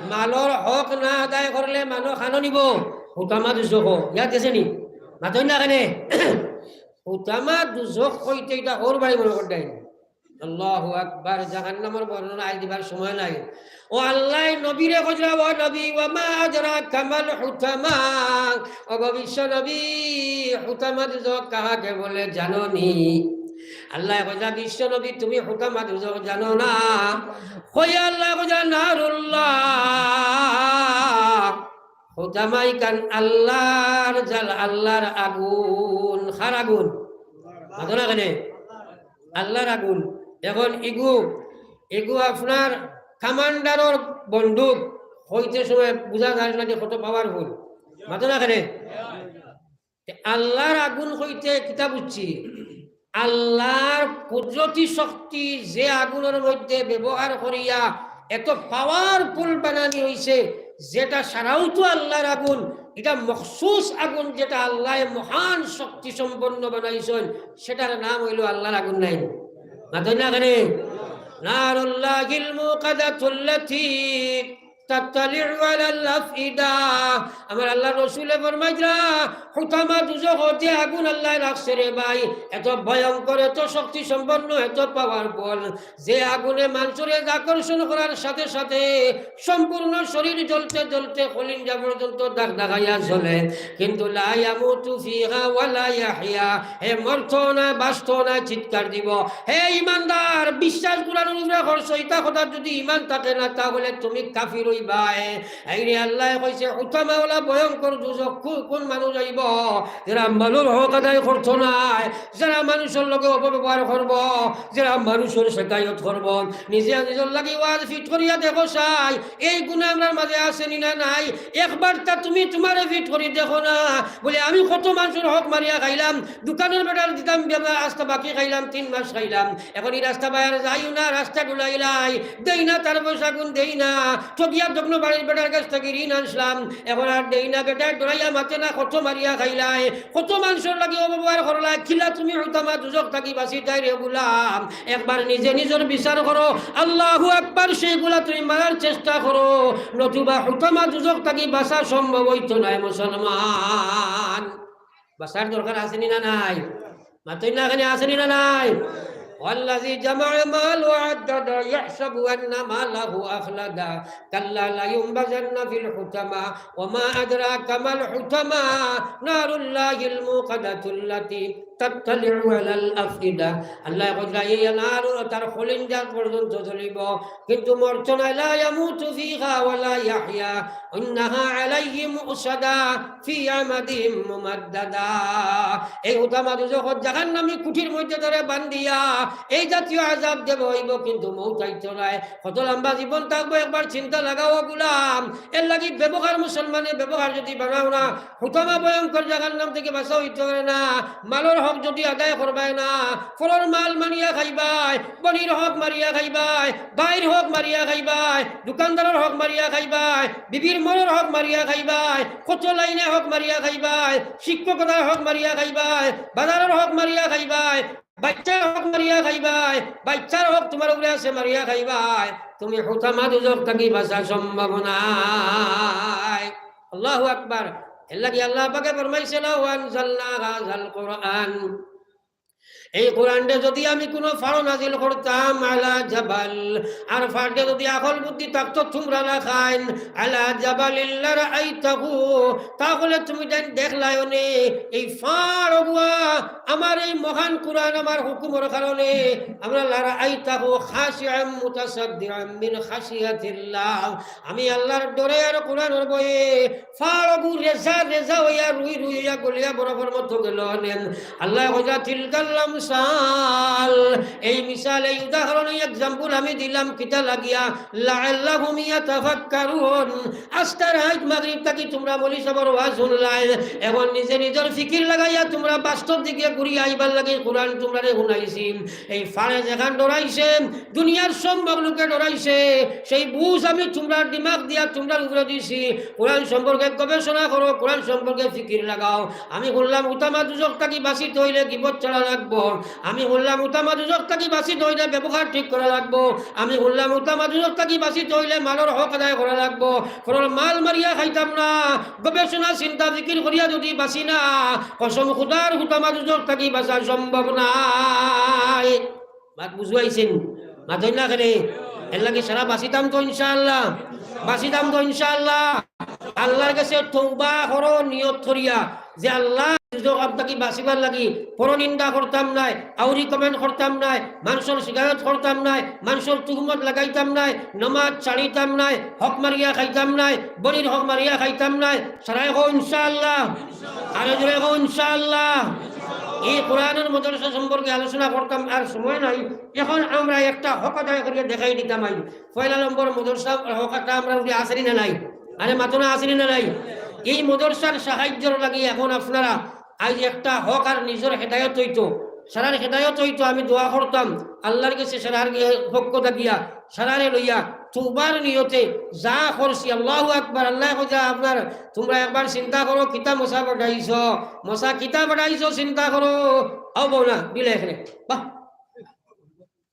মালর হক না আদায় করলে মানুষ খানো নিবো, হুতামা দুজখো। ইয়াদ গেছে নি? মাতইন না কেনে? হুতামা দুজখ কইতে ইটা হউর বাড়ি মনে করতাই। আল্লাহু আকবার, জাহান্নামর বর্ণনা আইজ দিবার সময় নাই। ও আল্লায় নবীরে কইরা, "ও নবী, ওয়া মা আদরাকা মাল হুতামা।" ও গো বিশ্ব নবী, হুতামা দুজখ কাহাকে বলে জানো নি? আল্লায় কইরা, "বিশ্ব নবী, তুমি হুতামা দুজখ জানো না?" কই আল্লায় কইরা, "নারুল্লাহ।" হুতামা ইখান আল্লাহর জাল, আল্লাহর আগুন। কার আগুন? মাতো না কেনে? আল্লাহর আগুন। এখন ইগু, ইগু আপনার কামান্ডারর বন্দুক, কইতে সময় বুঝা যায় না যে কত পাওয়ারফুল। মাতো না কেনে? তে আল্লাহর আগুন কইতে কিতা বুঝছি? আল্লাহর কুদরতি শক্তি যে আগুনর মধ্যে ব্যবহার করিয়া এত পাওয়ারফুল বানানি অইছে, যেটা ছাড়াও তো আল্লাহর আগুন, ইটা মখসুস আগুন, যেটা আল্লায় মহান শক্তি সম্পন্ন বানাইছইন, সেটার নাম অইলো আল্লাহর আগুন নায় নি? মাতইন না কেনে? নারুল্লাহিল মুকাদাতুল্লাতী তাত্তালিউ আলাল আফইদা। আমার আল্লাহর রসুলে ফরমাইরা, হুতামা দুজখ যে আগুন আল্লায় রাখছে রে ভাই, এত ভয়ঙ্কর, এত শক্তি সম্পন্ন, এত পাওয়ারফুল, যে আগুনে মানষরে আকর্ষণ করার সাথে সাথে সম্পূর্ণ শরীর জ্বলতে জ্বলতে কলিঞ্জা পর্যন্ত দাগ দাগাইয়া জ্বলে, কিন্তু লা ইয়ামুতু ফিহা ওয়া লা ইয়াহইয়া, হে মরতো না, বাঁচতো না, চিৎকার দিবো। হে ইমানদার, বিশ্বাস কুরআনর উপরে করছো, ইতা কথা যদি ইমান থাকে না, তাহলে তুমি কাফির অইবায়। এই রে আল্লায় কইছে, হুতামা অলা ভয়ঙ্কর দুজখ। কু-, কোন মানুষ অইবো? যেরা মালর হক আদায় করতো নায়, যেরা মানষর লগে অপব্যবহার করবো, যেরা মানষর শেকায়ত করবো। নিজে নিজর লাগি ওয়াজ ফিট করিয়া দেখো চাই, এই গুনা আমরার মাঝে আছে নি না নাই? একবার তা তুমি তুমারে ফিট করি দেখো না। বলে, আমি কত মানষর হক মারিয়া খাইলাম, দোকানর বেটার দিতাম বেলা আস্তা বাকি খাইলাম, তিন মাস খাইলাম। এখন ই রাস্তা বায়ার যাইও না, রাস্তা ঢুলাইলাই, দেই না, তার পয়সা গুন দেই না, ঠগিয়া দগ্ন বাড়ির বেটার কাছ থাকি ঋণ আনছলাম, এখন আর দেই না, বেটায় ডরাইয়া মাতে না, কত মারিয়া খাইলায়, কত মানষর লাগি অপব্যবহার করলায়, কিলা তুমি হুতামা দুজখ থাকি বাঁচিতায় রে গুলাম? একবার নিজে নিজর বিচার করো। আল্লাহু আকবার, সেইগুলা তুমি মারার চেষ্টা করো, নতুবা হুতামা দুজখ থাকি বাঁচা সম্ভব অইতো নায় মুসলমান। বাঁচার দরকার আছে নি না নাই? মাতইন না কেনে, আছে নি না নাই? والذي جمع مالا وعدده يحسب أن ماله أخلده كلا لينبذن في الحطمة وما أدراك ما الحطمة نار الله الموقدة التي تطلع على الأفئدة. আল্লায় কইরা এই নার তার কলিজা পর্যন্ত জ্বলিবো, কিন্তু মরতো নায়। لا يموت فيها ولا يحيا إنها عليهم مؤصدة في عمد ممددة। এই হুতামা দুজখর জাহান্নামী কুঠির মধ্যে তারে বান্ধিয়া এই জাতীয় আযাব দেওয়া অইবো, কিন্তু মউত আইতো নায়। কত লম্বা জীবন থাকবো, একবার চিন্তা লাগাও গুলাম। এরলাগি ব্যবহার মুসলমানে ব্যবহার যদি বানাও না, হুতামা ভয়ঙ্কর জাহান্নাম থাকি বাঁচা অইতো পারে না। মালর হক যদি আদায় করবায় না, পরর মাল মারিয়া খাইবায়, বইনর হক মারিয়া খাইবায়, ভাইর হক মারিয়া খাইবায়, দোকানদারর হক মারিয়া খাইবায়, বিবির মরর হক মারিয়া খাইবায়, কত লাইনে হক মারিয়া খাইবায়, শিক্ষকতার হক মারিয়া খাইবায়, বাজারর হক মারিয়া খাইবায়, বাচ্চার হক মারিয়া খাইবায়, বাচ্চার হক তুমার উপরে আছে মারিয়া খাইবায়, তুমি হুতামা দুজখ থাকি বাঁচা সম্ভব নায়। আল্লাহু আকবার। এরলাগি আল্লাহ পাকে ফরমাইছে, لو أنزلنا هذا القرآن এই কোরআনটা যদি আমি কুনু পাহাড়ো নাজিল করতাম, على جبل, আর পাহাড়টা যদি আকল বুদ্ধি থাকতো তুমরার লাখান, على جبل لرأيته, তাহলে তুমি তাইন দেখলায় অনে এই পাহাড় অগুয়া আমার এই মহান কোরআন, আমার হুকুমর কারণে আমরা لرأيته خاشعا متصدعا من خشية الله, আমি আল্লাহর ডরে আর কোরআনর ভয়ে পাহাড় অগু রেজা রেজা অইয়া, রুই রুই অইয়া, গলিয়া বরফর মতো গেলো অনে। আল্লায় কইরা, تلك الأمثال, এই মিসাল, এই উদাহরণ, এই example আমি দিলাম কিতা লাগিয়া, لعلهم يتفكرون। আস্তা রাইত মাগরিব থাকি তুমরা মৌলভী সাবর ওয়াজ হুনলায়, এখন নিজে নিজর ফিকির লাগাইয়া তুমরা বাস্তব দিকে ঘুরিয়া আইবার লাগি কোরআন তুমরারে হুনাইছি। এই পাহাড়ে যেখান ডরাইছে, দুনিয়ার সব মখলুকে ডরাইছে, সেই বুঝ আমি তুমরার দিমাগ দিয়া তুমরার উপরে দিছি। কোরআন সম্পর্কে গবেষণা করো, কোরআন সম্পর্কে ফিকির লাগাও। আমি হুনলাম হুতামা দুজখ থাকি বাঁচিতে অইলে গিবত ছাড়া লাগবো। আমি হুনলাম হুতামা দুজখ থাকি বাঁচিতে অইলে ব্যবহার ঠিক করা লাগবো। আমি হুনলাম হুতামা দুজখ থাকি বাঁচিতে অইলে মালর হক আদায় করা লাগবো। পরর মাল মারিয়া খাইতাম না। গবেষণা, চিন্তা, ফিকির করিয়া যদি বাঁচি না, কসম খুদার, হুতামা দুজখ থাকি বাঁচা সম্ভব নায়। মাত বুঝাইছি নি? মাতইন না কেনে? এরলাগি সারা বাঁচিতাম তো ইনশাআল্লাহ, বাঁচিতাম তো ইনশাআল্লাহ। আল্লাহর গেছে তওবা করো নিয়ত করিয়া যে, "আল্লাহ, দুজখ থাকি বাঁচিবার লাগি পরনিন্দা করতাম নায়, আউরি comment করতাম নায়, মানষর শিকায়ত করতাম নায়, মানষর তুহমত লাগাইতাম নায়, নমাজ ছাড়িতাম নায়, হক মারিয়া খাইতাম নায়, বইনর হক মারিয়া খাইতাম নায়।" সারায় কও ইনশাআল্লাহ। আরো জোরে কও ইনশাআল্লাহ। এই কোরআনর মাদ্রাসা সম্পর্কে আলোচনা করতাম, আর সময় নাই। এখন আমরা একটা হক আদায় করিয়া দেখাই দিতাম আই। পয়লা নম্বর মাদ্রাসার হক একটা আমরার উপরে আছে নি না নাই? আরে মাতো না, আছে নি না নাই? এই মাদ্রাসার সাহায্যর লাগি এখন আপনারা আইজ একটা হক আর নিজর হেদায়ত অইতো, সারার হেদায়ত অইতো, আমি দোয়া করতাম আল্লাহর গেছে সারার গে-, পক্ষ থাকিয়া সারারে লইয়া তওবার নিয়তে যা করছি। আল্লাহু আকবার, আল্লায় কইতা আপনার, তুমরা একবার চিন্তা করো, কিতা মশা পাঠাইছো, মশা কিতা পাঠাইছো, চিন্তা করো। আও বও না, দিলে এখানে। বাহ।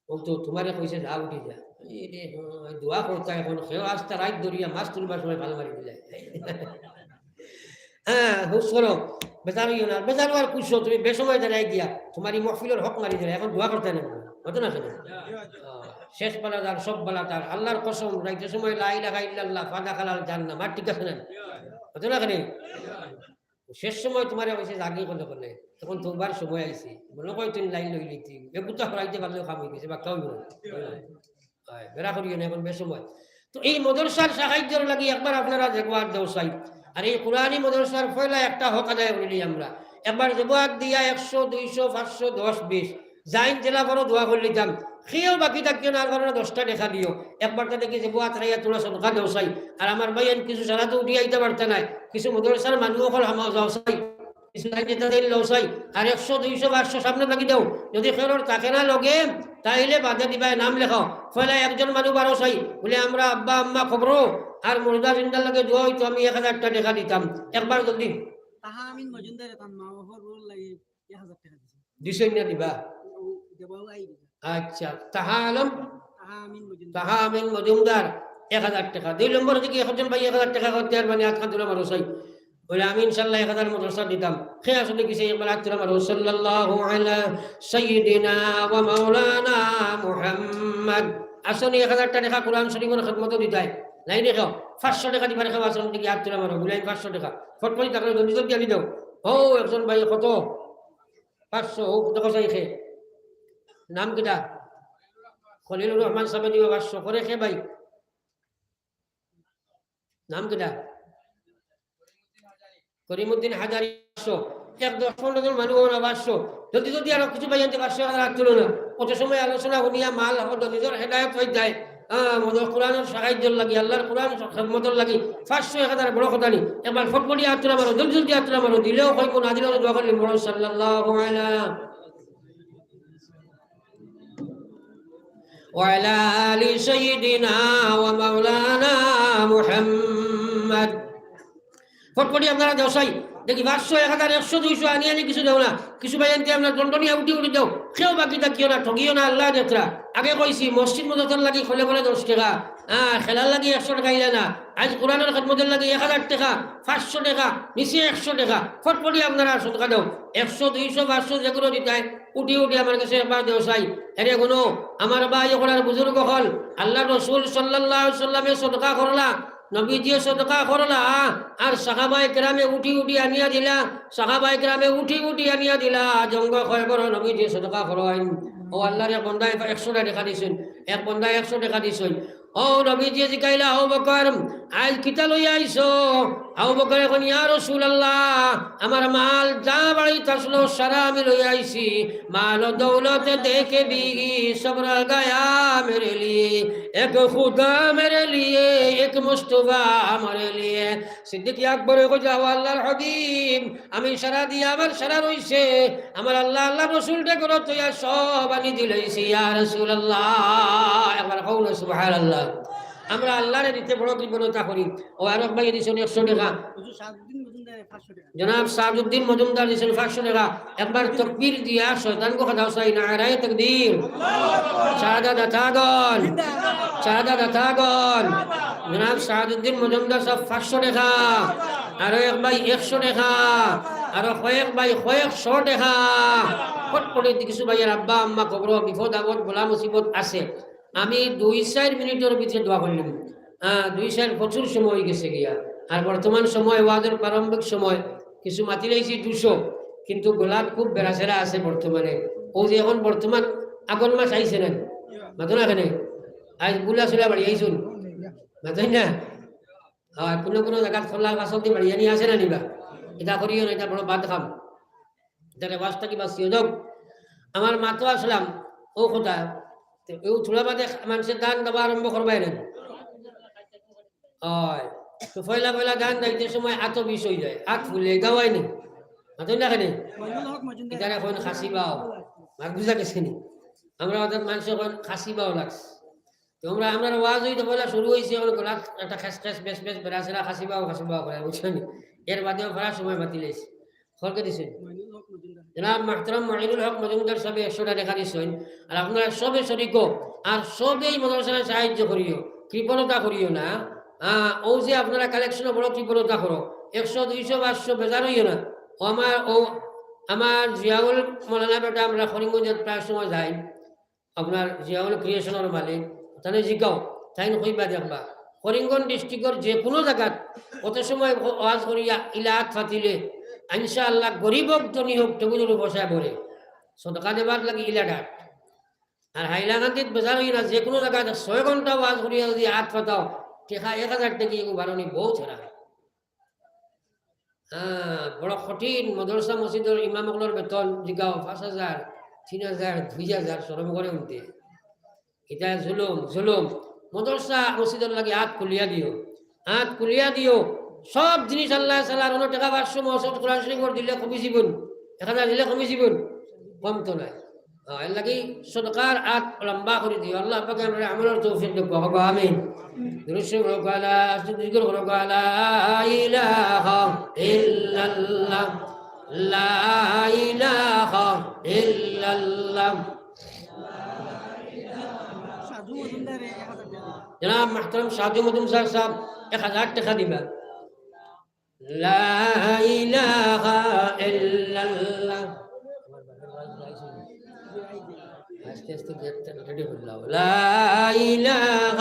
ও তো তুমারে কইছে, "যা উঠি যা।" এই রে, হ্যাঁ, দোয়া করতা এখন, কেউ আস্তা রাইত ধরিয়া মাছ তুলবার সময় ভালা মারি দিলে। হ্যাঁ, হুশ করো, বেজার অইও না, বেজার অওয়ার কুশো, তুমি বেসময় দাঁড়াই গিয়া, তুমার এই মহফিলর হক মারি দিলে, এখন দোয়া করতা না, অতো না কেনে? শেষ বালা তার, সব বালা তার, আল্লাহর কসম, রাইতে সময় লা ইলাহা ইল্লাল্লাহ, ফাদাখালাল জান্নাহ, মাত ঠিক আছে না? অতো না কেনে? শেষ সময় তুমারে কইছে জাগি করলে করলে, তখন তুমার সময় আইছে, মনে কয় তুমি লাইন লই লিতি, এগুতা হরাইতে পারলেও কাম অই গেছে, বাক্কা অইবো না। হয়, বেড়া করিও না, এখন বেসময়। তো এই মাদ্রাসার সাহায্যর লাগি একবার আপনারা যেবো আত দেও চাই। আর এই কোরআনি মাদ্রাসার পয়লা একটা হক আদায় করিলি আমরা। একবার যেবো আত দিয়া একশো, দুইশো, পাঁচশো, দশ, বিশ, যাইন যেলা পারো দোয়া করিলিতাম। কেউ বাকি থাকিও না, আর পারো না দশটা টেকা দিও। একবার তাতে কি যেবো আত রাইয়া তোমরা সদকা দেও চাই। আর আমার ভাইয়াইন কিছু সারা তো উঠি আইতা পারতা নায়, কিছু মাদ্রাসার মানুষ অকল হামাও যাও চাই। কিছু নাই যেটা দিন লও চাই, আর একশো, দুইশো, পাঁচশো সামনে লাগি দাও। যদি কেউর থাকে না লগে, তাইলে বাদে দিবায়, নাম লেখাও। পয়লা একজন মানুষ বারো চাই, বুলে, "আমরা আব্বা আম্মা কবরো আর মুর্দা জিন্দার লগে দোয়া অইতো, আমি এক হাজারটা টেকা দিতাম।" একবার জলদি। তাহা আমিন মজুমদারে তান মা বাবার রোল লাগি এক হাজার টেকা দিছে। দিছইন না দিবা? ও, দেবাও আই দিবা। আচ্ছা, তাহা আলম? তাহা আমিন মজুমদার। তাহা আমিন মজুমদার, এক হাজার টেকা। দুই নম্বর দিকে একজন ভাই এক হাজার টেকা করতে আর মানে আতখান তুলে মানুষ চাই। বলে, "আমি ইনশাআল্লাহ এক হাজার মাদ্রাসা দিতাম।" কে আছো দেখি, একবার আত তুলা মারো, সাল্লাল্লাহু আলা সাইয়্যিদিনা ওয়া মাওলানা মুহাম্মদ। আছো নি এক হাজার টেকা কোরআন শরীফর খেদমতো দিতায়? নাই নি কেউ? পাঁচশো টেকা দিবার কেউ আছো নি দেখি, আত তুলা মারো, বলে, "আমি পাঁচশো টেকা।" ফটফটি তাকে জলদি জলদি আনি দেও। ও, একজন ভাই, কত? পাঁচশো, ও কত কষাই খে? নাম কিতা? খলিলুর রহমান সাহেব দিবা পাঁচশো। করে খে ভাই? নাম কিতা? করিমউদ্দিন হাজারি পাঁচশো। এক দশ পনেরো জন মানুষ ওরা পাঁচশো। জলদি জলদি আরো কিছু ভাইয়াইন্তে পাঁচশো এক হাজার আত তুলো না। অত সময় আলোচনা হুনিয়া মাল হকল নিজর হেদায়ত অই যায়। হ্যাঁ, মদর কোরআনর সাহায্যর লাগি, আল্লাহর কোরআন খেদমতর লাগি পাঁচশো এক হাজার বড় কথা নি। একবার ফটফটি আত তুলা মারো, জলদি জলদি আত তুলা মারো। দিলেও কইবো, না দিলেও দোয়া করলে মরো, সাল্লাল্লাহু আলা ওয়া আলা আলি সাইয়্যিদিনা ওয়া মাওলানা মুহাম্মদ। ফটফটি আপনারা দেও চাই। দেখি, পাঁচশো, এক হাজার, একশো, দুইশো আনি আনি কিছু দেও না। কিছু ভাইয়াইন্তে আপনারা দণ্ডনীয় উঠি উঠি দেও। কেউ বাকি থাকিও না, ঠগিও না, আল্লাহ দেখরা। আগে কইছি, মসজিদ মদরসার লাগি খলে খলে দশ টেকা। হ্যাঁ, খেলার লাগি একশো টেকা ইলা না। আইজ কোরআনর খেদমতর লাগি এক হাজার টেকা, পাঁচশো টেকা, নিচে একশো টেকা। ফটফটি আপনারা সদকা দেও। একশো, দুইশো, পাঁচশো যেগুলো দিতায়, উঠি উঠি আমার গেছে একবার দেও চাই। এরে হুনো, আমার ভাই অকল আর বুজুর্গ অকল, আল্লাহর রসুল সাল্লাল্লাহু আলাইহি ওয়াসাল্লামে সদকা করলা, নবীজিয়ে সদকা করলা, আর সাহাবায়ে কেরামে উঠি উঠি আনিয়া দিলা, সাহাবায়ে কেরামে উঠি উঠি আনিয়া দিলা, জঙ্গ খয়বরো নবীজিয়ে সদকা করইন। ও আল্লাহর এক বন্দায় একশো টেকা দিছইন, এক বন্দায় একশো টেকা দিছইন। ও নবীজিয়ে জিকাইলা, "আবু বকর, আইজ কিতা লইয়া আইছো?" আবু বকরে কইন, "ইয়া রাসূলুল্লাহ, আমার মাল যা বাড়িত আছলো সারা আমি লইয়া আইছি। মাল ও দৌলত দেখে বিগি সব রাহ গায়া মেরে লিয়ে, এক খুদা মেরে লিয়ে, এক মুস্তফা মেরে লিয়ে।" সিদ্দিক আকবরে কইলা, "ও আল্লাহর হাবিব, আমি সারা দিয়া আমার সারা রইছে, আমার আল্লাহ, আল্লাহর রসুলরে ঘরো থইয়া সব আনি দিলাইছি, ইয়া রাসূলুল্লাহ।" একবার কও না সুবহানাল্লাহ। আমরা আল্লাহরে দিতে বড় কৃপণতা করি। ও আরক ভাই দিছইন একশো টেকা। হুজুর শাহাবুদ্দিন মজুমদার পাঁচশো টেকা। জনাব শাহাবুদ্দিন মজুমদার দিছইন পাঁচশো টেকা। একবার তকবীর দিয়া শয়তানগু খেদাও চাই, নারায়ে তাকবীর। শাহাদা দাতাগণ, শাহাদা দাতাগণ। জনাব শাহাবুদ্দিন মজুমদার সাব পাঁচশো টেকা। আরো এক ভাই একশো টেকা। আরো কয়েক ভাই কয়েকশো টেকা। ফটফটি কিছু ভাইয়ার আব্বা আম্মা কবরো বিপদ আপদ বলা মুসিবত আছে। আমি দুই চাইর মিনিটর ভিতরে দোয়া করলাম। আহ, দুই চাইর প্রচুর সময় অই গেছে গিয়া। আর বর্তমান সময়, ওয়াজর প্রারম্ভিক সময়, কিছু মাতিলাইছি দুশো, কিন্তু গলাত খুব বেড়াছেড়া আছে বর্তমানে। ও যে এখন বর্তমান আগন মাস আইছে না, মাতো না কেনে? আইজ বুলা চুলা বাড়ি আইছুন, মাতই না? হয়, কোনো কোনো জাগাত খোলা বাসন্তি বাড়ি আনি আছে না নিবা? ইতা করিও না, ইতা বড় বাদ কাম। ইতারে ওয়াজ থাকি বাঁচিও যাও। আমার মাতো আসলাম, ও কথা, তো ও থুড়া বাদে মানুষে দান দেওয়া আরম্ভ করবায় না। হয়, তো পয়লা পয়লা দান দিতে সময় আতো বিষ অই যায়, আত ফুলে, গাওয়াই নি। মাতই না কেনে? মইনুল হক মজুমদার। ইতারে কইন খাসি বাও, মাত বুঝা গেছে নি? আমরা ওদের মানুষে কইন খাসি বাও লাগছে। তো আমরা, আমরার ওয়াজ অইতে পয়লা শুরু অইছে, এখন গলাত একটা খেস খেস বেশ বেশ বেড়াছেড়া খাসি বাও, খাসি বাও করে, বুঝছো নি? এর বাদেও প্রায় সময় মাতিলাইছি। খরকে দিছইন। জনাব মুহতারাম মইনুল হক মজুমদার সাবে একশো টেকা দিছইন। আর আপনারা সবে শরিক অও, আর সবেই মাদ্রাসারে সাহায্য করিও, কৃপণতা করিও না। হ্যাঁ, ও যে আপনারা কালেকশনো বড় কৃপণতা করো, একশো, দুইশো, পাঁচশো বেজার অইও না। ও আমার, ও আমার জিয়াউল মৌলানা বেটা, আমরা করিমগঞ্জে প্রায় সময় যাই। আপনার জিয়াউল ক্রিয়েশনর মালিক, তানে জিকাও, তাইন কইবা দেখবা। করিমগঞ্জ ডিস্ট্রিক্টর যে কোনো জাগাত অত সময় ওয়াজ করিয়া ইলা আত ফাতিলে, ইনশাআল্লাহ গরিব হোক ধনী হোক টেবুলর বসায় পড়ে। সদকা দেবার লাগি ইলা ডাক। আর হাইলাকান্দিত বেজার অই না, যে কোনো জাগাত ছয় ঘন্টা ওয়াজ করিয়া যদি আত ফাতাও, টেকা এক হাজার টেকা এগু বারনি বহুত হেরা। হ্যাঁ, বড় কঠিন। মাদ্রাসা মসজিদর ইমাম অকলর বেতন জিগাও পাঁচ হাজার, তিন হাজার, দুই হাজার, শরম করে উঠতে। ইটা জুলুম, জুলুম। মাদ্রাসা মসজিদর লাগি আত খুলিয়া দিও, আত খুলিয়া দিও। সব জিনিস আল্লাহ তাআলা, অন্য টেকা পাঁচশো মসজিদ কোরআন শরীফ দিলে কমি জীবন, এক হাজার দিলে কমি জীবন, কম তো নাই। হ্যাঁ, এর লাগি সদকার আত লম্বা করি দিও। আল্লাহ পাকে আমরারে আমলর তৌফিক দেউক্কা। কউক্কা আমিন। দুরূদ শরীফ পড়উক্কা, আলা, আস্তে জিকির করউক্কা, লা ইলাহা ইল্লাল্লাহ, লা ইলাহা ইল্লাল্লাহ। সাজু মজুমদারে এক হাজার টেকা। জনাব মুহতারাম সাজু মজুমদার সাব এক হাজার টেকা দিবা। لا إله إلا الله. আস্তে আস্তে গেটটা রেডি করলাম। لا إله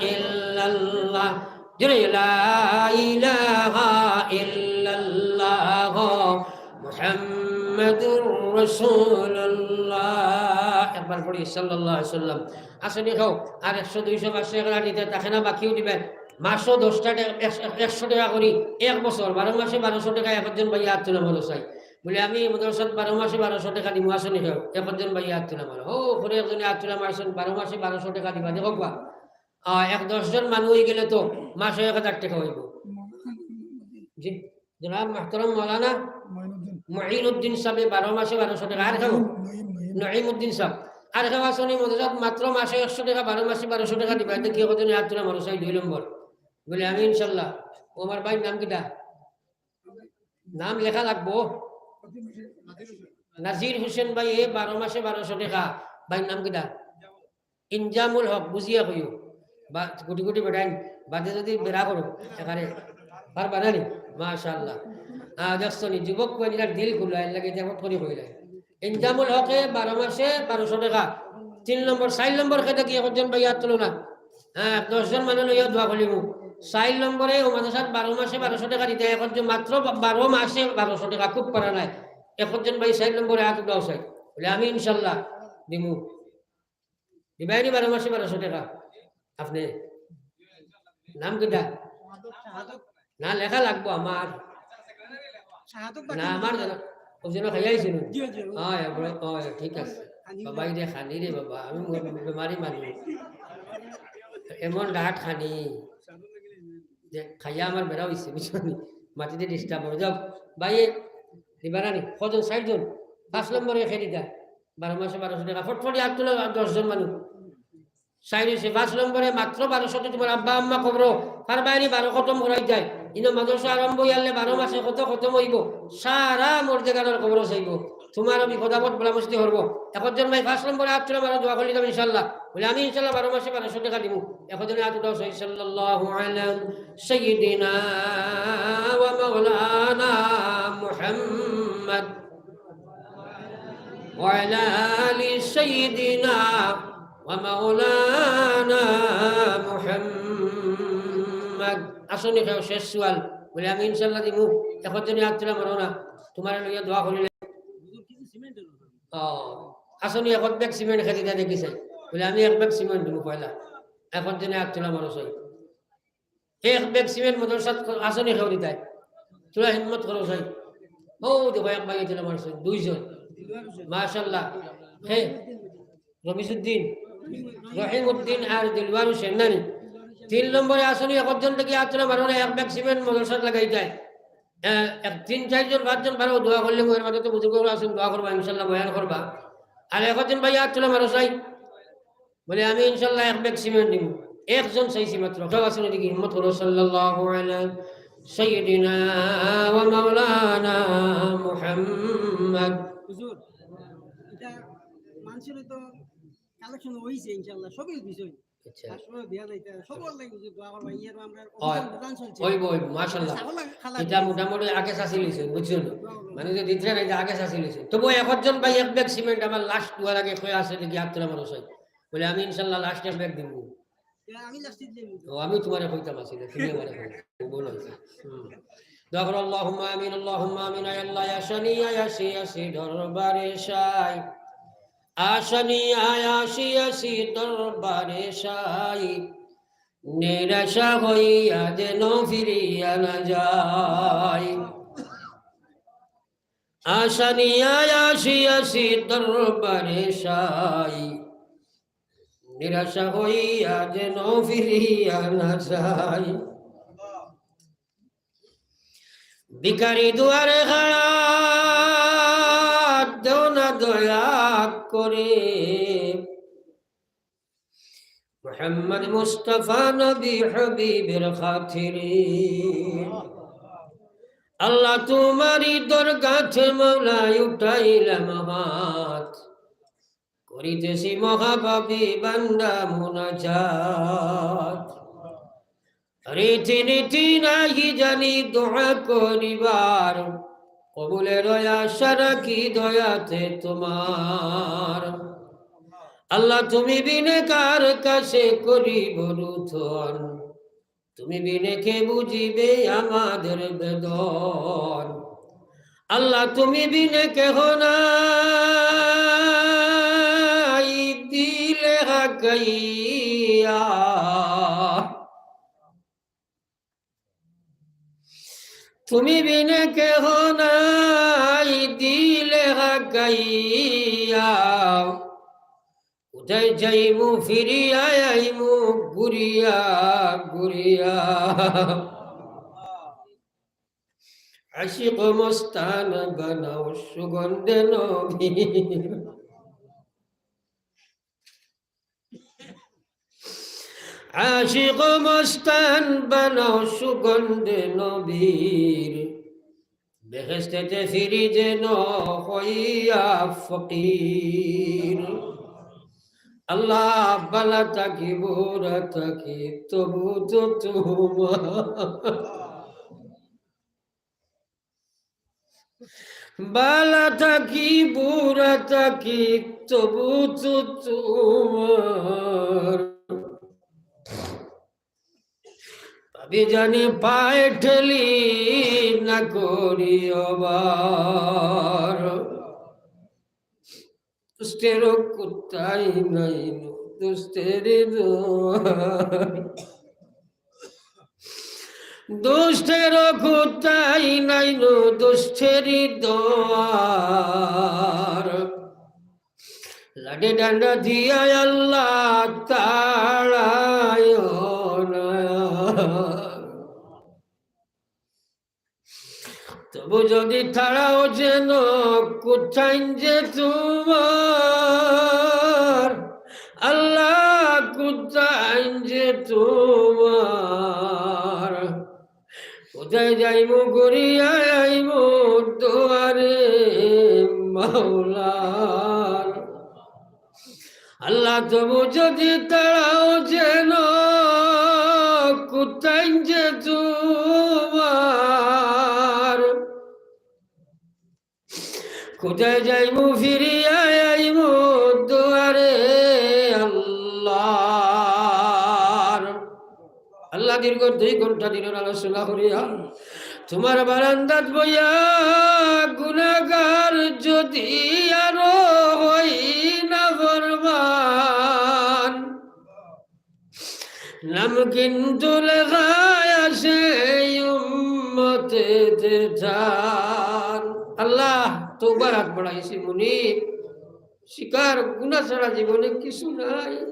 إلا الله। জোরে, لا إله إلا الله محمد رسول الله। একবার পড়ি, সাল্লাল্লাহু আলাইহি ওয়াসাল্লাম। আছে নি কেউ? আর একশো, দুইশো, পাঁচশো এগুলা নিতে থাকে না, বাকিও দিবে। মাসো দশটা টে-, একশো, একশো টেকা করি, এক বছর, বারো মাসে বারোশো টেকা। একজন ভাইয়ে আত তুলা মারো চাই। বলে, "আমি মাদ্রাসাত বারো মাসে বারোশো টেকা দিমু, আছে নি কেউ?" একজন ভাইয়ে আত তুলা মারো। ও, করে একজনে আত তুলা মারছইন, বারো মাসে বারোশো টেকা দিবা। দেখো বা, আহ, এক দশ জন মানুষ অইগেলে তো মাসো এক হাজার টেকা অইবো। জি, জনাব মুহতারাম মাওলানা মুঈনুদ্দিন। মুঈনুদ্দিন সাবে বারো মাসে বারোশো টেকা। আর কেউ? নঈম, নঈম। নঈমুদ্দিন সাব। আর কেউ আছে নি মাদ্রাসাত মাত্র মাসো একশো টেকা, বারো মাসে বারোশো টেকা দিবা? দেখি একজনে আত তুলা মারো চাই, দুই নম্বর। বলে, "আমি ইনশাল্লাহ।" ও আমার ভাইর নাম কিতা? নাম লেখা লাগবো। নাজির হোসেন ভাইয়ে বারো মাসে বারোশো টেকা। ভাইর নাম কিতা? ইনজামুল হক, বুঝিয়া কইও। বা গুটি গুটি বেটাইন, বাদে যদি বেড়া করো, এখানে পারবা না নি? মাশাআল্লাহ। আহ, দেখছো নি, যুবক কইন, এরার দিল খুলা, এর লাগি তেমন করি কইলাই। ইনজামুল হকে বারো মাসে বারোশো টেকা। তিন নম্বর, চাইর নম্বর খেতে কি একজন ভাইয়ে আত তুলো না? হ্যাঁ, দশ জন মানুষ লইয়া দোয়া করিমু। চাইর নম্বরে ও মাদ্রাসাত বারো মাসে বারোশো টেকা দিতা, একজন মাত্র বা-, বারো মাসে বারোশো টেকা, খুব পারা নাই। একজন ভাই চাইর নম্বরে আত উঠাও চাই। বলে, "আমি ইনশাল্লাহ দিমু।" দিবায়নি বারো মাসে বারোশো টেকা? আপনে? নাম কিতা? না, লেখা লাগবো আমার। না, আমার জানা, ও যেন খাইয়া আইছে নু। জি, জি, জি। অয়, বড়, অয়, ঠিক আছে। খানি বাবা, রে খানি রে বাবা, আমি ম-, বেমারি মানুষ। এমন ডাট খানি যে খাইয়া আমার বেড়া অইছে, বুঝছো নি? মাটিতে disturb অয়। যাও, ভাইয়ে, দিবা না নি? কজন? চাইর জন? পাঁচ নম্বরে খেয়ে দিতা। বারো মাসে বারোশো টেকা। ফটফটি আত তুলো, দশ জন মানুষ। চাইর অইছে, পাঁচ নম্বরে মাত্র বারোশো তো তোমার আব্বা আম্মা কবরো, পারবায়নি বারো খতম করাই যায়। ইনো মাদ্রাসা আরম্ভ অইয়ালে বারো মাসে কত খতম অইবো, সারা মর্দেগানর কবরো যাইবো। তোমারও বিপদ আপদ বলা মুশকিল করবো। একজন ভাই পাঁচ নম্বরে আত তুলো, আমরা দোয়া করি দিতাম ইনশাল্লাহ। বলে, "আমি ইনশাল্লাহ বারো মাসে বারোশো টেকা দিমু।" একজনে আত উঠাও চাই, সাল্লাল্লাহু আলা সাইয়্যিদিনা ওয়া মাওলানা মুহাম্মদ। وعلى آل سيدنا ومولانا محمد। আছো নি কেউ? শেষ সুয়াল। বলে, "আমি ইনশাল্লাহ দিমু।" একজনে আত তুলা মারো না, তোমারে লইয়া দোয়া করিলে। ও, আছো নি এক ব্যাগ সিমেন্ট খেতে দেয় দেখি চাই। বলে, "আমি এক ব্যাগ সিমেন্ট দিমু পয়লা।" একজনে আত তুলা মারো চাই। এক ব্যাগ সিমেন্ট মাদ্রাসাত আছো নি কেউ দিতায়? তোরা হিম্মত করো চাই। ও দেখো, এক ভাই এখানে মারছে, দুইজন। মাশাআল্লাহ। হে, রমিজউদ্দিন, রহিমউদ্দিন আর দিলওয়ার হোসেন, না নি? তিন নম্বরে আছো নি, একজন থাকি আত তুলা মারো না, এক ব্যাগ সিমেন্ট মাদ্রাসাত লাগাই যায়। এ, এক, তিন, চাইরজন, পাঁচজন পারো, দোয়া করলে, এর মাঝে তো বুজুর্গ আছেন, দোয়া করবা, ইনশাআল্লাহ বয়ান করবা। আর একজন ভাই আত তুলা মারো চাই। বলে, "আমি ইনশাআল্লাহ এক ব্যাগ সিমেন্ট দিমু।" একজন চাইছি মাত্র। কেউ আছো নি দেখি, হিম্মত করো। সাল্লাল্লাহু আলা সাইয়্যিদিনা ওয়া মাওলানা মুহাম্মদ। হুজুর, এটা মানুষের তো কালেকশন হইছে ইনশাআল্লাহ, সবই বিষয়। আচ্ছা। আসলে দেয়া যাইতে, সবর লাগি হুজুর দোয়া করবা, ইয়ার আমরা অয়। অভিযান, অভিযান চলছে। অইবো, অইবো, মাশাআল্লাহ। এটা মোটামুটি আগে চাচি লইছে, বুঝছো নি? দোয়া করবা। মানে যে দিতে নাই, আগে চাচি লইছে। তবু একজন ভাই এক ব্যাগ সিমেন্ট আমার লাস্ট দোয়ার আগে কই আছে দেখি, আত তুলা মারো চাই। বলে, "আমি ইনশাআল্লাহ লাস্ট এক ব্যাগ দিমু।" ইয়া, আমি লাস্টে দিমু। ও, আমি তোমারে কইতাম আছিল, তুমি আমারে কইলে। ও, বলো। হুম। দোয়া করো, আল্লাহুম্মা আমিন, আল্লাহুম্মা আমিন। আয় আল্লাহ, আশানি আয়াসি আসি দরবারে শাই। আশানি আয়াসি আসি দরবারে শাই। নিরাশা হইয়া যেন ফিরিয়া না যাই। আশানি আয়াসি আসি দরবারে শাই। নিরাশা হইয়া যেন ফিরিয়া না যাই। ভিখারি দুয়ারে খাড়া, দেও না দয়া করে। মুহাম্মদ মুস্তাফা নবী হাবিবের খাতিরে। আল্লাহ তোমারই দরগাতে মওলা উঠাইলাম হাত। করিতেছি মহাপাপী বান্দা মুনাজাত। রীতিনীতি নাই জানি দোয়া করিবার, কবুলের আশা রাখি দয়াতে তোমার। আল্লাহ, তুমি বিনে কার কাছে করিব রুদন, তুমি বিনে কে বুঝিবে আমাদের বেদন। আল্লাহ, তুমি বিনে কেহ নাই দিলে হাকাইয়া। তুমি বিনে কেহ নাই দিলে হাকাইয়া। কোথায় যাইমু ফিরিয়া আইমু ঘুরিয়া ঘুরিয়া। আশিক মস্তান বানাও সুগন্ধে নবীর। আশিক মস্তান বানাও সুগন্ধে নবীর। বেহেশতেতে ফিরি যেন হইয়া ফকির। আল্লাহ, বালা থাকি বুরা থাকি তবু তো তোমার। বালা থাকি বুরা থাকি তবু তো তোমার। পাপি জানি পায়ে ঠেলি না করিও বার। দুষ্টের কুত্তাই নাই নু দুষ্টের দোয়ার। দুষ্টের কুত্তাই নাই নু দুষ্টের দোয়ার। লাঠি ডান্ডা দিয়া আল্লাহ তাড়াইও না। তবু যদি তাড়াও যেন কুত্তাইন যে তোমার, আল্লাহ কুত্তাইন যে তোমার। কোথায় যাইমু ঘুরিয়া আইমু দুয়ারে মাওলার। আল্লাহ, তবু যদি তাড়াও যেন কুত্তাইন যে তোমার। কোথায় যাইমু ফিরিয়া আইমু দুয়ারে আল্লাহর। আল্লাহ দীর্ঘ দুই ঘন্টা দিনর আলোচনা করিয়া তোমার বারান্দাত বইয়া গুনাহগার যদি আরো হই না ফরমান, নাম কিন্তু লেখায় আছে উম্মতে তেতান। আল্লাহ, তওবার হাত বাড়াইছি মুনিব, শিকার গুনাহ ছাড়া জীবনে কিছু নাই।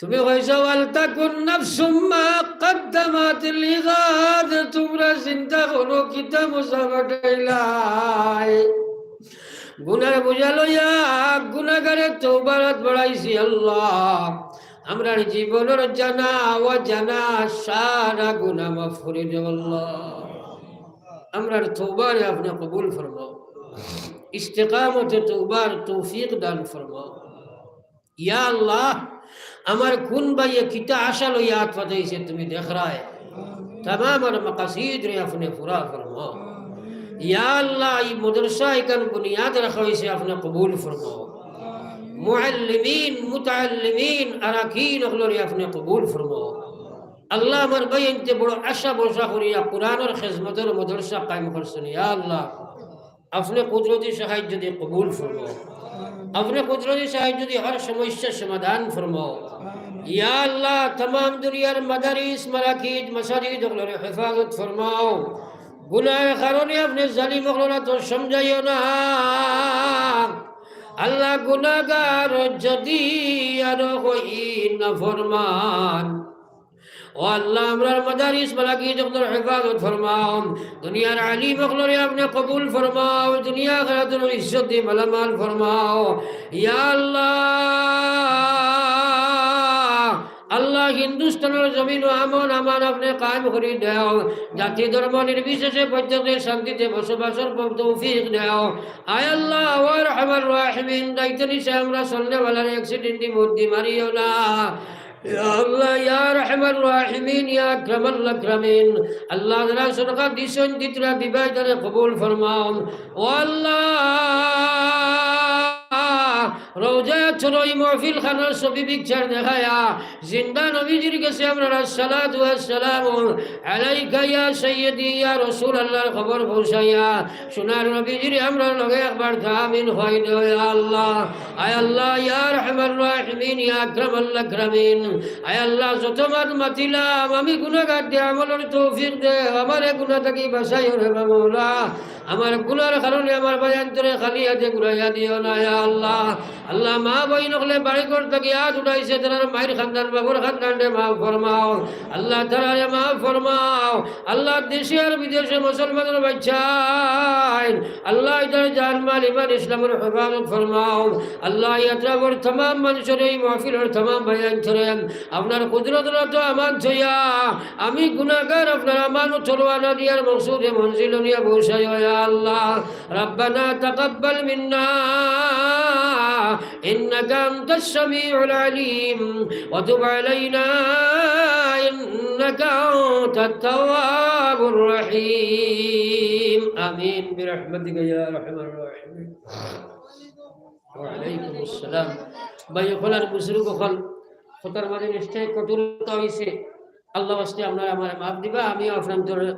তুমি কইছো, "ওয়ালতাকুন নাফসুম মা কাদ্দামাত লিগাদ", তোমরা চিন্তা করো কিতা মজা ঘটাইলাই। গুনার বোঝা লইয়া গুনাহগারে তওবার হাত বাড়াইছি আল্লাহ। আমরার জীবনর জানা অজানা সারা গুনাহ মাফ করি দেও আল্লাহ। আমরার তওবারে আপনে কবুল ফরমাও, ইস্তেকামতে তওবার তৌফিক দান ফরমাও। ইয়া আল্লাহ, আমার কুন ভাইয়ে কিতা আশা লইয়া আত পাতাইছে তুমি দেখরায়। তামাম আর মাকাসিদরে আপনে পুরা ফরমাও। ইয়া আল্লাহ, ই মাদ্রাসা ইখান বুনিয়াদ রাখা অইছে, আপনে কবুল ফরমাও। মুআল্লিমিন, মুতাআল্লিমিন, আরাকিন অকলরে আপনে কবুল ফরমাও। আল্লাহ, আমার ভাইয়াইন্তে বড় আশা ভরসা করিয়া কুরআনর খেজমতর মাদ্রাসা কায়েম করছইন। ইয়া আল্লাহ, আপনে কুদরতি সাহায্য দিয়া কবুল ফরমাও। আপনে কুদরতি সাহায্য দিয়া হর সমস্যার সমাধান ফরমাও। ইয়া আল্লাহ, তামাম দুনিয়ার মাদারিস, মারাকিজ, মাসাজিদ অকলরে হেফাজত ফরমাও। গুনার কারণে আপনে জালিম অকলর আতো সমজাইও না। আল্লাহ, গুনাহগার যদি আরো হই নাফরমান, ও আল্লাহ, আমরার মাদারিস মারাকিজ অকলর হেফাজত ফরমাও। দুনিয়ার আলিম অকলরে আপনে কবুল ফরমাও। দুনিয়া আখিরাতর ইজ্জত দি মালামাল ফরমাও। ইয়া আল্লাহ, আল্লাহ, হিন্দুস্তানর জমিনো আমন আমান আপনে কায়েম করি দেও। জাতি ধর্ম নির্বিশেষে প্রত্যেকরে শান্তিতে বসবাসর তৌফিক দেও। আয় আল্লাহ, ওয়া আরহামার রাহিমিন, দায়িত্ব নিছে আমরা চলনেওয়ালার accident দি মউত দি মারিও না। ইয়া আল্লাহ, ইয়া আরহামার রাহিমিন, ইয়া আকরামাল আকরামিন। আল্লাহ, যারা সদকা দিছইন, দিতরা, দিবা, ইতারে কবুল ফরমাও। ও আল্লাহ, রওজায় আতহরো ই মাহফিল খানার ছবি picture দেখাইয়া জিন্দা নবীজির গেছে আমরার আসসালাতু ওয়াসসালামু আলাইকা ইয়া সাইয়্যিদি ইয়া রাসূলুল্লাহর খবর পৌঁছাইয়া সোনার নবীজির আমরার লগে একবার আমিন কই দেও, ইয়া আল্লাহ। আয় আল্লাহ, ইয়া আরহামার রাহিমিন, ইয়া আকরামাল আকরামিন। আয় আল্লাহ, যত মাত মাতিলাম, আমি গুনাগার দে, আমলর তৌফিক দে, আমারে গুনা থাকি বাঁচাইও রে মওলা। আমার গুনার কারণে আমার ভাইয়াইন্তরে খালি আতে ঘুরাইয়া দিও না, ইয়া আল্লাহ। আল্লাহ, মা বইন অকলে বাড়ি ঘর থাকি আত উঠাইছে, তারার মাইর খান্দান, বাবুর খান্দানরে মাফ ফরমাও। আল্লাহ, তারারে মাফ ফরমাও। আল্লাহ, দেশে আর বিদেশে মুসলমানর বাচ্চাইন, আল্লাহ, ইতার জান মাল ইমান ইসলামর হেফাজত ফরমাও। আল্লাহ, ই আতরাফর তামাম মানষরে, ই মাহফিলর তামাম ভাইয়াইন্তরে আপনার কুদরতর আতো আমান থইয়া আমি গুনাগার, আপনার আমানত রওয়ানা দিয়ার মকসুদে মঞ্জিল নিয়া পৌঁছাইও, ইয়া আল্লাহ। ربنا تقبل منا إنك أنت السميع العليم وتب علينا إنك أنت التواب الرحيم. آمين برحمتك يا أرحم الراحمين. ওয়ালাইকুম আসসালাম। ভাই অকল আর বুজুর্গ অকল, কথার মাঝে নিশ্চয় কঠোরতা অইছে। আল্লাহ ওয়াস্তে আপনারা আমারে মাফ দিবা, আমিও আপনারার